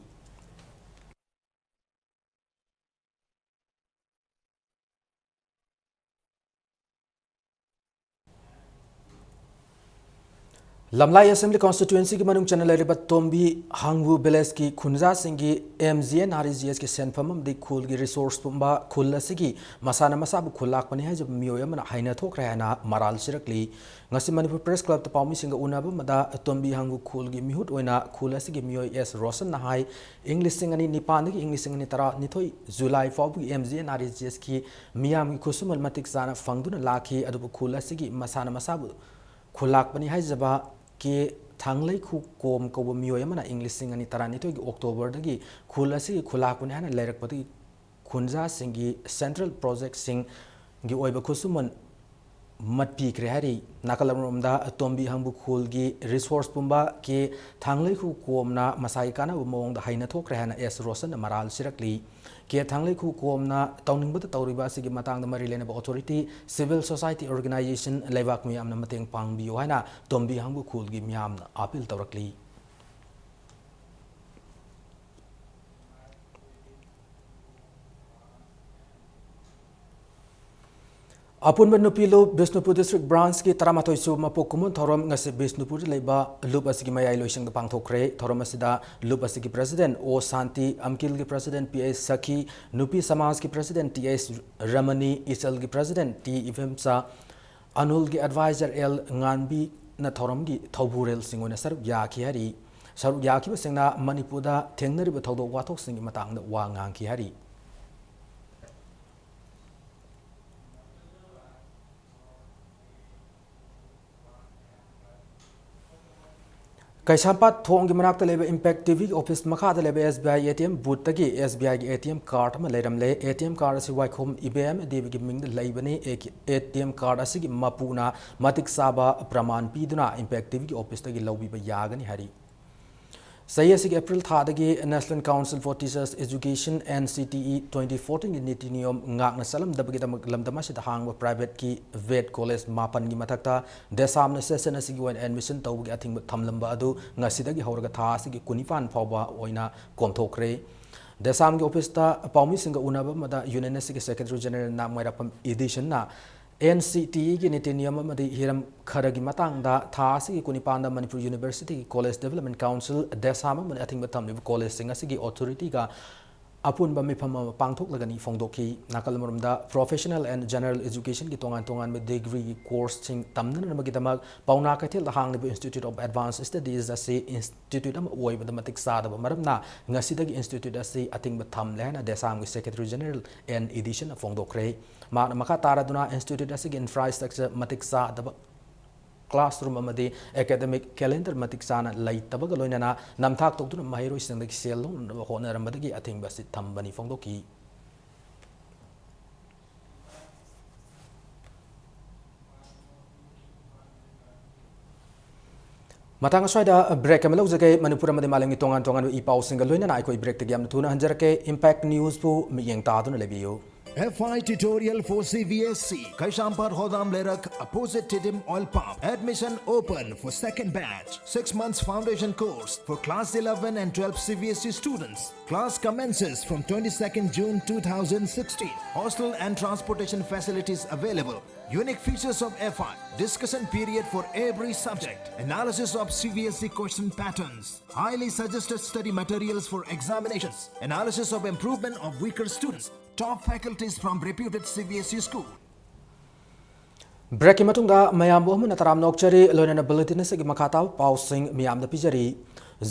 ꯂꯝꯂꯥꯏ ꯑꯦꯁꯦꯝꯕ꯭ꯂꯤ ꯀꯣꯟꯁꯇꯤꯇ꯭ꯋꯦꯟꯁꯤꯒꯤ ꯃꯅꯨꯡ ꯆꯟꯅ ꯂꯩꯔꯤꯕ ꯇꯣꯝꯕꯤ ꯍꯪꯕꯨ ꯚꯤꯂꯦꯖꯀꯤ ꯈꯨꯟꯖꯥꯁꯤꯡꯒꯤ M G N R E G ꯑꯦꯁꯀꯤ ꯁꯦꯟꯐꯝ ꯑꯃꯗꯤ ꯈꯨꯜꯒꯤ ꯔꯤꯁꯣꯔꯁ ꯄꯨꯝꯕ ꯈꯨꯜ ꯑꯁꯤꯒꯤ ꯃꯁꯥꯅ ꯃꯁꯥꯕꯨ ꯈꯨꯜ ꯂꯥꯛꯄꯅꯤ ꯍꯥꯏꯖꯕ ꯃꯤꯑꯣꯏ ꯑꯃꯅ ꯍꯥꯏꯅ ꯊꯣꯛꯈ꯭ꯔꯦ ꯍꯥꯏꯅ ꯃꯔꯥꯜ ꯁꯤꯔꯛꯂꯤ꯫ ꯉꯁꯤ ꯃꯅꯤꯄꯨꯔ ꯄ꯭ꯔꯦꯁ ꯀ꯭ꯂꯕꯇ ꯄꯥꯎꯃꯤꯁꯤꯡꯒ ꯎꯅꯕ ꯑꯃꯗ ꯇꯣꯝꯕꯤ ꯍꯪꯕꯨ ꯈꯨꯜꯒꯤ ꯃꯤꯍꯨꯠ ꯑꯣꯏꯅ ꯈꯨꯜ ꯑꯁꯤꯒꯤ ꯃꯤꯑꯣꯏ ꯑꯦꯁ ꯔꯣꯁꯟꯅ ꯍꯥꯏ, ꯏꯪ ꯂꯤꯁꯤꯡ ꯑꯅꯤ ꯅꯤꯄꯥꯟꯗꯒꯤ ꯏꯪ ꯂꯤꯁꯤꯡ ꯑꯅꯤ ꯇꯔꯥꯅꯤꯊꯣꯏ ꯖꯨꯂꯥꯏ ꯐꯥꯎꯕꯒꯤ M G N R E G ꯑꯦꯁꯀꯤ ꯃꯤꯌꯥꯝꯒꯤ ꯈꯨꯠꯁꯨꯃꯟ ꯃꯇꯤꯛ ꯆꯥꯅ ꯐꯪꯗꯨꯅ ꯂꯥꯛꯈꯤ꯫ ꯑꯗꯨꯕꯨ ꯈꯨꯜ ꯑꯁꯤꯒꯤ ꯃꯁꯥꯅ ꯃꯁꯥꯕꯨ ꯈꯨꯜꯂꯥꯛꯄꯅꯤ ꯍꯥꯏꯖꯕ ꯀꯦ ꯊꯥꯡꯂꯩꯈꯨ ꯀꯣꯝ ꯀꯧꯕ ꯃꯤꯑꯣꯏ ꯑꯃꯅ ꯏꯪ ꯂꯤꯁꯤꯡ ꯑꯅꯤ ꯇꯔꯥꯅꯤꯊꯣꯏꯒꯤ ꯑꯣꯛꯇꯣꯕꯔꯗꯒꯤ ꯈꯨꯜ ꯑꯁꯤꯒꯤ ꯈꯨꯜꯂꯥꯛꯄꯅꯤ ꯍꯥꯏꯅ ꯂꯩꯔꯛꯄꯗꯒꯤ ꯈꯨꯟꯖꯥꯁꯤꯡꯒꯤ ꯁꯦꯟꯇ꯭ꯔꯦꯜ ꯄ꯭ꯔꯣꯖꯦꯛꯁꯤꯡꯒꯤ ꯑꯣꯏꯕ ꯈꯨꯠꯁꯨꯃꯟ ꯃꯠꯄꯤꯈ꯭ꯔꯦ ꯍꯥꯏꯔꯤ꯫ ꯅꯥꯀꯜ ꯑꯃꯔꯣꯝꯗ ꯇꯣꯝꯕꯤ ꯍꯪꯕꯨ ꯈꯨꯜꯒꯤ ꯔꯤꯁꯣꯔꯁ ꯄꯨꯝꯕ ꯀꯦ ꯊꯥꯡꯂꯩꯈꯨ ꯀꯣꯝꯅ ꯃꯁꯥꯒꯤ ꯀꯥꯟꯅꯕ ꯃꯑꯣꯡꯗ ꯍꯩꯅ ꯊꯣꯛꯈ꯭ꯔꯦ ꯍꯥꯏꯅ ꯑꯦꯁ ꯔꯣꯁꯟꯅ ꯃꯔꯥꯜ ꯁꯤꯔꯛꯂꯤ꯫ ꯀꯦ ꯊꯥꯡꯂꯩꯈꯨ ꯀꯣꯝꯅ ꯇꯧꯅꯤꯡꯕꯗ ꯇꯧꯔꯤꯕ ꯑꯁꯤꯒꯤ ꯃꯇꯥꯡꯗ ꯃꯔꯤ ꯂꯩꯅꯕ ꯑꯣꯊꯣꯔꯤꯇꯤ, ꯁꯤꯚꯤꯜ ꯁꯣꯁꯥꯏꯇꯤ ꯑꯣꯔꯒꯅꯥꯏꯖꯦꯁꯟ, ꯂꯩꯕꯥꯛ ꯃꯤꯌꯥꯝꯅ ꯃꯇꯦꯡ ꯄꯥꯡꯕꯤꯌꯨ ꯍꯥꯏꯅ ꯇꯣꯝꯕꯤ ꯍꯪꯕꯨ ꯈꯨꯜꯒꯤ ꯃꯤꯌꯥꯝꯅ ꯑꯥꯄꯤꯜ ꯇꯧꯔꯛꯂꯤ꯫ ꯑꯄꯨꯟꯕ ꯅꯨꯄꯤ ꯂꯨꯞ ꯕꯤꯁꯅꯨꯄꯨꯔ ꯗꯤꯁꯇ꯭ꯔꯤꯛ ꯕ꯭ꯔꯥꯟꯁꯀꯤ ꯇꯔꯥꯃꯥꯊꯣꯏ ꯁꯨꯕ ꯃꯄꯣꯛ ꯀꯨꯝꯑꯣꯟ ꯊꯧꯔꯝ ꯉꯁꯤ ꯕꯤꯁꯅꯨꯄꯨꯔꯗ ꯂꯩꯕ ꯂꯨꯞ ꯑꯁꯤꯒꯤ ꯃꯌꯥꯏ ꯂꯣꯏꯁꯪꯗ ꯄꯥꯡꯊꯣꯛꯈ꯭ꯔꯦ꯫ ꯊꯧꯔꯝ ꯑꯁꯤꯗ ꯂꯨꯞ ꯑꯁꯤꯒꯤ ꯄ꯭ꯔꯁꯤꯗꯦꯟ ꯑꯣ ꯁꯥꯟꯇꯤ, ꯑꯝꯀꯤꯜꯒꯤ ꯄ꯭ꯔꯁꯤꯗꯦꯟ ꯄꯤ ꯑꯩꯆ ꯁꯈꯤ, ꯅꯨꯄꯤ ꯁꯃꯥꯖꯀꯤ ꯄ꯭ꯔꯁꯤꯗꯦꯟ ꯇꯤ ꯑꯩꯆ ꯔꯃꯅꯤ, ꯏꯆꯜꯒꯤ ꯄ꯭ꯔꯁꯤꯗꯦꯟ ꯇꯤ ꯏꯕꯦꯝꯆꯥ, ꯑꯅꯨꯜꯒꯤ ꯑꯦꯗꯚꯥꯏꯖꯔ ꯑꯦꯜ ꯉꯥꯟꯕꯤꯅ ꯊꯧꯔꯝꯒꯤ ꯊꯧꯕꯨꯔꯦꯜꯁꯤꯡ ꯑꯣꯏꯅ ꯁꯔꯨꯛ ꯌꯥꯈꯤ ꯍꯥꯏꯔꯤ꯫ ꯁꯔꯨꯛ ꯌꯥꯈꯤꯕꯁꯤꯡꯅ ꯃꯅꯤꯄꯨꯔꯗ ꯊꯦꯡꯅꯔꯤꯕ ꯊꯧꯗꯣꯛ ꯋꯥꯊꯣꯛꯁꯤꯡꯒꯤ ꯃꯇꯥꯡꯗ ꯋꯥ ꯉꯥꯡꯈꯤ ꯍꯥꯏꯔꯤ꯫ ꯀꯩꯁꯥꯝꯄꯥꯠ ꯊꯣꯡꯒꯤ ꯃꯅꯥꯛꯇ ꯂꯩꯕ ꯏꯝꯄꯦꯛ ꯇꯤ ꯚꯤꯒꯤ ꯑꯣꯐꯤꯁ ꯃꯈꯥꯗ ꯂꯩꯕ S B I A T M ꯕꯨꯠꯇꯒꯤ ꯑꯦꯁ ꯕꯤ ꯑꯥꯏꯒꯤ ꯑꯦ ꯇꯤ ꯑꯦꯝ ꯀꯥꯔꯗ ꯑꯃ ꯂꯩꯔꯝꯂꯦ꯫ ꯑꯦ ꯇꯤ ꯑꯦꯝ ꯀꯥꯔꯗ ꯑꯁꯤ ꯋꯥꯏꯈꯣꯝ ꯏꯕꯦꯝ ꯗꯦꯕꯤꯒꯤ ꯃꯤꯡꯗ ꯂꯩꯕꯅꯤ꯫ ꯑꯦ ꯇꯤ ꯑꯦꯝ ꯀꯥꯔꯗ ꯑꯁꯤꯒꯤ ꯃꯄꯨꯅ ꯃꯇꯤꯛ ꯆꯥꯕ ꯄ꯭ꯔꯃꯥꯟ ꯄꯤꯗꯨꯅ ꯏꯝꯄꯦꯛ ꯇꯤ ꯚꯤꯒꯤ ꯑꯣꯐꯤꯁꯇꯒꯤ ꯂꯧꯕꯤꯕ ꯌꯥꯒꯅꯤ ꯍꯥꯏꯔꯤ꯫ ꯆꯍꯤ ꯑꯁꯤꯒꯤ April ꯊꯥꯗꯒꯤ National Council for Teachers Education, N C T E, twenty fourteen ꯒꯤ ꯅꯤꯇꯤ ꯅꯤꯌꯣꯝ ꯉꯥꯛꯅ ꯆꯠꯂꯝꯗꯕꯒꯤꯗꯃꯛ ꯂꯝꯗꯝ ꯑꯁꯤꯗ ꯍꯥꯡꯕ ꯄ꯭ꯔꯥꯏꯚꯦꯠꯀꯤ ꯚꯦꯠ ꯀꯣꯂꯦꯖ ꯃꯥꯄꯟꯒꯤ ꯃꯊꯛꯇ ꯗꯦꯁꯥꯝꯅ ꯁꯦꯁꯟ ꯑꯁꯤꯒꯤ ꯑꯣꯏꯅ ꯑꯦꯗꯃꯤꯁꯟ ꯇꯧꯕꯒꯤ ꯑꯊꯤꯡꯕ ꯊꯝꯂꯝꯕ ꯑꯗꯨ ꯉꯁꯤꯗꯒꯤ ꯍꯧꯔꯒ ꯊꯥ ꯑꯁꯤꯒꯤ ꯀꯨꯟꯅꯤꯄꯥꯟ ꯐꯥꯎꯕ ꯑꯣꯏꯅ ꯀꯣꯝꯊꯣꯛꯈ꯭ꯔꯦ꯫ ꯗꯦꯁꯥꯝꯒꯤ ꯑꯣꯐꯤꯁꯇ ꯄꯥꯎꯃꯤꯁꯤꯡꯒ ꯎꯅꯕ ꯑꯃꯗ ꯌꯨꯅꯤꯌꯟ ꯑꯁꯤꯒꯤ ꯁꯦꯀ꯭ꯔꯦꯇꯔꯤ ꯖꯦꯅꯔꯦꯜ ꯅꯥꯛꯃꯩꯔꯥꯛꯄꯝ ꯏꯗꯤꯁꯟꯅ N C T E ꯒꯤ ꯅꯤꯇꯤ ꯅꯤꯌꯝ ꯑꯃꯗꯤ ꯍꯤꯔꯝ ꯈꯔꯒꯤ ꯃꯇꯥꯡꯗ ꯊꯥ ꯑꯁꯤꯒꯤ ꯀꯨꯟꯅꯤꯄꯥꯟꯗ ꯃꯅꯤꯄꯨꯔ ꯌꯨꯅꯤꯚꯔꯁꯤꯇꯤꯒꯤ ꯀꯣꯂꯦꯖ ꯗꯦꯕꯂꯞꯃꯦꯟ ꯀꯥꯎꯟꯁꯤꯜ, ꯗꯦꯁꯥꯝ ꯑꯃꯗꯤ ꯑꯊꯤꯡꯕ ꯊꯝꯂꯤꯕ ꯀꯣꯂꯦꯖꯁꯤꯡ ꯑꯁꯤꯒꯤ ꯑꯣꯊꯣꯔꯤꯇꯤꯒ ꯑꯄꯨꯟꯕ ꯃꯤꯐꯝ ꯑꯃ ꯄꯥꯡꯊꯣꯛꯂꯒꯅꯤ ꯐꯣꯡꯗꯣꯛꯈꯤ꯫ ꯅꯥꯀꯜ ꯑꯃꯔꯣꯝꯗ, ꯄ꯭ꯔꯣꯐꯦꯁꯅꯦꯜ ꯑꯦꯟ ꯖꯦꯅꯔꯦꯜ ꯑꯦꯖꯨꯀꯦꯁꯟꯒꯤ ꯇꯣꯉꯥꯟ ꯇꯣꯉꯥꯟꯕ ꯗꯤꯒ꯭ꯔꯤꯒꯤ ꯀꯣꯔꯁꯁꯤꯡ ꯇꯝꯅꯅꯕꯒꯤꯗꯃꯛ ꯄꯥꯎꯅꯥ ꯀꯩꯊꯦꯜꯗ ꯍꯥꯡꯂꯤꯕ Institute of Advanced Studies ꯑꯁꯤ ꯏꯟꯁꯇꯤꯇ꯭ꯌꯨꯠ ꯑꯃ ꯑꯣꯏꯕꯗ ꯃꯇꯤꯛ ꯆꯥꯗꯕ ꯃꯔꯝꯅ ꯉꯁꯤꯗꯒꯤ ꯏꯟꯁꯇꯤꯇ꯭ꯌꯨꯠ ꯑꯁꯤ ꯑꯊꯤꯡꯕ ꯊꯝꯂꯦ ꯍꯥꯏꯅ ꯗꯦꯁꯥꯝꯒꯤ ꯁꯦꯀ꯭ꯔꯦꯇꯔꯤ ꯖꯦꯅꯔꯦꯜ ꯑꯦꯟ ꯏꯗꯤꯁꯟꯅ ꯐꯣꯡꯗꯣꯛꯈ꯭ꯔꯦ꯫ ꯃꯍꯥꯛꯅ ꯃꯈꯥ ꯇꯥꯔꯗꯨꯅ ꯏꯟꯁꯇꯤꯇ꯭ꯌꯨꯠ ꯑꯁꯤꯒꯤ ꯏꯟꯐ꯭ꯔꯥꯁ꯭ꯇ꯭ꯔꯛꯆꯔ ꯃꯇꯤꯛ ꯆꯥꯗꯕ, ꯀ꯭ꯂꯥꯁꯔꯨꯝ ꯑꯃꯗꯤ ꯑꯦꯀꯥꯗꯦꯃꯤꯛ ꯀꯦꯂꯦꯟꯗꯔ ꯃꯇꯤꯛ ꯆꯥꯅ ꯂꯩꯇꯕꯒ ꯂꯣꯏꯅꯅ ꯅꯝꯊꯥꯛ ꯇꯧꯗꯨꯅ ꯃꯍꯩꯔꯣꯏꯁꯤꯡꯗꯒꯤ ꯁꯦꯜ ꯂꯧꯅꯅꯕ ꯍꯣꯠꯅꯔꯝꯕꯗꯒꯤ ꯑꯊꯤꯡꯕ ꯑꯁꯤ ꯊꯝꯕꯅꯤ ꯐꯣꯡꯗꯣꯛꯈꯤ꯫ ꯃꯇꯥꯡ ꯑꯁ꯭ꯋꯥꯏꯗ ꯕ꯭ꯔꯦꯛ ꯑꯃ ꯂꯧꯖꯒꯦ꯫ ꯃꯅꯤꯄꯨꯔ ꯑꯃꯗꯤ ꯃꯥꯂꯦꯝꯒꯤ ꯇꯣꯉꯥꯟ ꯇꯣꯉꯥꯟꯕ ꯏ ꯄꯥꯎꯁꯤꯡꯒ ꯂꯣꯏꯅꯅ ꯑꯩꯈꯣꯏ ꯕ꯭ꯔꯦꯛꯇꯒꯤ ꯌꯥꯝꯅ ꯊꯨꯅ ꯍꯟꯖꯔꯛꯀꯦ꯫ ꯏꯝꯄꯦꯛ ꯅ꯭ꯌꯨꯁꯄꯨ ꯃꯤꯠꯌꯦꯡ ꯇꯥꯗꯨꯅ ꯂꯩꯕꯤꯌꯨ꯫ F I tutorial for C B S E. Kaichampar Hodam Lerak, opposite Tiddim Oil Pump. Admission open for second batch. Six months foundation course for class eleven and twelve C B S E students. Class commences from twenty-second June two thousand sixteen. Hostel and transportation facilities available. Unique features of F I. Discussion period for every subject. Analysis of C B S E question patterns. Highly suggested study materials for examinations. Analysis of improvement of weaker students. Top faculties from reputed C B S E school. ꯕ꯭ꯔꯦꯛꯀꯤ ꯃꯇꯨꯡꯗ ꯃꯌꯥꯝꯕꯨ ꯑꯃꯅ ꯇꯔꯥꯝꯅ ꯑꯣꯛꯆꯔꯤ, ꯂꯣꯏꯅꯅ bulletin ꯑꯁꯤꯒꯤ ꯃꯈꯥ ꯇꯥꯕ ꯄꯥꯎꯁꯤꯡ ꯃꯤꯌꯥꯝꯗ ꯄꯤꯖꯔꯤ꯫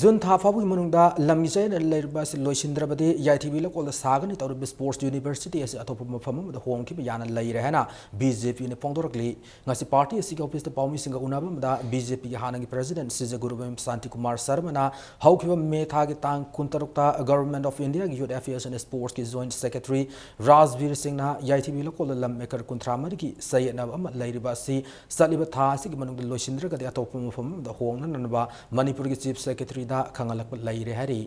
ꯖꯨꯟ ꯊꯥ ꯐꯥꯎꯕꯒꯤ ꯃꯅꯨꯡꯗ ꯂꯝꯒꯤ ꯆꯌꯦꯠꯅ ꯂꯩꯔꯤꯕ ꯑꯁꯤ ꯂꯣꯏꯁꯤꯟꯗ꯭ꯔꯕꯗꯤ ꯌꯥꯏꯊꯤꯕꯤ ꯂꯩꯀꯣꯜꯗ ꯁꯥꯒꯅꯤ ꯇꯧꯔꯤꯕ ꯁ꯭ꯄꯣꯔꯠꯁ ꯌꯨꯅꯤꯚꯔꯁꯤꯇꯤ ꯑꯁꯤ ꯑꯇꯣꯞꯄ ꯃꯐꯝ ꯑꯃꯗ ꯍꯣꯡꯈꯤꯕ ꯌꯥꯅ ꯂꯩꯔꯦ ꯍꯥꯏꯅ ꯕꯤ ꯖꯦ ꯄꯤꯅ ꯐꯣꯡꯗꯣꯔꯛꯂꯤ꯫ ꯉꯁꯤ ꯄꯥꯔꯇꯤ ꯑꯁꯤꯒꯤ ꯑꯣꯐꯤꯁꯇ ꯄꯥꯎꯃꯤꯁꯤꯡꯒ ꯎꯅꯕ ꯑꯃꯗ ꯕꯤ ꯖꯦ ꯄꯤꯒꯤ ꯍꯥꯟꯅꯒꯤ ꯄ꯭ꯔꯦꯁꯤꯗꯦꯟꯠ ꯁꯤꯖꯒꯨꯔꯨꯕꯌꯨꯝ ꯁꯥꯟꯇꯤꯀꯨꯃꯥꯔ ꯁꯔꯃꯅ ꯍꯧꯈꯤꯕ ꯃꯦ ꯊꯥꯒꯤ ꯇꯥꯡ ꯀꯨꯟꯇꯔꯨꯛꯇ Government of Indiaꯒꯤ Youth Affairs and Sportsꯀꯤ ꯖꯣꯏꯟꯠ ꯁꯦꯀ꯭ꯔꯦꯇꯔꯤ ꯔꯥꯖꯕꯤꯔ ꯁꯤꯡꯅ ꯌꯥꯏꯊꯤꯕꯤ ꯂꯩꯀꯣꯜꯗ ꯂꯝ ꯑꯦꯀꯔ ꯀꯨꯟꯊ꯭ꯔꯥ ꯃꯔꯤꯒꯤ ꯆꯌꯦꯠꯅꯕ ꯑꯃ ꯂꯩꯔꯤꯕ ꯑꯁꯤ ꯆꯠꯂꯤꯕ ꯊꯥ ꯑꯁꯤꯒꯤ ꯃꯅꯨꯡꯗ ꯂꯣꯏꯁꯤꯟꯗ꯭ꯔꯒꯗꯤ ꯑꯇꯣꯞꯄ ꯃꯐꯝ ꯑꯃꯗ ꯍꯣꯡꯅꯅꯕ ꯃꯅꯤꯄꯨꯔꯒꯤ ꯆꯤꯐ ꯁꯦꯀ꯭ꯔꯦꯇꯔꯤꯗ ꯈꯪꯍꯜꯂꯛꯄ ꯂꯩꯔꯦ ꯍꯥꯏꯔꯤ꯫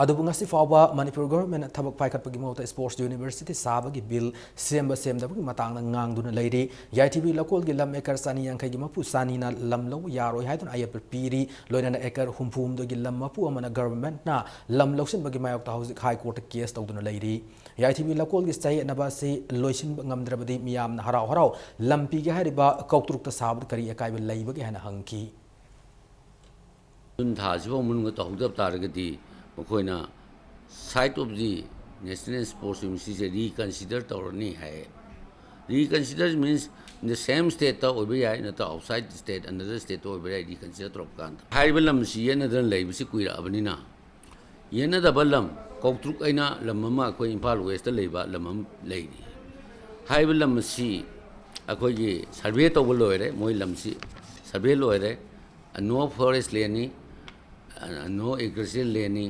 ꯑꯗꯨꯕꯨ ꯉꯁꯤ ꯐꯥꯎꯕ ꯃꯅꯤꯄꯨꯔ ꯒꯣꯚꯔꯟꯃꯦꯟꯠꯅ ꯊꯕꯛ ꯄꯥꯏꯈꯠꯄꯒꯤ ꯃꯍꯨꯠꯇ ꯁ꯭ꯄꯣꯔꯠꯁ ꯌꯨꯅꯤꯚꯔꯁꯤꯇꯤ ꯁꯥꯕꯒꯤ ꯕꯤꯜ ꯁꯦꯝꯕ ꯁꯦꯝꯗꯕꯒꯤ ꯃꯇꯥꯡꯗ ꯉꯥꯡꯗꯨꯅ ꯂꯩꯔꯤ꯫ ꯌꯥꯏꯊꯤꯕꯤ ꯂꯩꯀꯣꯜꯒꯤ ꯂꯝ ꯑꯦꯀꯔ ꯆꯅꯤ ꯌꯥꯡꯈꯩꯒꯤ ꯃꯄꯨ ꯆꯅꯤꯅ ꯂꯝ ꯂꯧꯕ ꯌꯥꯔꯣꯏ ꯍꯥꯏꯗꯨꯅ ꯑꯌꯦꯠꯄ ꯄꯤꯔꯤ꯫ ꯂꯣꯏꯅꯅ ꯑꯦꯀꯔ ꯍꯨꯝꯐꯨ ꯍꯨꯝꯗꯣꯏꯒꯤ ꯂꯝ ꯃꯄꯨ ꯑꯃꯅ ꯒꯣꯚꯔꯟꯃꯦꯟꯠꯅ ꯂꯝ ꯂꯧꯁꯤꯟꯕꯒꯤ ꯃꯥꯌꯣꯛꯇ ꯍꯧꯖꯤꯛ ꯍꯥꯏ ꯀꯣꯔꯠꯇ ꯀꯦꯁ ꯇꯧꯗꯨꯅ ꯂꯩꯔꯤ꯫ ꯌꯥꯏꯊꯤꯕꯤ ꯂꯩꯀꯣꯜꯒꯤ ꯆꯌꯦꯠꯅꯕ ꯑꯁꯤ ꯂꯣꯏꯁꯤꯟꯕ ꯉꯝꯗ꯭ꯔꯕꯗꯤ ꯃꯤꯌꯥꯝꯅ ꯍꯔꯥꯎ ꯍꯔꯥꯎ ꯂꯝ ꯄꯤꯒꯦ ꯍꯥꯏꯔꯤꯕ ꯀꯧꯇ꯭ꯔꯨꯛꯇ ꯁꯥꯕꯗ ꯀꯔꯤ ꯑꯀꯥꯏꯕ ꯂꯩꯕꯒꯦ ꯍꯥꯏꯅ ꯍꯪꯈꯤ꯫ ꯖꯨꯟ ꯊꯥꯁꯤꯐꯥꯎ ꯃꯅꯨꯡꯗ ꯇꯧꯍꯧꯗꯕ ꯇꯥꯔꯒꯗꯤ ꯃꯈꯣꯏꯅ site of the national sports universityꯁꯦ reconsider ꯇꯧꯔꯅꯤ ꯍꯥꯏꯌꯦ꯫ Reconsider means in the same stateꯇ ꯑꯣꯏꯕ ꯌꯥꯏ, ꯅꯠꯇ꯭ꯔꯒ outside state, another stateꯇ ꯑꯣꯏꯕ ꯌꯥꯏ, reconsider ꯇꯧꯔꯛꯄ ꯀꯥꯟꯗ꯫ ꯍꯥꯏꯔꯤꯕ ꯂꯝꯁꯤ ꯌꯦꯟꯅꯗꯅ ꯂꯩꯕꯁꯤ ꯀꯨꯏꯔꯛꯑꯕꯅꯤꯅ, ꯌꯦꯟꯅꯗꯕ ꯂꯝ ꯀꯧꯇ꯭ꯔꯨꯛ ꯍꯥꯏꯅ ꯂꯝ ꯑꯃ ꯑꯩꯈꯣꯏ ꯏꯝꯐꯥꯜ ꯋꯦꯁꯇ ꯂꯩꯕ ꯂꯝ ꯑꯃ ꯂꯩꯔꯤ꯫ ꯍꯥꯏꯔꯤꯕ ꯂꯝ ꯑꯁꯤ ꯑꯩꯈꯣꯏꯒꯤ survey ꯇꯧꯕ ꯂꯣꯏꯔꯦ, ꯃꯣꯏ ꯂꯝꯁꯤ survey ꯂꯣꯏꯔꯦ, no forest landꯅꯤ, no agricultural landꯅꯤ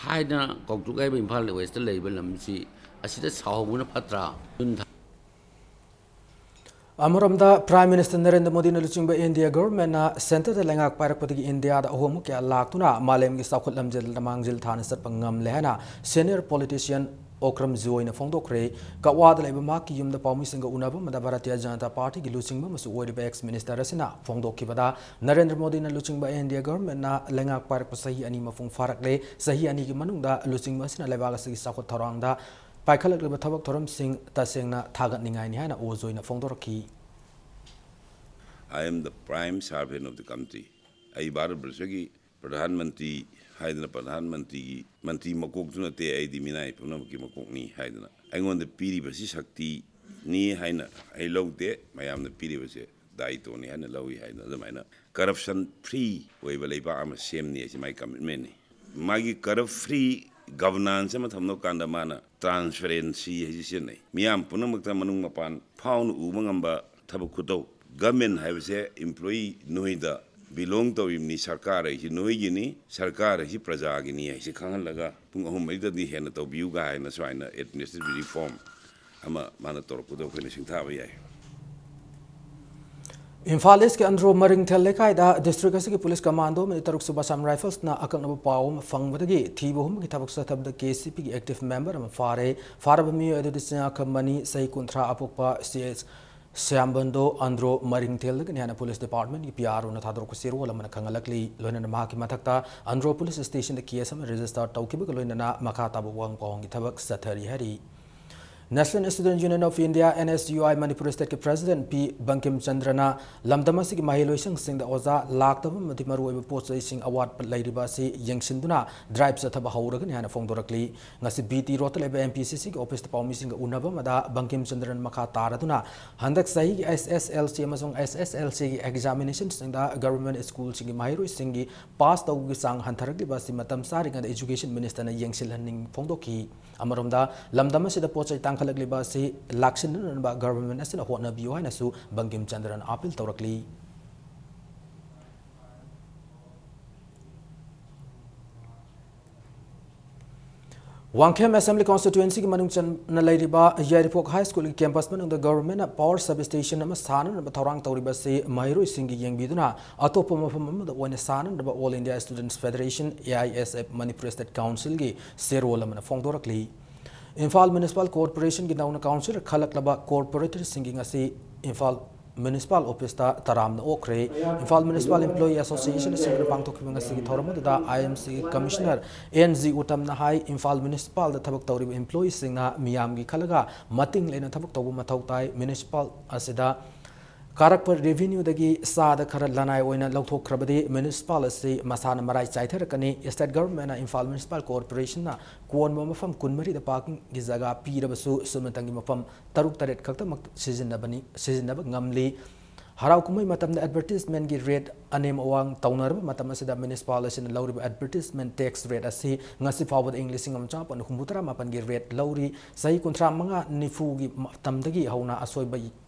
ꯍꯥꯏꯗꯅ ꯀꯧꯇ꯭ꯔꯨꯛ ꯍꯥꯏꯕ ꯏꯝꯐꯥꯜ ꯋꯦꯁꯇ ꯂꯩꯕ ꯂꯝꯁꯤ ꯑꯁꯤꯗ ꯁꯥꯍꯧꯕꯅ ꯐꯠꯇ꯭ꯔꯥ? ꯑꯗꯨꯅ ꯑꯃꯔꯣꯝꯗ ꯄ꯭ꯔꯥꯏꯝ ꯃꯤꯅꯤꯁꯇꯔ ꯅꯔꯦꯟꯗ꯭ꯔ ꯃꯣꯗꯤꯅ ꯂꯨꯆꯤꯡꯕ ꯏꯟꯗꯤꯌꯥ ꯒꯣꯚꯔꯟꯃꯦꯟꯠꯅ ꯁꯦꯟꯇꯔꯗ ꯂꯩꯉꯥꯛ ꯄꯥꯏꯔꯛꯄꯗꯒꯤ ꯏꯟꯗꯤꯌꯥꯗ ꯑꯍꯣꯡꯕ ꯀꯌꯥ ꯂꯥꯛꯇꯨꯅ ꯃꯥꯂꯦꯝꯒꯤ ꯆꯥꯎꯈꯠ ꯂꯝꯖꯦꯜꯗ ꯃꯥꯡꯖꯤꯜ ꯊꯥꯅ ꯆꯠꯄ ꯉꯝꯂꯦ ꯍꯥꯏꯅ ꯁꯦꯅꯤꯌꯔ ꯄꯣꯂꯤꯇꯤꯁꯤꯌꯟ ꯑꯣꯀ꯭ꯔꯝ ꯖꯣꯏꯅ ꯐꯣꯡꯗꯣꯛꯈ꯭ꯔꯦ꯫ ꯀꯛꯋꯥꯗ ꯂꯩꯕ ꯃꯍꯥꯛꯀꯤ ꯌꯨꯝꯗ ꯄꯥꯎꯃꯤꯁꯤꯡꯒ ꯎꯅꯕ ꯑꯃꯗ ꯚꯥꯔꯇꯤꯌ ꯖꯅꯇꯥ ꯄꯥꯔꯇꯤꯒꯤ ꯂꯨꯆꯤꯡꯕ ꯑꯃꯁꯨ ꯑꯣꯏꯔꯤꯕ ꯑꯦꯛꯁ ꯃꯤꯅꯤꯁꯇꯔ ꯑꯁꯤꯅ ꯐꯣꯡꯗꯣꯛꯈꯤꯕꯗ, ꯅꯔꯦꯟꯗ꯭ꯔ ꯃꯣꯗꯤꯅ ꯂꯨꯆꯤꯡꯕ ꯑꯦꯟ ꯗꯤ ꯑꯦ ꯒꯚꯔꯟꯃꯦꯟꯠꯅ ꯂꯩꯉꯥꯛ ꯄꯥꯏꯔꯛꯄ ꯆꯍꯤ ꯑꯅꯤ ꯃꯄꯨꯡ ꯐꯥꯔꯛꯂꯦ꯫ ꯆꯍꯤ ꯑꯅꯤꯒꯤ ꯃꯅꯨꯡꯗ ꯂꯨꯆꯤꯡꯕ ꯑꯁꯤꯅ ꯂꯩꯕꯥꯛ ꯑꯁꯤꯒꯤ ꯆꯥꯎꯈꯠ ꯊꯧꯔꯥꯡꯗ ꯄꯥꯏꯈꯠꯂꯛꯂꯤꯕ ꯊꯕꯛ ꯊꯧꯔꯝꯁꯤꯡ ꯇꯁꯦꯡꯅ ꯊꯥꯒꯠꯅꯤꯡꯉꯥꯏꯅꯤ ꯍꯥꯏꯅ ꯑꯣ ꯖꯣꯏꯅ ꯐꯣꯡꯗꯣꯔꯛꯈꯤ꯫ I am the prime servant of the country. ꯑꯩ ꯚꯥꯔꯠ ꯕꯔꯁꯒꯤ ꯄ꯭ꯔꯙꯥꯟ ꯃꯟꯇ꯭ꯔꯤ ꯍꯥꯏꯗꯅ ꯄ꯭ꯔꯙꯥꯟ ꯃꯟꯇ꯭ꯔꯤꯒꯤ ꯃꯟꯇ꯭ꯔꯤ ꯃꯀꯣꯛꯇꯨ ꯅꯠꯇꯦ, ꯑꯩꯗꯤ ꯃꯤꯅꯥꯏ ꯄꯨꯝꯅꯃꯛꯀꯤ ꯃꯀꯣꯛꯅꯤ ꯍꯥꯏꯗꯅ ꯑꯩꯉꯣꯟꯗ ꯄꯤꯔꯤꯕꯁꯤ ꯁꯛꯇꯤꯅꯤ ꯍꯥꯏꯅ ꯑꯩ ꯂꯧꯗꯦ꯫ ꯃꯌꯥꯝꯅ ꯄꯤꯔꯤꯕꯁꯦ ꯗꯥꯏꯇꯣꯅꯤ ꯍꯥꯏꯅ ꯂꯧꯏ ꯍꯥꯏꯗꯅ ꯑꯗꯨꯃꯥꯏꯅ corruption free ꯑꯣꯏꯕ ꯂꯩꯕꯥꯛ ꯑꯃ ꯁꯦꯝꯅꯤ ꯍꯥꯏꯁꯤ ꯃꯥꯒꯤ commitmentꯅꯤ꯫ ꯃꯥꯒꯤ corrupt free governance ꯑꯃ ꯊꯝꯅꯕ ꯀꯥꯟꯗ ꯃꯥꯅ transparency ꯍꯥꯏꯁꯤ ꯁꯤꯖꯤꯟꯅꯩ꯫ ꯃꯤꯌꯥꯝ ꯄꯨꯝꯅꯃꯛꯇ ꯃꯅꯨꯡ ꯃꯄꯥꯟ ꯐꯥꯎꯅ ꯎꯕ ꯉꯝꯕ ꯊꯕꯛ ꯈꯨꯇꯧ꯫ Government ꯍꯥꯏꯕꯁꯦ employee ꯅꯣꯏꯗ belong ꯇꯧꯔꯤꯕꯅꯤ, ꯁꯔꯀꯥꯔ ꯍꯥꯏꯁꯤ ꯅꯣꯏꯒꯤꯅꯤ, ꯁꯔꯀꯥꯔ ꯍꯥꯏꯁꯤ ꯄ꯭ꯔꯖꯥꯒꯤꯅꯤ ꯍꯥꯏꯁꯤ ꯈꯪꯍꯜꯂꯒ ꯄꯨꯡ ꯑꯍꯨꯝ ꯃꯔꯤꯗꯗꯤ ꯍꯦꯟꯅ ꯇꯧꯕꯤꯌꯨ ꯀꯥꯏꯅ ꯁꯨꯃꯥꯏꯅ administrative reform ꯑꯃ ꯃꯥꯅ ꯇꯧꯔꯛꯄꯗꯣ ꯑꯩꯈꯣꯏꯅ ꯁꯤꯡꯊꯥꯕ ꯌꯥꯏ꯫ ꯏꯝꯐꯥꯜ ꯏꯁꯀꯤ ꯑꯟꯗ꯭ꯔꯣ ꯃꯔꯤꯡꯊꯦꯜ ꯂꯩꯀꯥꯏꯗ ꯗꯤꯁꯇ꯭ꯔꯤꯛ ꯑꯁꯤꯒꯤ ꯄꯨꯂꯤꯁ ꯀꯃꯥꯟꯗꯣ ꯑꯃꯗꯤ ꯇꯔꯨꯛꯁꯨꯕ ꯑꯁꯥꯝ ꯔꯥꯏꯐꯜꯁꯅ ꯑꯀꯛꯅꯕ ꯄꯥꯎ ꯑꯃ ꯐꯪꯕꯗꯒꯤ ꯊꯤꯕ ꯍꯨꯝꯕꯒꯤ ꯊꯕꯛ ꯆꯠꯊꯕꯗ ꯀꯦ ꯑꯦꯁ ꯁꯤ ꯄꯤꯒꯤ active member ꯑꯃ ꯐꯥꯔꯦ꯫ ꯐꯥꯔꯕ ꯃꯤꯑꯣꯏ ꯑꯗꯨꯗꯤ ꯆꯤꯡꯉꯥꯈꯝ ꯃꯅꯤ, ꯆꯍꯤ ꯀꯨꯟꯊ꯭ꯔꯥ ꯑꯄꯣꯛꯄ ꯁꯤ ꯑꯦꯁ ꯁ꯭ꯌꯥꯝꯕꯟꯗꯣ ꯑꯟꯗ꯭ꯔꯣ ꯃꯔꯤꯡꯊꯦꯜꯗꯒꯤꯅꯤ ꯍꯥꯏꯅ ꯄꯨꯂꯤꯁ ꯗꯤꯄꯥꯔꯠꯃꯦꯟꯠꯀꯤ ꯄꯤ ꯑꯥꯔ ꯑꯣꯅ ꯊꯥꯗꯣꯔꯛꯄ ꯆꯦꯔꯣꯜ ꯑꯃꯅ ꯈꯪꯍꯜꯂꯛꯂꯤ꯫ ꯂꯣꯏꯅꯅ ꯃꯍꯥꯛꯀꯤ ꯃꯊꯛꯇ ꯑꯟꯗ꯭ꯔꯣ ꯄꯨꯂꯤꯁ ꯁ꯭ꯇꯦꯁꯟꯗ ꯀꯦꯁ ꯑꯃ ꯔꯦꯖꯤꯁꯇꯔ ꯇꯧꯈꯤꯕꯒ ꯂꯣꯏꯅꯅ ꯃꯈꯥ ꯇꯥꯕ ꯋꯥꯍꯪ ꯄꯥꯎꯍꯪꯒꯤ ꯊꯕꯛ ꯆꯠꯊꯔꯤ ꯍꯥꯏꯔꯤ꯫ National Student Union of India, N S U I, Manipur ꯁ꯭ꯇꯦꯠꯀꯤ ꯄ꯭ꯔꯦꯁꯤꯗꯦꯟꯠ ꯄꯤ ꯕꯪꯀꯤꯝ ꯆꯟꯗ꯭ꯔꯅ ꯂꯝꯗꯝ ꯑꯁꯤꯒꯤ ꯃꯍꯩꯂꯣꯏꯁꯪꯁꯤꯡꯗ ꯑꯣꯖꯥ ꯂꯥꯛꯇꯕ ꯑꯃꯗꯤ ꯃꯔꯨꯑꯣꯏꯕ ꯄꯣꯠ ꯆꯩꯁꯤꯡ ꯑꯋꯥꯠꯄ ꯂꯩꯔꯤꯕ ꯑꯁꯤ ꯌꯦꯡꯁꯤꯟꯗꯨꯅ ꯗ꯭ꯔꯥꯏꯚ ꯆꯠꯊꯕ ꯍꯧꯔꯒꯅꯤ ꯍꯥꯏꯅ ꯐꯣꯡꯗꯣꯔꯛꯂꯤ꯫ ꯉꯁꯤ ꯕꯤ ꯇꯤ ꯔꯣꯗꯇ ꯂꯩꯕ ꯑꯦꯝ ꯄꯤ ꯁꯤ ꯁꯤꯒꯤ ꯑꯣꯐꯤꯁꯇ ꯄꯥꯎꯃꯤꯁꯤꯡꯒ ꯎꯅꯕ ꯑꯃꯗ ꯕꯪꯀꯤꯝ ꯆꯟꯗ꯭ꯔꯅ ꯃꯈꯥ ꯇꯥꯔꯗꯨꯅ ꯍꯟꯗꯛ ꯆꯍꯤꯒꯤ ꯑꯦꯁ ꯑꯦꯁ ꯑꯦꯜ ꯁꯤ ꯑꯃꯁꯨꯡ ꯑꯦꯁ ꯑꯦꯁ ꯑꯦꯜ ꯁꯤꯒꯤ ꯑꯦꯛꯖꯥꯃꯤꯅꯦꯁꯟꯁꯤꯡꯗ ꯒꯚꯔꯟꯃꯦꯟꯠ ꯁ꯭ꯀꯨꯜꯁꯤꯡꯒꯤ ꯃꯍꯩꯔꯣꯏꯁꯤꯡꯒꯤ ꯄꯥꯁ ꯇꯧꯕꯒꯤ ꯆꯥꯡ ꯍꯟꯊꯔꯛꯂꯤꯕ ꯑꯁꯤ ꯃꯇꯝ ꯆꯥꯔꯤꯉꯩꯗ ꯑꯦꯖꯨꯀꯦꯁꯟ ꯃꯤꯅꯤꯁꯇꯔꯅ ꯌꯦꯡꯁꯤꯜꯍꯟꯅꯤꯡꯕ ꯐꯣꯡꯗꯣꯛꯈꯤ꯫ ꯑꯃꯔꯣꯝꯗ, ꯂꯝꯗꯝ ꯑꯁꯤꯗ ꯄꯣꯠ ꯆꯩ ꯇꯥꯡꯈꯠꯂꯛꯂꯤꯕ ꯑꯁꯤ ꯂꯥꯛꯁꯤꯟꯅꯅꯕ ꯒꯚꯔꯟꯃꯦꯟꯠ ꯑꯁꯤꯅ ꯍꯣꯠꯅꯕꯤꯌꯨ ꯍꯥꯏꯅꯁꯨ ꯕꯪꯀꯤꯝ ꯆꯟꯗ꯭ꯔꯅ ꯑꯥꯄꯤꯜ ꯇꯧꯔꯛꯂꯤ꯫ ꯋꯥꯡꯈꯦꯝ ꯑꯦꯁꯦꯝꯕ꯭ꯂꯤ ꯀꯣꯟꯁꯇꯤꯇ꯭ꯋꯦꯟꯁꯤꯒꯤ ꯃꯅꯨꯡ ꯆꯟꯅ ꯂꯩꯔꯤꯕ ꯌꯥꯏꯔꯤꯄꯣꯛ ꯍꯥꯏ ꯁ꯭ꯀꯨꯜꯒꯤ ꯀꯦꯝꯄꯁ ꯃꯅꯨꯡꯗ ꯒꯚꯔꯟꯃꯦꯟꯠꯅ ꯄꯥꯋꯔ ꯁꯕꯁ꯭ꯇꯦꯁꯟ ꯑꯃ ꯁꯥꯅꯅꯕ ꯊꯧꯔꯥꯡ ꯇꯧꯔꯤꯕ ꯑꯁꯤ ꯃꯍꯩꯔꯣꯏꯁꯤꯡꯒꯤ ꯌꯦꯡꯕꯤꯗꯨꯅ ꯑꯇꯣꯞꯄ ꯃꯐꯝ ꯑꯃꯗ ꯑꯣꯏꯅ ꯁꯥꯅꯅꯕ All India Students Federation, A I S F, Manipur state ꯀꯥꯎꯟꯁꯤꯜꯒꯤ ꯆꯦꯔꯣꯜ ꯑꯃꯅ ꯐꯣꯡꯗꯣꯔꯛꯂꯤ꯫ ꯏꯝꯐꯥꯜ ꯃ꯭ꯌꯨꯅꯤꯁꯤꯄꯥꯜ ꯀꯣꯔꯄꯣꯔꯦꯁꯟꯒꯤ ꯅꯧꯅ ꯀꯥꯎꯟꯁꯤꯜ ꯈꯜꯂꯛꯂꯕ ꯀꯣꯔꯄꯣꯔꯦꯇꯔꯁꯤꯡꯒꯤ ꯉꯁꯤ ꯏꯝꯐꯥꯜ ꯃ꯭ꯌꯨꯅꯤꯁꯤꯄꯥꯜ ꯑꯣꯐꯤꯁꯇ ꯇꯔꯥꯝꯅ ꯑꯣꯛꯈ꯭ꯔꯦ꯫ ꯏꯝꯐꯥꯜ ꯃ꯭ꯌꯨꯅꯤꯁꯤꯄꯥꯜ ꯏꯝꯄ꯭ꯂꯣꯌꯤ ꯑꯦꯁꯣꯁꯤꯌꯦꯁꯟ ꯑꯁꯤꯅ ꯄꯥꯡꯊꯣꯛꯈꯤꯕ ꯉꯁꯤꯒꯤ ꯊꯧꯔꯝ ꯑꯗꯨꯗ ꯑꯥꯏ ꯑꯦꯝ ꯁꯤꯒꯤ ꯀꯃꯤꯁꯅꯔ ꯑꯦꯟ ꯖꯤ ꯎꯇꯝꯅ ꯍꯥꯏ, ꯏꯝꯐꯥꯜ ꯃ꯭ꯌꯨꯅꯤꯁꯤꯄꯥꯜꯗ ꯊꯕꯛ ꯇꯧꯔꯤꯕ ꯏꯝꯄ꯭ꯂꯣꯌꯤꯁꯤꯡꯅ ꯃꯤꯌꯥꯝꯒꯤ ꯈꯜꯂꯒ ꯃꯇꯤꯡ ꯂꯩꯅ ꯊꯕꯛ ꯇꯧꯕ ꯃꯊꯧ ꯇꯥꯏ꯫ ꯃ꯭ꯌꯨꯅꯤꯁꯤꯄꯥꯜ ꯑꯁꯤꯗ ꯀꯥꯔꯛꯄ ꯔꯦꯚꯤꯅ꯭ꯌꯨꯗꯒꯤ ꯆꯥꯗ ꯈꯔ ꯂꯅꯥꯏ ꯑꯣꯏꯅ ꯂꯧꯊꯣꯛꯈ꯭ꯔꯕꯗꯤ ꯃ꯭ꯌꯨꯅꯤꯁꯤꯄꯥꯜ ꯑꯁꯤ ꯃꯁꯥꯅ ꯃꯔꯥꯏ ꯆꯥꯏꯊꯔꯛꯀꯅꯤ꯫ ꯁ꯭ꯇꯦꯠ ꯒꯚꯔꯟꯃꯦꯟꯅ ꯏꯝꯐꯥꯜ ꯃ꯭ꯌꯨꯅꯤꯁꯤꯄꯥꯜ ꯀꯣꯔꯄꯣꯔꯦꯁꯟꯅ ꯀꯣꯟꯕ ꯃꯐꯝ ꯀꯨꯟꯃꯔꯤꯗ ꯄꯥꯔꯀꯤꯡꯒꯤ ꯖꯒꯥ ꯄꯤꯔꯕꯁꯨ ꯁꯨꯞꯅꯇꯪꯒꯤ ꯃꯐꯝ ꯇꯔꯨꯛ ꯇꯔꯦꯠ ꯈꯛꯇꯃꯛ ꯁꯤꯖꯤꯟꯅꯕꯅꯤ, ꯁꯤꯖꯤꯟꯅꯕ ꯉꯝꯂꯤ꯫ ꯍꯔꯥꯎ ꯀꯨꯝꯍꯩ ꯃꯇꯝꯗ ꯑꯦꯗꯚꯔꯇꯤꯁꯃꯦꯟꯒꯤ ꯔꯦꯠ ꯑꯅꯦꯝ ꯑꯋꯥꯡ ꯇꯧꯅꯔꯕ ꯃꯇꯝ ꯑꯁꯤꯗ ꯃ꯭ꯌꯨꯅꯤꯁꯤꯄꯥꯜ ꯑꯁꯤꯅ ꯂꯧꯔꯤꯕ ꯑꯦꯗꯚꯔꯇꯤꯁꯃꯦꯟ ꯇꯦꯛꯁ ꯔꯦꯠ ꯑꯁꯤ ꯉꯁꯤ ꯐꯥꯎꯕꯗ ꯏꯪ ꯂꯤꯁꯤꯡ ꯑꯃ ꯆꯥꯃꯥꯄꯟ ꯍꯨꯝꯐꯨꯇꯔꯥ ꯃꯥꯄꯟꯒꯤ ꯔꯦꯠ ꯂꯧꯔꯤ꯫ ꯆꯍꯤ ꯀꯨꯟꯊ꯭ꯔꯥ ꯃꯉꯥ ꯅꯤꯐꯨꯒꯤ ꯃꯇꯝꯗꯒꯤ ꯍꯧꯅ ꯑꯁꯣꯏꯕ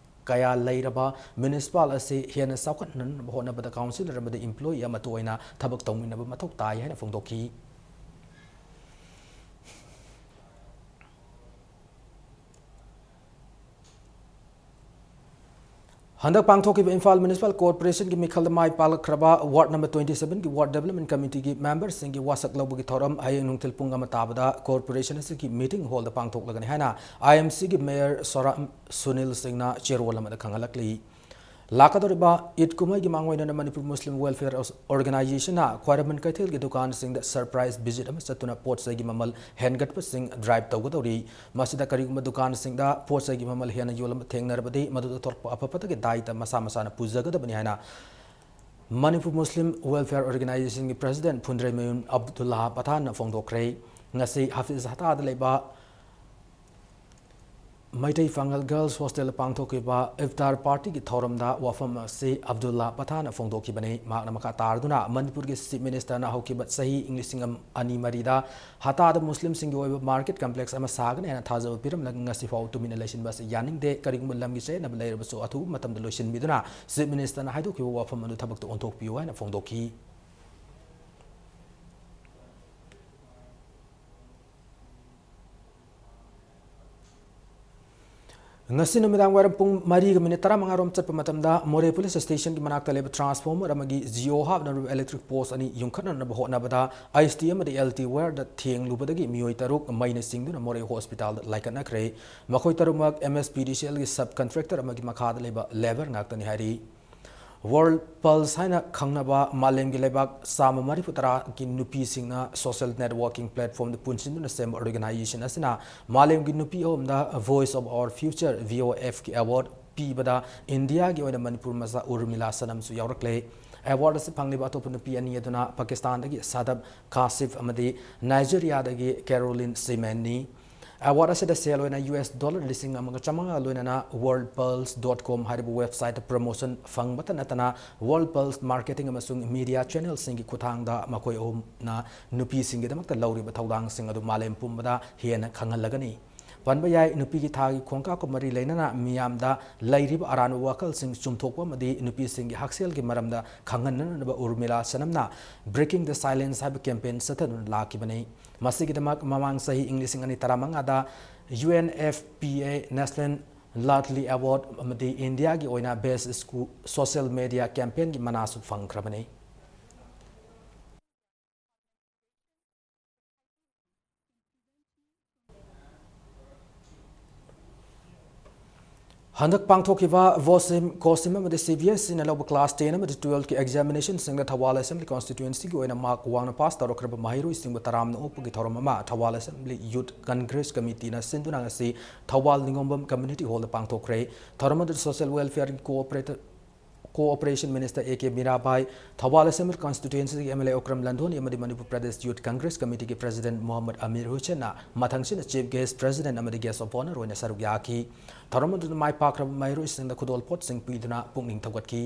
ꯀꯌꯥ ꯂꯩꯔꯕ ꯃ꯭ꯌꯨꯅꯤꯁꯤꯄꯥꯜ ꯑꯁꯤ ꯍꯦꯟꯅ ꯆꯥꯎꯈꯠꯍꯟꯅꯕ ꯍꯣꯠꯅꯕꯗ ꯀꯥꯎꯟꯁꯤꯜ ꯑꯃꯗꯤ ꯏꯝꯄ꯭ꯂꯣꯌꯤ ꯑꯃꯠꯇ ꯑꯣꯏꯅ ꯊꯕꯛ ꯇꯧꯃꯤꯟꯅꯕ ꯃꯊꯧ ꯇꯥꯏ ꯍꯥꯏꯅ ꯐꯣꯡꯗꯣꯛꯈꯤ꯫ ꯍꯟꯗꯛ ꯄꯥꯡꯊꯣꯛꯈꯤꯕ ꯏꯝꯐꯥꯜ ꯃ꯭ꯌꯨꯅꯤꯁꯤꯄꯥꯜ ꯀꯣꯔꯄꯣꯔꯦꯁꯟꯒꯤ ꯃꯤꯈꯜꯗ ꯃꯥꯏ ꯄꯥꯛꯂꯛꯈ꯭ꯔꯕ ꯋꯥꯔꯗ ꯅꯝꯕꯔ ꯇ꯭ꯋꯦꯟꯇꯤ ꯁꯚꯦꯟꯒꯤ ꯋꯥꯔꯗ ꯗꯦꯕꯂꯞꯃꯦꯟ ꯀꯃꯤꯇꯤꯒꯤ ꯃꯦꯝꯕꯔꯁꯤꯡꯒꯤ ꯋꯥꯁꯛ ꯂꯧꯕꯒꯤ ꯊꯧꯔꯝ ꯍꯌꯦꯡ ꯅꯨꯡꯊꯤꯜ ꯄꯨꯡ ꯑꯃ ꯇꯥꯕꯗ ꯀꯣꯔꯄꯣꯔꯦꯁꯟ ꯑꯁꯤꯒꯤ ꯃꯤꯇꯤꯡ ꯍꯣꯜꯗ ꯄꯥꯡꯊꯣꯛꯂꯒꯅꯤ ꯍꯥꯏꯅ ꯑꯥꯏ ꯑꯦꯝ ꯁꯤꯒꯤ ꯃꯦꯌꯔ ꯁꯣꯔꯥꯝ ꯁꯨꯅꯤꯜ ꯁꯤꯡꯅ ꯆꯦꯔꯣꯜ ꯑꯃꯗ ꯈꯪꯍꯜꯂꯛꯂꯤ꯫ ꯂꯥꯛꯀꯗꯧꯔꯤꯕ ꯏꯗ ꯀꯨꯝꯍꯩꯒꯤ ꯃꯥꯡꯑꯣꯏꯅꯅ ꯃꯅꯤꯄꯨꯔ ꯃꯨꯁꯂꯤꯝ ꯋꯦꯜꯐꯤꯌꯔ ꯑꯣꯔꯒꯅꯥꯏꯖꯦꯁꯟꯅ ꯈ꯭ꯋꯥꯏꯔꯝꯕꯟ ꯀꯩꯊꯦꯜꯒꯤ ꯗꯨꯀꯥꯟꯁꯤꯡꯗ ꯁꯔꯄ꯭ꯔꯥꯏꯖ ꯚꯤꯖꯤꯠ ꯑꯃ ꯆꯠꯇꯨꯅ ꯄꯣꯠ ꯆꯩꯒꯤ ꯃꯃꯜ ꯍꯦꯟꯒꯠꯄꯁꯤꯡ ꯗ꯭ꯔꯥꯏꯚ ꯇꯧꯒꯗꯧꯔꯤ꯫ ꯃꯁꯤꯗ ꯀꯔꯤꯒꯨꯝꯕ ꯗꯨꯀꯥꯟꯁꯤꯡꯗ ꯄꯣꯠ ꯆꯩꯒꯤ ꯃꯃꯜ ꯍꯦꯟꯅ ꯌꯣꯜꯂꯝꯕ ꯊꯦꯡꯅꯔꯕꯗꯤ ꯃꯗꯨꯗ ꯊꯣꯛꯂꯛꯄ ꯑꯐ ꯐꯠꯇꯒꯤ ꯗꯥꯏꯇ ꯃꯁꯥ ꯃꯁꯥꯅ ꯄꯨꯖꯒꯗꯕꯅꯤ ꯍꯥꯏꯅ ꯃꯅꯤꯄꯨꯔ ꯃꯨꯁꯂꯤꯝ ꯋꯦꯜꯐꯤꯌꯔ ꯑꯣꯔꯒꯅꯥꯏꯖꯦꯁꯟꯒꯤ ꯄ꯭ꯔꯁꯤꯗꯦꯟ ꯐꯨꯟꯗ꯭ꯔꯩꯃꯌꯨꯝ ꯑꯕꯗꯨꯜꯂꯥ ꯄꯊꯥꯟꯅ ꯐꯣꯡꯗꯣꯛꯈ꯭ꯔꯦ꯫ ꯉꯁꯤ ꯍꯥꯐꯤꯖ ꯍꯇꯥꯗ ꯂꯩꯕ ꯃꯩꯇꯩ ꯄꯥꯉꯜ ꯒꯔꯜꯁ ꯍꯣꯁꯇꯦꯜꯗ ꯄꯥꯡꯊꯣꯛꯈꯤꯕ ꯏꯐꯇꯥꯔ ꯄꯥꯔꯇꯤꯒꯤ ꯊꯧꯔꯝꯗ ꯋꯥꯐꯝ ꯑꯁꯤ ꯑꯕꯗꯨꯜꯂꯥ ꯄꯊꯥꯟꯅ ꯐꯣꯡꯗꯣꯛꯈꯤꯕꯅꯤ꯫ ꯃꯍꯥꯛꯅ ꯃꯈꯥ ꯇꯥꯔꯗꯨꯅ ꯃꯅꯤꯄꯨꯔꯒꯤ ꯆꯤꯐ ꯃꯤꯅꯤꯁꯇꯔꯅ ꯍꯧꯈꯤꯕ ꯆꯍꯤ ꯏꯪ ꯂꯤꯁꯤꯡ ꯑꯅꯤ ꯃꯔꯤꯗ ꯍꯇꯥꯗ ꯃꯨꯁꯂꯤꯝꯁꯤꯡꯒꯤ ꯑꯣꯏꯕ ꯃꯥꯔꯀꯦꯠ ꯀꯝꯄ꯭ꯂꯦꯛꯁ ꯑꯃ ꯁꯥꯒꯅꯤ ꯍꯥꯏꯅ ꯊꯥꯖꯕ ꯄꯤꯔꯝꯂꯒ ꯉꯁꯤ ꯐꯥꯎꯕ ꯇꯨꯃꯤꯟꯅ ꯂꯩꯁꯤꯟꯕ ꯑꯁꯤ ꯌꯥꯅꯤꯡꯗꯦ꯫ ꯀꯔꯤꯒꯨꯝꯕ ꯂꯝꯒꯤ ꯆꯌꯦꯠꯅꯕ ꯂꯩꯔꯕꯁꯨ ꯑꯊꯨꯕ ꯃꯇꯝꯗ ꯂꯣꯏꯁꯤꯟꯕꯤꯗꯨꯅ ꯆꯤꯐ ꯃꯤꯅꯤꯁꯇꯔꯅ ꯍꯥꯏꯗꯣꯛꯈꯤꯕ ꯋꯥꯐꯝ ꯑꯗꯨ ꯊꯕꯛꯇ ꯑꯣꯟꯊꯣꯛꯄꯤꯌꯨ ꯍꯥꯏꯅ ꯐꯣꯡꯗꯣꯛꯈꯤ꯫ ꯉꯁꯤ ꯅꯨꯃꯤꯗꯥꯡ ꯋꯥꯏꯔꯝ ꯄꯨꯡ ꯃꯔꯤꯒ ꯃꯤꯅꯤꯠ ꯇꯔꯥꯃꯉꯥ ꯔꯣꯝ ꯆꯠꯄ ꯃꯇꯝꯗ ꯃꯣꯔꯦ ꯄꯨꯂꯤꯁ ꯁ꯭ꯇꯦꯁꯟꯒꯤ ꯃꯅꯥꯛꯇ ꯂꯩꯕ ꯇ꯭ꯔꯥꯟꯁꯐꯣꯔꯃꯔ ꯑꯃꯒꯤ ꯖꯤꯑꯣ ꯍꯥꯞꯅꯔꯤꯕ ꯏꯂꯦꯛꯇ꯭ꯔꯤꯛ ꯄꯣꯁ ꯑꯅꯤ ꯌꯨꯡꯈꯠꯅꯅꯕ ꯍꯣꯠꯅꯕꯗ ꯑꯥꯏ ꯑꯦꯁ ꯇꯤ ꯑꯃꯗꯤ ꯑꯦꯜ ꯇꯤ ꯋꯥꯌꯔꯗ ꯊꯦꯡꯂꯨꯕꯗꯒꯤ ꯃꯤꯑꯣꯏ ꯇꯔꯨꯛ ꯃꯩꯅ ꯆꯤꯡꯗꯨꯅ ꯃꯣꯔꯦ ꯍꯣꯁꯄꯤꯇꯥꯜꯗ ꯂꯥꯏꯀꯠꯅꯈ꯭ꯔꯦ꯫ ꯃꯈꯣꯏ ꯇꯔꯨꯛꯃꯛ ꯑꯦꯝ ꯑꯦꯁ ꯄꯤ ꯗꯤ ꯁꯤ ꯑꯦꯜꯒꯤ ꯁꯕ ꯀꯟꯇ꯭ꯔꯦꯛꯇꯔ ꯑꯃꯒꯤ ꯃꯈꯥꯗ ꯂꯩꯕ ꯂꯦꯕꯔ ꯉꯥꯛꯇꯅꯤ ꯍꯥꯏꯔꯤ꯫ ꯋꯥꯔꯜꯗ ꯄꯜꯁ ꯍꯥꯏꯅ ꯈꯪꯅꯕ ꯃꯥꯂꯦꯝꯒꯤ ꯂꯩꯕꯥꯛ ꯆꯥꯝꯃ ꯃꯔꯤꯐꯨ ꯇꯔꯥꯒꯤ ꯅꯨꯄꯤꯁꯤꯡꯅ ꯁꯣꯁꯤꯌꯦꯜ ꯅꯦꯠꯋꯥꯔꯀꯤꯡ ꯄ꯭ꯂꯦꯠꯐꯣꯔꯝꯗ ꯄꯨꯟꯁꯤꯟꯗꯨꯅ ꯁꯦꯝꯕ ꯑꯣꯔꯒꯅꯥꯏꯖꯦꯁꯟ ꯑꯁꯤꯅ ꯃꯥꯂꯦꯝꯒꯤ ꯅꯨꯄꯤ ꯑꯍꯨꯝꯗ Voice of Our Future, V O F ꯀꯤ ꯑꯦꯋꯥꯔꯗ ꯄꯤꯕꯗ ꯏꯟꯗꯤꯌꯥꯒꯤ ꯑꯣꯏꯅ ꯃꯅꯤꯄꯨꯔ ꯃꯆꯥ ꯎꯔꯃꯤꯂꯥ ꯁꯅꯝꯁꯨ ꯌꯥꯎꯔꯛꯂꯦ꯫ ꯑꯦꯋꯥꯔꯗ ꯑꯁꯤ ꯐꯪꯂꯤꯕ ꯑꯇꯣꯞꯄ ꯅꯨꯄꯤ ꯑꯅꯤ ꯑꯗꯨꯅ ꯄꯥꯀꯤꯁꯇꯥꯟꯗꯒꯤ ꯁꯥꯗꯕ ꯀꯥꯁꯤꯐ ꯑꯃꯗꯤ ꯅꯥꯏꯖꯦꯔꯤꯌꯥꯗꯒꯤ ꯀꯦꯔꯣꯂꯤꯟ ꯁꯤꯃꯦꯟꯅꯤ꯫ ꯑꯦꯋꯥꯔꯗ ꯑꯁꯤꯗ ꯁꯦꯜ ꯑꯣꯏꯅ ꯌꯨ ꯑꯦꯁ ꯗꯣꯂꯔ ꯂꯤꯁꯤꯡ ꯑꯃꯒ ꯆꯥꯃꯉꯥ ꯂꯣꯏꯅꯅ ꯋꯥꯔꯜꯗ ꯄꯜꯁ ꯗꯣꯠ ꯀꯣꯝ ꯍꯥꯏꯔꯤꯕ ꯋꯦꯕꯁꯥꯏꯠꯇ ꯄ꯭ꯔꯃꯣꯁꯟ ꯐꯪꯕꯇ ꯅꯠꯇꯅ ꯋꯥꯔꯜꯗ ꯄꯜꯁ ꯃꯥꯔꯀꯦꯇꯤꯡ ꯑꯃꯁꯨꯡ ꯃꯤꯗꯤꯌꯥ ꯆꯦꯅꯦꯜꯁꯤꯡꯒꯤ ꯈꯨꯠꯊꯥꯡꯗ ꯃꯈꯣꯏ ꯑꯍꯨꯝꯅ ꯅꯨꯄꯤꯁꯤꯡꯒꯤꯗꯃꯛꯇ ꯂꯧꯔꯤꯕ ꯊꯧꯗꯥꯡꯁꯤꯡ ꯑꯗꯨ ꯃꯥꯂꯦꯝ ꯄꯨꯝꯕꯗ ꯍꯦꯟꯅ ꯈꯪꯍꯜꯂꯒꯅꯤ꯫ ꯄꯟꯕ ꯌꯥꯏ, ꯅꯨꯄꯤꯒꯤ ꯊꯥꯒꯤ ꯈꯣꯡꯀꯥꯞꯀ ꯃꯔꯤ ꯂꯩꯅꯅ ꯃꯤꯌꯥꯝꯗ ꯂꯩꯔꯤꯕ ꯑꯔꯥꯟꯕ ꯋꯥꯈꯜꯁꯤꯡ ꯆꯨꯝꯊꯣꯛꯄ ꯑꯃꯗꯤ ꯅꯨꯄꯤꯁꯤꯡꯒꯤ ꯍꯛꯁꯦꯜꯒꯤ ꯃꯔꯝꯗ ꯈꯪꯍꯟꯅꯅꯕ ꯎꯔꯃꯤꯂꯥ ꯁꯅꯝꯅ Breaking the Silence ꯍꯥꯏꯕ ꯀꯦꯝꯄꯦꯟ ꯆꯠꯊꯗꯨꯅ ꯂꯥꯛꯈꯤꯕꯅꯤ꯫ ꯃꯁꯤꯒꯤꯗꯃꯛ ꯃꯃꯥꯡ ꯆꯍꯤ ꯏꯪ ꯂꯤꯁꯤꯡ ꯑꯅꯤ ꯇꯔꯥꯃꯉꯥꯗ U N F P A National Livelihood Award ꯑꯃꯗꯤ ꯏꯟꯗꯤꯌꯥꯒꯤ ꯑꯣꯏꯅ Best School Social Media Campaignꯒꯤ ꯃꯅꯥꯁꯨ ꯐꯪꯈ꯭ꯔꯕꯅꯤ꯫ ꯍꯟꯗꯛ ꯄꯥꯡꯊꯣꯛꯈꯤꯕ ꯚꯣꯁꯤꯝ, ꯀꯣꯁꯤꯝ ꯑꯃꯗꯤ ꯁꯤ ꯕꯤ ꯑꯦꯁ ꯏꯅ ꯂꯧꯕ ꯀ꯭ꯂꯥꯁ ꯇꯦꯟ ꯑꯃꯗꯤ ꯇꯨꯋꯦꯜꯐꯀꯤ ꯑꯦꯛꯖꯥꯃꯤꯅꯦꯁꯟꯁꯤꯡꯗ ꯊꯧꯕꯥꯜ ꯑꯦꯁꯦꯝꯕ꯭ꯂꯤ ꯀꯣꯟꯁꯇꯤꯇ꯭ꯋꯦꯟꯁꯤꯒꯤ ꯑꯣꯏꯅ ꯃꯥꯔꯛ ꯋꯥꯡꯅ ꯄꯥꯁ ꯇꯧꯔꯛꯈ꯭ꯔꯕ ꯃꯍꯩꯔꯣꯏꯁꯤꯡꯕꯨ ꯇꯔꯥꯝꯅ ꯑꯣꯛꯄꯒꯤ ꯊꯧꯔꯝ ꯑꯃ ꯊꯧꯕꯥꯜ ꯑꯦꯁꯦꯝꯕ꯭ꯂꯤ ꯌꯨꯠ ꯀꯪꯒ꯭ꯔꯦꯁ ꯀꯃꯤꯇꯤꯅ ꯁꯤꯟꯗꯨꯅ ꯉꯁꯤ ꯊꯧꯕꯥꯜ ꯅꯤꯉꯣꯝꯕꯝ ꯀꯝꯃ꯭ꯌꯨꯅꯤꯇꯤ ꯍꯣꯜꯗ ꯄꯥꯡꯊꯣꯛꯈ꯭ꯔꯦ꯫ ꯊꯧꯔꯝ ꯑꯗꯨꯗ ꯁꯣꯁꯤꯌꯦꯜ ꯋꯦꯜꯐꯤꯌꯔꯒꯤ cooperator cooperation minister A K Mirabai, Thoubal assembly ꯀꯟꯁꯇꯤꯇ꯭ꯋꯦꯟꯁꯤꯒꯤ M L A Okram Landhoni ꯑꯃꯗꯤ ꯃꯅꯤꯄꯨꯔ ꯄ꯭ꯔꯗꯦꯁ ꯌꯨꯠ ꯀꯪꯒ꯭ꯔꯦꯁ ꯀꯃꯤꯇꯤꯒꯤ ꯄ꯭ꯔꯁꯤꯗꯦꯟꯠ ꯃꯣꯍꯝꯃꯗ ꯑꯃꯤꯔ ꯍꯨꯁꯦꯟꯅ ꯃꯊꯪꯁꯤꯠꯅ ꯆꯤꯐ ꯒꯦꯁꯠ, ꯄ꯭ꯔꯁꯤꯗꯦꯟꯠ ꯑꯃꯗꯤ ꯒꯦꯁꯠ ꯑꯣꯐ ꯑꯣꯅꯔ ꯑꯣꯏꯅ ꯁꯔꯨꯛ ꯌꯥꯈꯤ꯫ ꯊꯧꯔꯝ ꯑꯗꯨꯗ ꯃꯥꯏ ꯄꯥꯛꯈ꯭ꯔꯕ ꯃꯍꯩꯔꯣꯏꯁꯤꯡꯗ ꯈꯨꯗꯣꯜꯄꯣꯠꯁꯤꯡ ꯄꯤꯗꯨꯅ ꯄꯨꯛꯅꯤꯡ ꯊꯧꯒꯠꯈꯤ꯫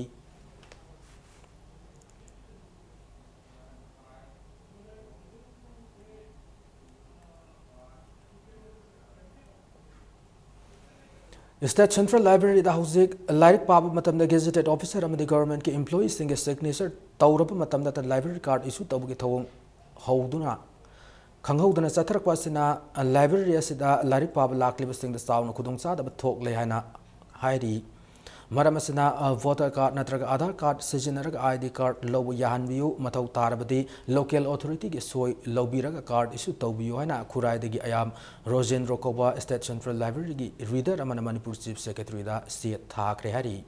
State Central Libraryꯗ ꯍꯧꯖꯤꯛ ꯂꯥꯏꯔꯤꯛ ꯄꯥꯕ ꯃꯇꯝꯗ gazetted officer ꯑꯃꯗꯤ governmentꯀꯤ employeeꯁꯤꯡꯒꯤ signature ꯇꯧꯔꯕ ꯃꯇꯝꯗꯇ library card issue ꯇꯧꯕꯒꯤ ꯊꯧꯑꯣꯡ ꯍꯧꯗꯨꯅ ꯈꯪꯍꯧꯗꯅ ꯆꯠꯊꯔꯛꯄ ꯑꯁꯤꯅ library ꯑꯁꯤꯗ ꯂꯥꯏꯔꯤꯛ ꯄꯥꯕ ꯂꯥꯛꯂꯤꯕꯁꯤꯡꯗ ꯆꯥꯎꯅ ꯈꯨꯗꯣꯡꯆꯥꯗꯕ ꯊꯣꯛꯂꯦ ꯍꯥꯏꯅ ꯍꯥꯏꯔꯤ꯫ ꯃꯔꯝ ꯑꯁꯤꯅ, ꯑ, voter card ꯅꯠꯇ꯭ꯔꯒ Aadhaar card ꯁꯤꯖꯤꯟꯅꯔꯒ I D card ꯂꯧꯕ ꯌꯥꯍꯟꯕꯤꯌꯨ, ꯃꯊꯧ ꯇꯥꯔꯕꯗꯤ local authority ꯒꯤ ꯁꯣꯏ ꯂꯧꯕꯤꯔꯒ card issue ꯇꯧꯕꯤꯌꯨ ꯍꯥꯏꯅ ꯈꯨꯔꯥꯏꯗꯒꯤ ꯑꯌꯥꯝ ꯔꯣꯖꯦꯟꯗ꯭ꯔꯣ ꯀꯧꯕ State Central Library ꯒꯤ reader ꯑꯃꯅ ꯃꯅꯤꯄꯨꯔ Chief Secretary ꯗ ꯆꯦ ꯊꯥꯈ꯭ꯔꯦ ꯍꯥꯏꯔꯤ꯫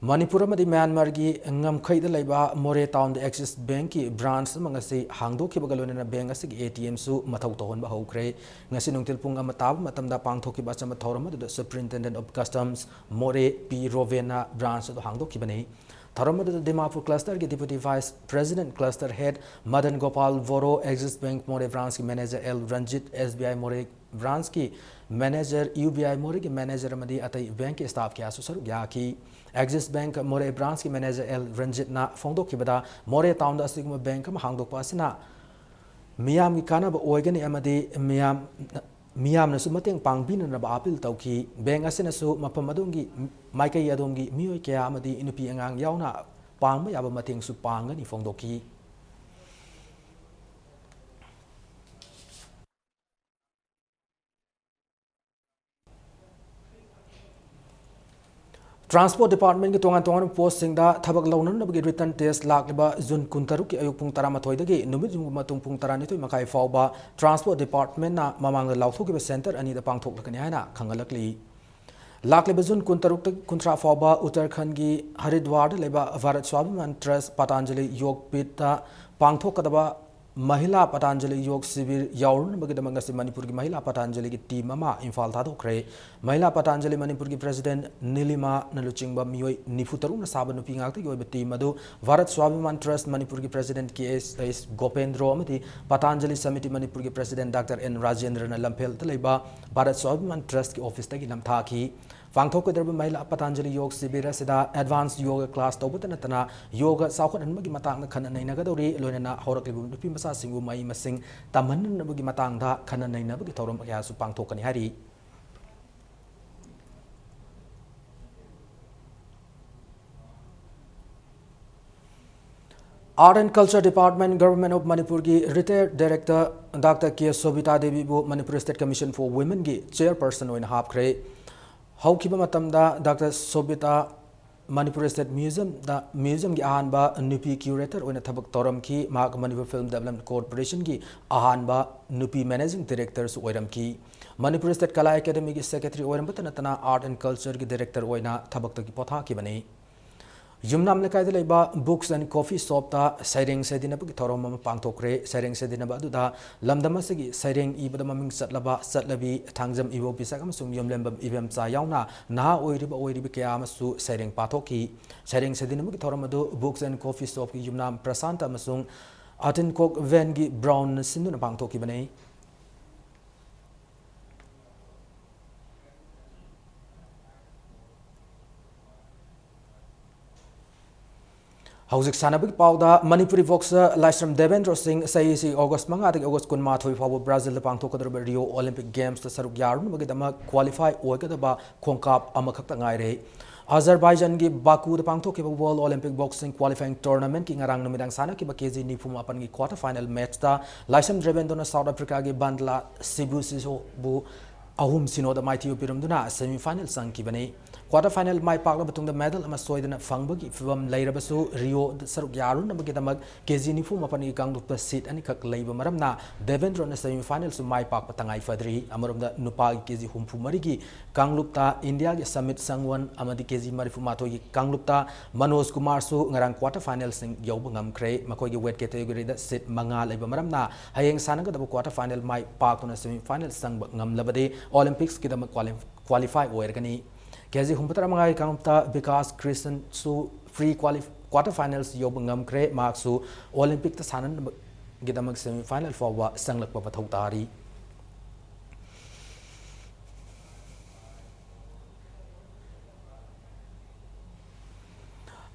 ꯃꯅꯤꯄꯨꯔ ꯑꯃꯗꯤ ꯃ꯭ꯌꯥꯟꯃꯥꯔꯒꯤ ꯉꯝꯈꯩꯗ ꯂꯩꯕ ꯃꯣꯔꯦ ꯇꯥꯎꯟꯗ Axis Bank ꯀꯤ branch ꯑꯃ ꯉꯁꯤ ꯍꯥꯡꯗꯣꯛꯈꯤꯕꯒ ꯂꯣꯏꯅꯅ bank ꯑꯁꯤꯒꯤ A T M ꯁꯨ ꯃꯊꯧ ꯇꯧꯍꯟꯕ ꯍꯧꯈ꯭ꯔꯦ꯫ ꯉꯁꯤ ꯅꯨꯡꯊꯤꯜ ꯄꯨꯡ ꯑꯃ ꯇꯥꯕ ꯃꯇꯝꯗ ꯄꯥꯡꯊꯣꯛꯈꯤꯕ ꯑꯆꯝꯕ ꯊꯧꯔꯝ ꯑꯗꯨꯗ Superintendent of Customs ꯃꯣꯔꯦ ꯄꯤ ꯔꯣꯕꯦꯟꯅ branch ꯑꯗꯨ ꯍꯥꯡꯗꯣꯛꯈꯤꯕꯅꯤ꯫ ꯊꯧꯔꯝ ꯑꯗꯨꯗ ꯗꯤꯃꯥꯄꯨꯔ cluster ꯒꯤ Deputy Vice President Cluster Head ꯃꯗꯟ ꯒꯣꯄꯥꯜ ꯕꯣꯔꯣ, Axis Bank ꯃꯣꯔꯦ branch ꯀꯤ manager L Ranjit, S B I ꯃꯣꯔꯦ branch ꯀꯤ manager, U B I ꯃꯣꯔꯦꯒꯤ manager ꯑꯃꯗꯤ ꯑꯇꯩ bank ꯀꯤ staff ꯀꯌꯥꯁꯨ ꯁꯔꯨꯛ ꯌꯥꯈꯤ꯫ Axis Bank ꯃꯣꯔꯦ branch ꯀꯤ manager ꯑꯦꯜ ꯔꯟꯖꯤꯠꯅ ꯐꯣꯡꯗꯣꯛꯈꯤꯕꯗ, ꯃꯣꯔꯦ ꯇꯥꯎꯟꯗ ꯑꯁꯤꯒꯨꯝꯕ bank ꯑꯃ ꯍꯥꯡꯗꯣꯛꯄ ꯑꯁꯤꯅ ꯃꯤꯌꯥꯝꯒꯤ ꯀꯥꯟꯅꯕ ꯑꯣꯏꯒꯅꯤ ꯑꯃꯗꯤ ꯃꯤꯌꯥꯝ, ꯃꯤꯌꯥꯝꯅꯁꯨ ꯃꯇꯦꯡ ꯄꯥꯡꯕꯤꯅꯅꯕ appeal ꯇꯧꯈꯤ꯫ Bank ꯑꯁꯤꯅꯁꯨ ꯃꯐꯝ ꯑꯗꯣꯝꯒꯤ, ꯃꯥꯏꯀꯩ ꯑꯗꯣꯝꯒꯤ ꯃꯤꯑꯣꯏ ꯀꯌꯥ ꯑꯃꯗꯤ ꯅꯨꯄꯤ ꯑꯉꯥꯡ ꯌꯥꯎꯅ ꯄꯥꯡꯕ ꯌꯥꯕ ꯃꯇꯦꯡꯁꯨ ꯄꯥꯡꯒꯅꯤ ꯐꯣꯡꯗꯣꯛꯈꯤ꯫ Transport Department ꯀꯤ ꯇꯣꯉꯥꯟ ꯇꯣꯉꯥꯟꯕ post ꯁꯤꯡꯗ ꯊꯕꯛ ꯂꯧꯅꯅꯕꯒꯤ written test ꯂꯥꯛꯂꯤꯕ June ꯀꯨꯟꯇꯔꯨꯛꯀꯤ ꯑꯌꯨꯛ ꯄꯨꯡ ꯇꯔꯥꯃꯥꯊꯣꯏꯗꯒꯤ ꯅꯨꯃꯤꯠ ꯌꯨꯡꯕ ꯃꯇꯨꯡ ꯄꯨꯡ ꯇꯔꯥꯅꯤꯊꯣꯏ ꯃꯈꯥꯏ ꯐꯥꯎꯕ Transport Department ꯅ ꯃꯃꯥꯡꯗ ꯂꯥꯎꯊꯣꯛꯈꯤꯕ centre ꯑꯅꯤꯗ ꯄꯥꯡꯊꯣꯛꯂꯛꯀꯅꯤ ꯍꯥꯏꯅ ꯈꯪꯍꯜꯂꯛꯂꯤ꯫ ꯂꯥꯛꯂꯤꯕ June ꯀꯨꯟꯇꯔꯨꯛꯇꯒꯤ ꯀꯨꯟꯊ꯭ꯔꯥ ꯐꯥꯎꯕ ꯎꯠꯇꯔꯈꯟꯒꯤ ꯍꯔꯤꯗ꯭ꯋꯥꯔꯗ ꯂꯩꯕ Bharat Swabhiman Trust Patanjali Yog Peethꯇ ꯄꯥꯡꯊꯣꯛꯀꯗꯕ ꯃꯍꯤꯂꯥ ꯄꯇꯥꯟꯖꯂꯤ ꯌꯣꯒ ꯁꯤꯕꯤꯔ ꯌꯥꯎꯔꯨꯅꯕꯒꯤꯗꯃꯛ ꯉꯁꯤ ꯃꯅꯤꯄꯨꯔꯒꯤ ꯃꯍꯤꯂꯥ ꯄꯇꯥꯟꯖꯂꯤꯒꯤ team ꯑꯃ ꯏꯝꯐꯥꯜ ꯊꯥꯗꯣꯛꯈ꯭ꯔꯦ꯫ ꯃꯍꯤꯂꯥ ꯄꯇꯥꯟꯖꯂꯤ ꯃꯅꯤꯄꯨꯔꯒꯤ president ꯅꯤꯂꯤꯃꯥꯅ ꯂꯨꯆꯤꯡꯕ ꯃꯤꯑꯣꯏ ꯅꯤꯐꯨ ꯇꯔꯨꯛꯅ ꯁꯥꯕ ꯅꯨꯄꯤ ꯉꯥꯛꯇꯒꯤ ꯑꯣꯏꯕ team ꯑꯗꯨ ꯚꯥꯔꯠ ꯁ꯭ꯋꯥꯚꯤꯃꯥꯟ Trust ꯃꯅꯤꯄꯨꯔꯒꯤ president ꯀꯦ ꯑꯦꯁ ꯑꯦꯁ ꯒꯣꯄꯦꯟꯗ꯭ꯔꯣ ꯑꯃꯗꯤ ꯄꯇꯥꯟꯖꯂꯤ ꯁꯃꯤꯇꯤ ꯃꯅꯤꯄꯨꯔꯒꯤ president ꯗꯥꯛꯇꯔ ꯑꯦꯟ ꯔꯥꯖꯦꯟꯗ꯭ꯔꯅ ꯂꯝꯐꯦꯜꯗ ꯂꯩꯕ ꯚꯥꯔꯠ ꯁ꯭ꯋꯥꯚꯤꯃꯥꯟ Trustꯀꯤ officeꯇꯒꯤ ꯅꯝꯊꯥꯈꯤ꯫ ꯄꯥꯡꯊꯣꯛꯀꯗꯧꯔꯤꯕ ꯃꯍꯤꯂꯥ ꯄꯇꯥꯟꯖꯂꯤ ꯌꯣꯒ ꯁꯤꯕꯤꯔ ꯑꯁꯤꯗ advance yoga class ꯇꯧꯕꯇ ꯅꯠꯇꯅ ꯌꯣꯒ ꯆꯥꯎꯈꯠꯍꯟꯕꯒꯤ ꯃꯇꯥꯡꯗ ꯈꯟꯅ ꯅꯩꯅꯒꯗꯧꯔꯤ꯫ ꯂꯣꯏꯅꯅ ꯍꯧꯔꯛꯂꯤꯕ ꯅꯨꯄꯤ ꯃꯆꯥꯁꯤꯡꯕꯨ ꯃꯍꯩ ꯃꯁꯤꯡ ꯇꯝꯍꯟꯅꯕꯒꯤ ꯃꯇꯥꯡꯗ ꯈꯟꯅ ꯅꯩꯅꯕꯒꯤ ꯊꯧꯔꯝ ꯀꯌꯥꯁꯨ ꯄꯥꯡꯊꯣꯛꯀꯅꯤ ꯍꯥꯏꯔꯤ꯫ Art and Culture Department, Government of Manipurꯒꯤ retired director Doctor K Sobita Deviꯕꯨ Manipur State Commission for Womenꯒꯤ chairperson ꯑꯣꯏꯅ ꯍꯥꯞꯈ꯭ꯔꯦ꯫ ꯍꯧꯈꯤꯕ ꯃꯇꯝꯗ Doctor Sobita Manipur State Museumꯗ museumꯒꯤ ꯑꯍꯥꯟꯕ ꯅꯨꯄꯤ curator ꯑꯣꯏꯅ ꯊꯕꯛ ꯇꯧꯔꯝꯈꯤ꯫ ꯃꯍꯥꯛ Manipur Film Development Corporationꯒꯤ ꯑꯍꯥꯟꯕ ꯅꯨꯄꯤ managing directorꯁꯨ ꯑꯣꯏꯔꯝꯈꯤ꯫ Manipur State Kala Academyꯒꯤ secretary ꯑꯣꯏꯔꯝꯕꯇ ꯅꯠꯇꯅ Art and Cultureꯒꯤ director ꯑꯣꯏꯅ ꯊꯕꯛꯇꯒꯤ ꯄꯣꯊꯥꯈꯤꯕꯅꯤ꯫ ꯌꯨꯝꯅꯥꯝ ꯂꯩꯀꯥꯏꯗ ꯂꯩꯕ Books and Coffee Shopꯇ ꯁꯩꯔꯦꯡ ꯁꯩꯗꯤꯟꯅꯕꯒꯤ ꯊꯧꯔꯝ ꯑꯃ ꯄꯥꯡꯊꯣꯛꯈ꯭ꯔꯦ꯫ ꯁꯩꯔꯦꯡ ꯁꯩꯗꯤꯟꯅꯕ ꯑꯗꯨꯗ ꯂꯝꯗꯝ ꯑꯁꯤꯒꯤ ꯁꯩꯔꯦꯡ ꯏꯕꯗ ꯃꯃꯤꯡ ꯆꯠꯂꯕ ꯆꯠꯂꯕꯤ ꯊꯥꯡꯖꯝ ꯏꯕꯣꯕꯤ ꯁꯛ ꯑꯃꯁꯨꯡ ꯌꯨꯝꯂꯦꯝꯕꯝ ꯏꯕꯦꯝꯆꯥ ꯌꯥꯎꯅ ꯅꯍꯥ ꯑꯣꯏꯔꯤꯕ ꯑꯣꯏꯔꯤꯕꯤ ꯀꯌꯥ ꯑꯃꯁꯨ ꯁꯩꯔꯦꯡ ꯄꯥꯊꯣꯛꯈꯤ꯫ ꯁꯩꯔꯦꯡ ꯁꯩꯗꯤꯟꯅꯕꯒꯤ ꯊꯧꯔꯝ ꯑꯗꯨ Books and Coffee Shopꯀꯤ ꯌꯨꯝꯅꯥꯝ ꯄ꯭ꯔꯁꯥꯟꯇ ꯑꯃꯁꯨꯡ Atinkhok Vanꯒꯤ Brownꯅ ꯁꯤꯟꯗꯨꯅ ꯄꯥꯡꯊꯣꯛꯈꯤꯕꯅꯤ꯫ ꯍꯧꯖꯤꯛ ꯁꯥꯟꯅꯕꯒꯤ ꯄꯥꯎꯗ, ꯃꯅꯤꯄꯨꯔꯤ boxer ꯂꯥꯏꯁ꯭ꯔꯝ ꯗꯦꯕꯦꯟꯗ꯭ꯔꯣ ꯁꯤꯡ ꯆꯍꯤ ꯑꯁꯤ August ꯃꯉꯥꯗꯒꯤ August ꯀꯨꯟꯃꯥꯊꯣꯏ ꯐꯥꯎꯕ Brazilꯗ ꯄꯥꯡꯊꯣꯛꯀꯗꯧꯔꯤꯕ Rio Olympic Gamesꯇ ꯁꯔꯨꯛ ꯌꯥꯔꯨꯅꯕꯒꯤꯗꯃꯛ qualify ꯑꯣꯏꯒꯗꯕ ꯈꯣꯡꯀꯥꯞ ꯑꯃꯈꯛꯇ ꯉꯥꯏꯔꯦ꯫ Azerbaijanꯒꯤ Bakuꯗ ꯄꯥꯡꯊꯣꯛꯈꯤꯕ World Olympic Boxing Qualifying Tournamentꯀꯤ ꯉꯔꯥꯡ ꯅꯨꯃꯤꯗꯥꯡ ꯁꯥꯟꯅꯈꯤꯕ KG ꯅꯤꯐꯨ ꯃꯥꯄꯟꯒꯤ quarter final matchꯇ ꯂꯥꯏꯁ꯭ꯔꯝ ꯗꯦꯕꯦꯟꯗ꯭ꯔꯣꯅ South Africaꯒꯤ Bandla Sibusishobu ꯑꯍꯨꯝ ꯁꯤꯅꯣꯗ ꯃꯥꯏꯊꯤꯕ ꯄꯤꯔꯝꯗꯨꯅ semi final ꯆꯪꯈꯤꯕꯅꯤ꯫ Quarter final ꯃꯥꯏ ꯄꯥꯛꯂꯕ ꯃꯇꯨꯡꯗ medal ꯑꯃ ꯁꯣꯏꯗꯅ ꯐꯪꯕꯒꯤ ꯐꯤꯚꯝ ꯂꯩꯔꯕꯁꯨ, Rioꯗ ꯁꯔꯨꯛ ꯌꯥꯔꯨꯅꯕꯒꯤꯗꯃꯛ KG ꯅꯤꯐꯨ ꯃꯥꯄꯟꯒꯤ ꯀꯥꯡꯂꯨꯞꯇ seat ꯑꯅꯤꯈꯛ ꯂꯩꯕ ꯃꯔꯝꯅ ꯗꯦꯕꯦꯟꯗ꯭ꯔꯣꯅ semi finalꯁꯨ ꯃꯥꯏ ꯄꯥꯛꯄ ꯇꯉꯥꯏ ꯐꯗ꯭ꯔꯤ꯫ ꯑꯃꯔꯣꯝꯗ, ꯅꯨꯄꯥꯒꯤ KG ꯍꯨꯝꯐꯨ ꯃꯔꯤꯒꯤ ꯀꯥꯡꯂꯨꯞꯇ ꯏꯟꯗꯤꯌꯥꯒꯤ Sumit Sangwan ꯑꯃꯗꯤ KG ꯃꯔꯤꯐꯨ ꯃꯥꯊꯣꯏꯒꯤ ꯀꯥꯡꯂꯨꯞꯇ ꯃꯅꯣꯖ ꯀꯨꯃꯥꯔꯁꯨ ꯉꯔꯥꯡ quarter finalꯁꯤꯡ ꯌꯧꯕ ꯉꯝꯈ꯭ꯔꯦ꯫ ꯃꯈꯣꯏꯒꯤ weight categoryꯗ seat ꯃꯉꯥ ꯂꯩꯕ ꯃꯔꯝꯅ, ꯍꯌꯦꯡ ꯁꯥꯟꯅꯒꯗꯕ quarter final ꯃꯥꯏ ꯄꯥꯛꯇꯨꯅ semi final ꯆꯪꯕ ꯉꯝꯂꯕꯗꯤ Olympicsꯀꯤꯗꯃꯛ quali-, qualify ꯑꯣꯏꯔꯒꯅꯤ꯫ KG ꯍꯨꯝꯐꯨꯇꯔꯥ ꯃꯉꯥꯒꯤ ꯀꯥꯡꯂꯨꯞꯇ Vikas ꯀ꯭ꯔꯤꯁꯟꯁꯨ pre quali-, quarter finals ꯌꯧꯕ ꯉꯝꯈ꯭ꯔꯦ꯫ ꯃꯍꯥꯛꯁꯨ Olympicꯇ ꯁꯥꯟꯅꯅꯕꯒꯤꯗꯃꯛ semi final ꯐꯥꯎꯕ ꯆꯪꯂꯛꯄ ꯃꯊꯧ ꯇꯥꯔꯤ꯫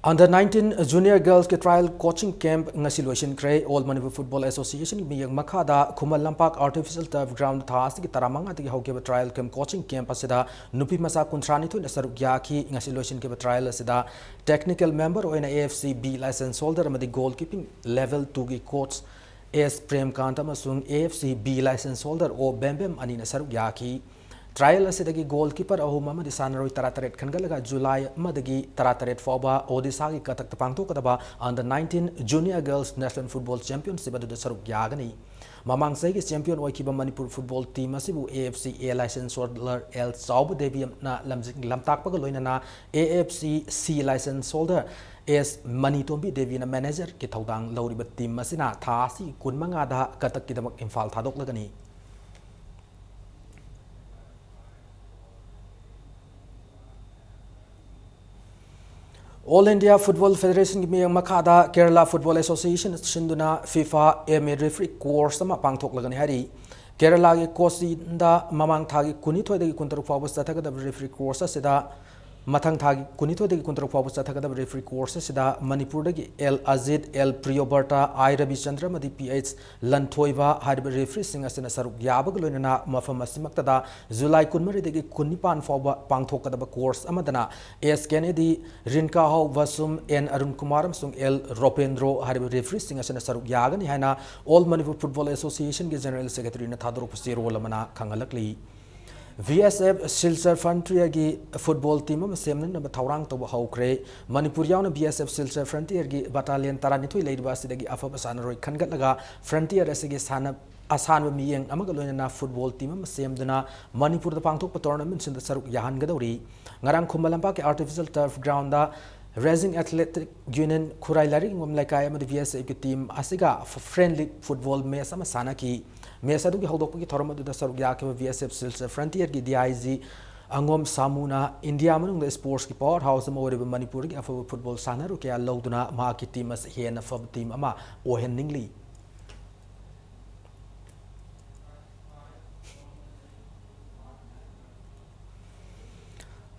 Under nineteen Junior Girls ꯀꯤ trial coaching camp ꯉꯁꯤ ꯂꯣꯏꯁꯤꯟꯈ꯭ꯔꯦ꯫ All Manipur Football Association ꯒꯤ ꯃꯤꯠꯌꯦꯡ ꯃꯈꯥꯗ Khuman Lampak Artificial Turf Ground ꯊꯥ ꯑꯁꯤꯒꯤ ꯇꯔꯥꯃꯉꯥꯗꯒꯤ ꯍꯧꯈꯤꯕ trial camp, coaching camp ꯑꯁꯤꯗ ꯅꯨꯄꯤ ꯃꯆꯥ ꯀꯨꯟꯊ꯭ꯔꯥꯅꯤꯊꯣꯏꯅ ꯁꯔꯨꯛ ꯌꯥꯈꯤ꯫ ꯉꯁꯤ ꯂꯣꯏꯁꯤꯟꯈꯤꯕ trial ꯑꯁꯤꯗ technical member ꯑꯣꯏꯅ A F C B license holder ꯑꯃꯗꯤ goalkeeping level two ꯒꯤ coach S ꯄ꯭ꯔꯦꯝꯀꯥꯟꯇ ꯑꯃꯁꯨꯡ A F C B license holder O ꯕꯦꯝꯕꯦꯝ ꯑꯅꯤꯅ ꯁꯔꯨꯛ ꯌꯥꯈꯤ꯫ Trial ꯑꯁꯤꯗꯒꯤ goalkeeper ꯑꯍꯨꯝ ꯑꯃꯗꯤ ꯁꯥꯟꯅꯔꯣꯏ ꯇꯔꯥꯇꯔꯦꯠ ꯈꯟꯒꯠꯂꯒ ꯖꯨꯂꯥꯏ ꯑꯃꯗꯒꯤ ꯇꯔꯥꯇꯔꯦꯠ ꯐꯥꯎꯕ ꯑꯣꯗꯤꯁꯥꯒꯤ ꯀꯇꯛꯇ ꯄꯥꯡꯊꯣꯛꯀꯗꯕ Under nineteen Junior Girls National Football Championship ꯑꯗꯨꯗ ꯁꯔꯨꯛ ꯌꯥꯒꯅꯤ꯫ ꯃꯃꯥꯡ ꯆꯍꯤꯒꯤ champion ꯑꯣꯏꯈꯤꯕ ꯃꯅꯤꯄꯨꯔ football team ꯑꯁꯤꯕꯨ A F C A license holder L ꯆꯥꯎꯕ ꯗꯦꯕꯤꯅ ꯂꯝꯖꯤꯡ ꯂꯝꯇꯥꯛꯄꯒ ꯂꯣꯏꯅꯅ A F C C license holder S ꯃꯅꯤꯇꯣꯝꯕꯤ ꯗꯦꯕꯤꯅ manager ꯀꯤ ꯊꯧꯗꯥꯡ ꯂꯧꯔꯤꯕ team ꯑꯁꯤꯅ ꯊꯥ ꯑꯁꯤꯒꯤ ꯀꯨꯟꯃꯉꯥꯗ ꯀꯇꯛꯀꯤꯗꯃꯛ Imphal ꯊꯥꯗꯣꯛꯂꯒꯅꯤ꯫ All India Football Federation ꯒꯤ ꯃꯤꯠꯌꯦꯡ ꯃꯈꯥꯗ Kerala Football Association ꯁꯤꯟꯗꯨꯅ FIFA M A referee course ꯑꯃ ꯄꯥꯡꯊꯣꯛꯂꯒꯅꯤ ꯍꯥꯏꯔꯤ꯫ ꯀꯦꯔꯂꯥꯒꯤ ꯀꯣꯆꯤꯟꯗ ꯃꯃꯥꯡ ꯊꯥꯒꯤ ꯀꯨꯟꯅꯤꯊꯣꯏꯗꯒꯤ ꯀꯨꯟꯇꯔꯨꯛ ꯐꯥꯎꯕ ꯆꯠꯊꯒꯗꯕ referee course ꯑꯁꯤꯗ, ꯃꯊꯪ ꯊꯥꯒꯤ ꯀꯨꯟꯅꯤꯊꯣꯏꯗꯒꯤ ꯀꯨꯟꯇꯔꯨꯛ ꯐꯥꯎꯕ ꯆꯠꯊꯒꯗꯕ referee course ꯑꯁꯤꯗ ꯃꯅꯤꯄꯨꯔꯗꯒꯤ L ꯑꯖꯤꯠ, L ꯄ꯭ꯔꯤꯌꯣꯕꯔꯇ, I ꯔꯕꯤꯆꯟꯗ꯭ꯔ ꯑꯃꯗꯤ P H ꯂꯟꯊꯣꯏꯕ ꯍꯥꯏꯔꯤꯕ referee ꯁꯤꯡ ꯑꯁꯤꯅ ꯁꯔꯨꯛ ꯌꯥꯕꯒ ꯂꯣꯏꯅꯅ ꯃꯐꯝ ꯑꯁꯤꯃꯛꯇꯗ ꯖꯨꯂꯥꯏ ꯀꯨꯟꯃꯔꯤꯗꯒꯤ ꯀꯨꯟꯅꯤꯄꯥꯟ ꯐꯥꯎꯕ ꯄꯥꯡꯊꯣꯛꯀꯗꯕ course ꯑꯃꯗꯅ S ꯀꯦꯅꯦꯗꯤ, ꯔꯤꯟꯀꯥꯍꯧ ꯕꯁꯨꯝ, N ꯑꯔꯨꯟ ꯀꯨꯃꯥꯔ ꯑꯃꯁꯨꯡ L ꯔꯣꯄꯦꯟꯗ꯭ꯔꯣ ꯍꯥꯏꯔꯤꯕ referee ꯁꯤꯡ ꯑꯁꯤꯅ ꯁꯔꯨꯛ ꯌꯥꯒꯅꯤ ꯍꯥꯏꯅ All Manipur Football Association ꯒꯤ general secretary ꯅ ꯊꯥꯗꯣꯔꯛꯄ ꯆꯦꯔꯣꯜ ꯑꯃꯅ ꯈꯪꯍꯜꯂꯛꯂꯤ꯫ V S F Silchar Frontier ꯒꯤ football team ꯑꯃ ꯁꯦꯝꯅꯅꯕ ꯊꯧꯔꯥꯡ ꯇꯧꯕ ꯍꯧꯈ꯭ꯔꯦ꯫ ꯃꯅꯤꯄꯨꯔ ꯌꯥꯎꯅ V S F Silchar Frontier ꯒꯤ battalion ꯇꯔꯥꯅꯤꯊꯣꯏ ꯂꯩꯔꯤꯕ ꯑꯁꯤꯗꯒꯤ ꯑꯐꯕ ꯁꯥꯟꯅꯔꯣꯏ ꯈꯟꯒꯠꯂꯒ frontier ꯑꯁꯤꯒꯤ ꯁꯥꯟꯅ-, ꯑꯁꯥꯟꯕ ꯃꯤꯠꯌꯦꯡ ꯑꯃꯒ ꯂꯣꯏꯅꯅ football team ꯑꯃ ꯁꯦꯝꯗꯨꯅ ꯃꯅꯤꯄꯨꯔꯗ ꯄꯥꯡꯊꯣꯛꯄ tournament ꯁꯤꯡꯗ ꯁꯔꯨꯛ ꯌꯥꯍꯟꯒꯗꯧꯔꯤ꯫ ꯉꯔꯥꯡ ꯈꯨꯃꯟ ꯂꯝꯄꯥꯛꯀꯤ Artificial Turf Ground ꯗ Rising Athletic Union ꯈꯨꯔꯥꯏ ꯂꯥꯏꯔꯤꯛ ꯌꯨꯝꯐꯝ ꯂꯩꯀꯥꯏ ꯑꯃꯗꯤ V S F ꯀꯤ team ꯑꯁꯤꯒ friendly football match ꯑꯃ ꯁꯥꯟꯅꯈꯤ꯫ Match ꯑꯗꯨꯒꯤ ꯍꯧꯗꯣꯛꯄꯒꯤ ꯊꯧꯔꯝ ꯑꯗꯨꯗ ꯁꯔꯨꯛ ꯌꯥꯈꯤꯕ V S F Silchar Frontier ꯒꯤ D I G ꯑꯉꯣꯝ ꯁꯥꯃꯨꯅ ꯏꯟꯗꯤꯌꯥ ꯃꯅꯨꯡꯗ sports ꯀꯤ power house ꯑꯃ ꯑꯣꯏꯔꯤꯕ ꯃꯅꯤꯄꯨꯔꯒꯤ ꯑꯐꯕ football ꯁꯥꯟꯅꯔꯣꯏ ꯀꯌꯥ ꯂꯧꯗꯨꯅ ꯃꯍꯥꯛꯀꯤ team ꯑꯁꯤ ꯍꯦꯟꯅ ꯐꯕ team ꯑꯃ ꯑꯣꯏꯍꯟꯅꯤꯡꯂꯤ꯫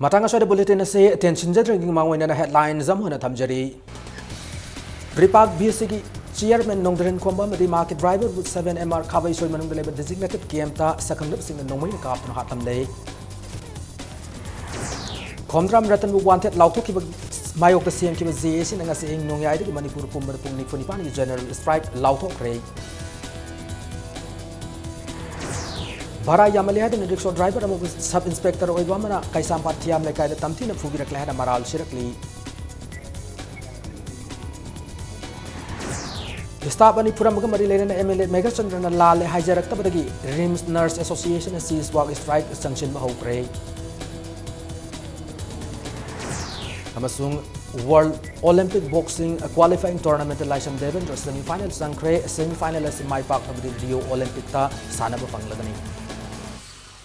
ꯃꯇꯥꯡ ꯑꯁ꯭ꯋꯥꯏꯗ ꯕꯨꯂꯦꯇꯤꯟ ꯑꯁꯤ ꯇꯦꯟꯁꯤꯟꯖꯗ꯭ꯔꯤꯉꯩꯒꯤ ꯃꯃꯥꯡ ꯑꯣꯏꯅ ꯍꯦꯗꯂꯥꯏꯟꯁ ꯑꯃ ꯑꯣꯏꯅ ꯊꯝꯖꯔꯤ꯫ ꯔꯤꯄꯥꯛ ꯕꯤ ꯁꯤꯒꯤ ꯆꯤꯌꯔꯃꯦꯟ ꯅꯣꯡꯗꯔꯦꯟ ꯈꯣꯝꯕ ꯑꯃꯗꯤ ꯃꯍꯥꯛꯀꯤ ꯗ꯭ꯔꯥꯏꯚꯔꯕꯨ ꯁꯚꯦꯟ ꯑꯦꯝ ꯑꯥꯔ ꯈꯥꯕꯩꯁꯣꯏ ꯃꯅꯨꯡꯗ ꯂꯩꯕ ꯗꯤꯖꯤꯒꯅꯦꯇꯦꯗ ꯀꯦꯝꯞꯇ ꯁꯛꯈꯪꯅꯕꯁꯤꯡꯅ ꯅꯣꯡꯃꯩꯅ ꯀꯥꯞꯇꯨꯅ ꯍꯥꯠꯂꯝꯂꯦ꯫ ꯈꯣꯝꯗ꯭ꯔꯥꯝ ꯔꯇꯟꯕꯨ ꯋꯥꯟꯇꯦꯗ ꯂꯥꯎꯊꯣꯛꯈꯤꯕ ꯃꯥꯌꯣꯛꯇ ꯁꯦꯝꯈꯤꯕ ꯖꯦ ꯑꯦ ꯁꯤꯅ ꯉꯁꯤ ꯑꯍꯤꯡ ꯅꯣꯡꯌꯥꯏꯗꯒꯤ ꯃꯅꯤꯄꯨꯔ ꯄꯨꯝꯕꯗ ꯄꯨꯡ ꯅꯤꯐꯨ ꯅꯤꯄꯥꯟꯒꯤ ꯖꯦꯅꯔꯦꯜ ꯁ꯭ꯇ꯭ꯔꯥꯏꯛ ꯂꯥꯎꯊꯣꯛꯈ꯭ꯔꯦ꯫ ꯚꯔꯥ ꯌꯥꯝꯃꯜꯂꯦ ꯍꯥꯏꯗꯨꯅ ꯔꯤꯛꯁꯣ ꯗ꯭ꯔꯥꯏꯚꯔ ꯑꯃꯕꯨ ꯁꯕ ꯏꯟꯁꯄꯦꯛꯇꯔ ꯑꯣꯏꯕ ꯑꯃꯅ ꯀꯩꯁꯥꯝꯄꯥꯠ ꯊꯤꯌꯥꯝ ꯂꯩꯀꯥꯏꯗ ꯇꯝꯊꯤꯅ ꯐꯨꯕꯤꯔꯛꯂꯦ ꯍꯥꯏꯅ ꯃꯔꯥꯜ ꯁꯤꯔꯛꯂꯤ꯫ ꯁ꯭ꯇꯥꯐ ꯑꯅꯤ ꯐꯨꯔꯝꯕꯒ ꯃꯔꯤ ꯂꯩꯅꯅ ꯑꯦꯝ ꯑꯦꯜ ꯑꯦ ꯃꯦꯘꯆꯟꯗ꯭ꯔꯅ ꯂꯥꯜꯂꯦ ꯍꯥꯏꯖꯔꯛꯇꯕꯗꯒꯤ ꯔꯤꯝꯁ ꯅꯔꯁ ꯑꯦꯁꯣꯁꯤꯌꯦꯁꯟꯅ ꯁꯤꯖ ꯋꯥꯛ ꯁ꯭ꯇ꯭ꯔꯥꯏꯛ ꯆꯪꯁꯤꯟꯕ ꯍꯧꯈ꯭ꯔꯦ꯫ ꯑꯃꯁꯨꯡ ꯋꯥꯔꯜꯗ ꯑꯣꯂꯤꯝꯄꯤꯛ ꯕꯣꯛꯁꯤꯡ ꯀ꯭ꯋꯥꯂꯤꯐꯥꯏꯌꯤꯡ ꯇꯣꯔꯅꯥꯃꯦꯟꯠꯇ ꯂꯥꯏꯁ꯭ꯔꯝ ꯗꯦꯕꯦꯟꯗ꯭ꯔ ꯁꯦꯃꯤ ꯐꯥꯏꯅꯦꯜ ꯆꯪꯈ꯭ꯔꯦ꯫ ꯁꯦꯃꯤ ꯐꯥꯏꯅꯦꯜ ꯑꯁꯤ ꯃꯥꯏ ꯄꯥꯛꯂꯕꯗꯤ ꯔꯤꯑꯣ ꯑꯣꯂꯤꯝꯄꯤꯛꯇ ꯁꯥꯟꯅꯕ ꯐꯪꯂꯒꯅꯤ꯫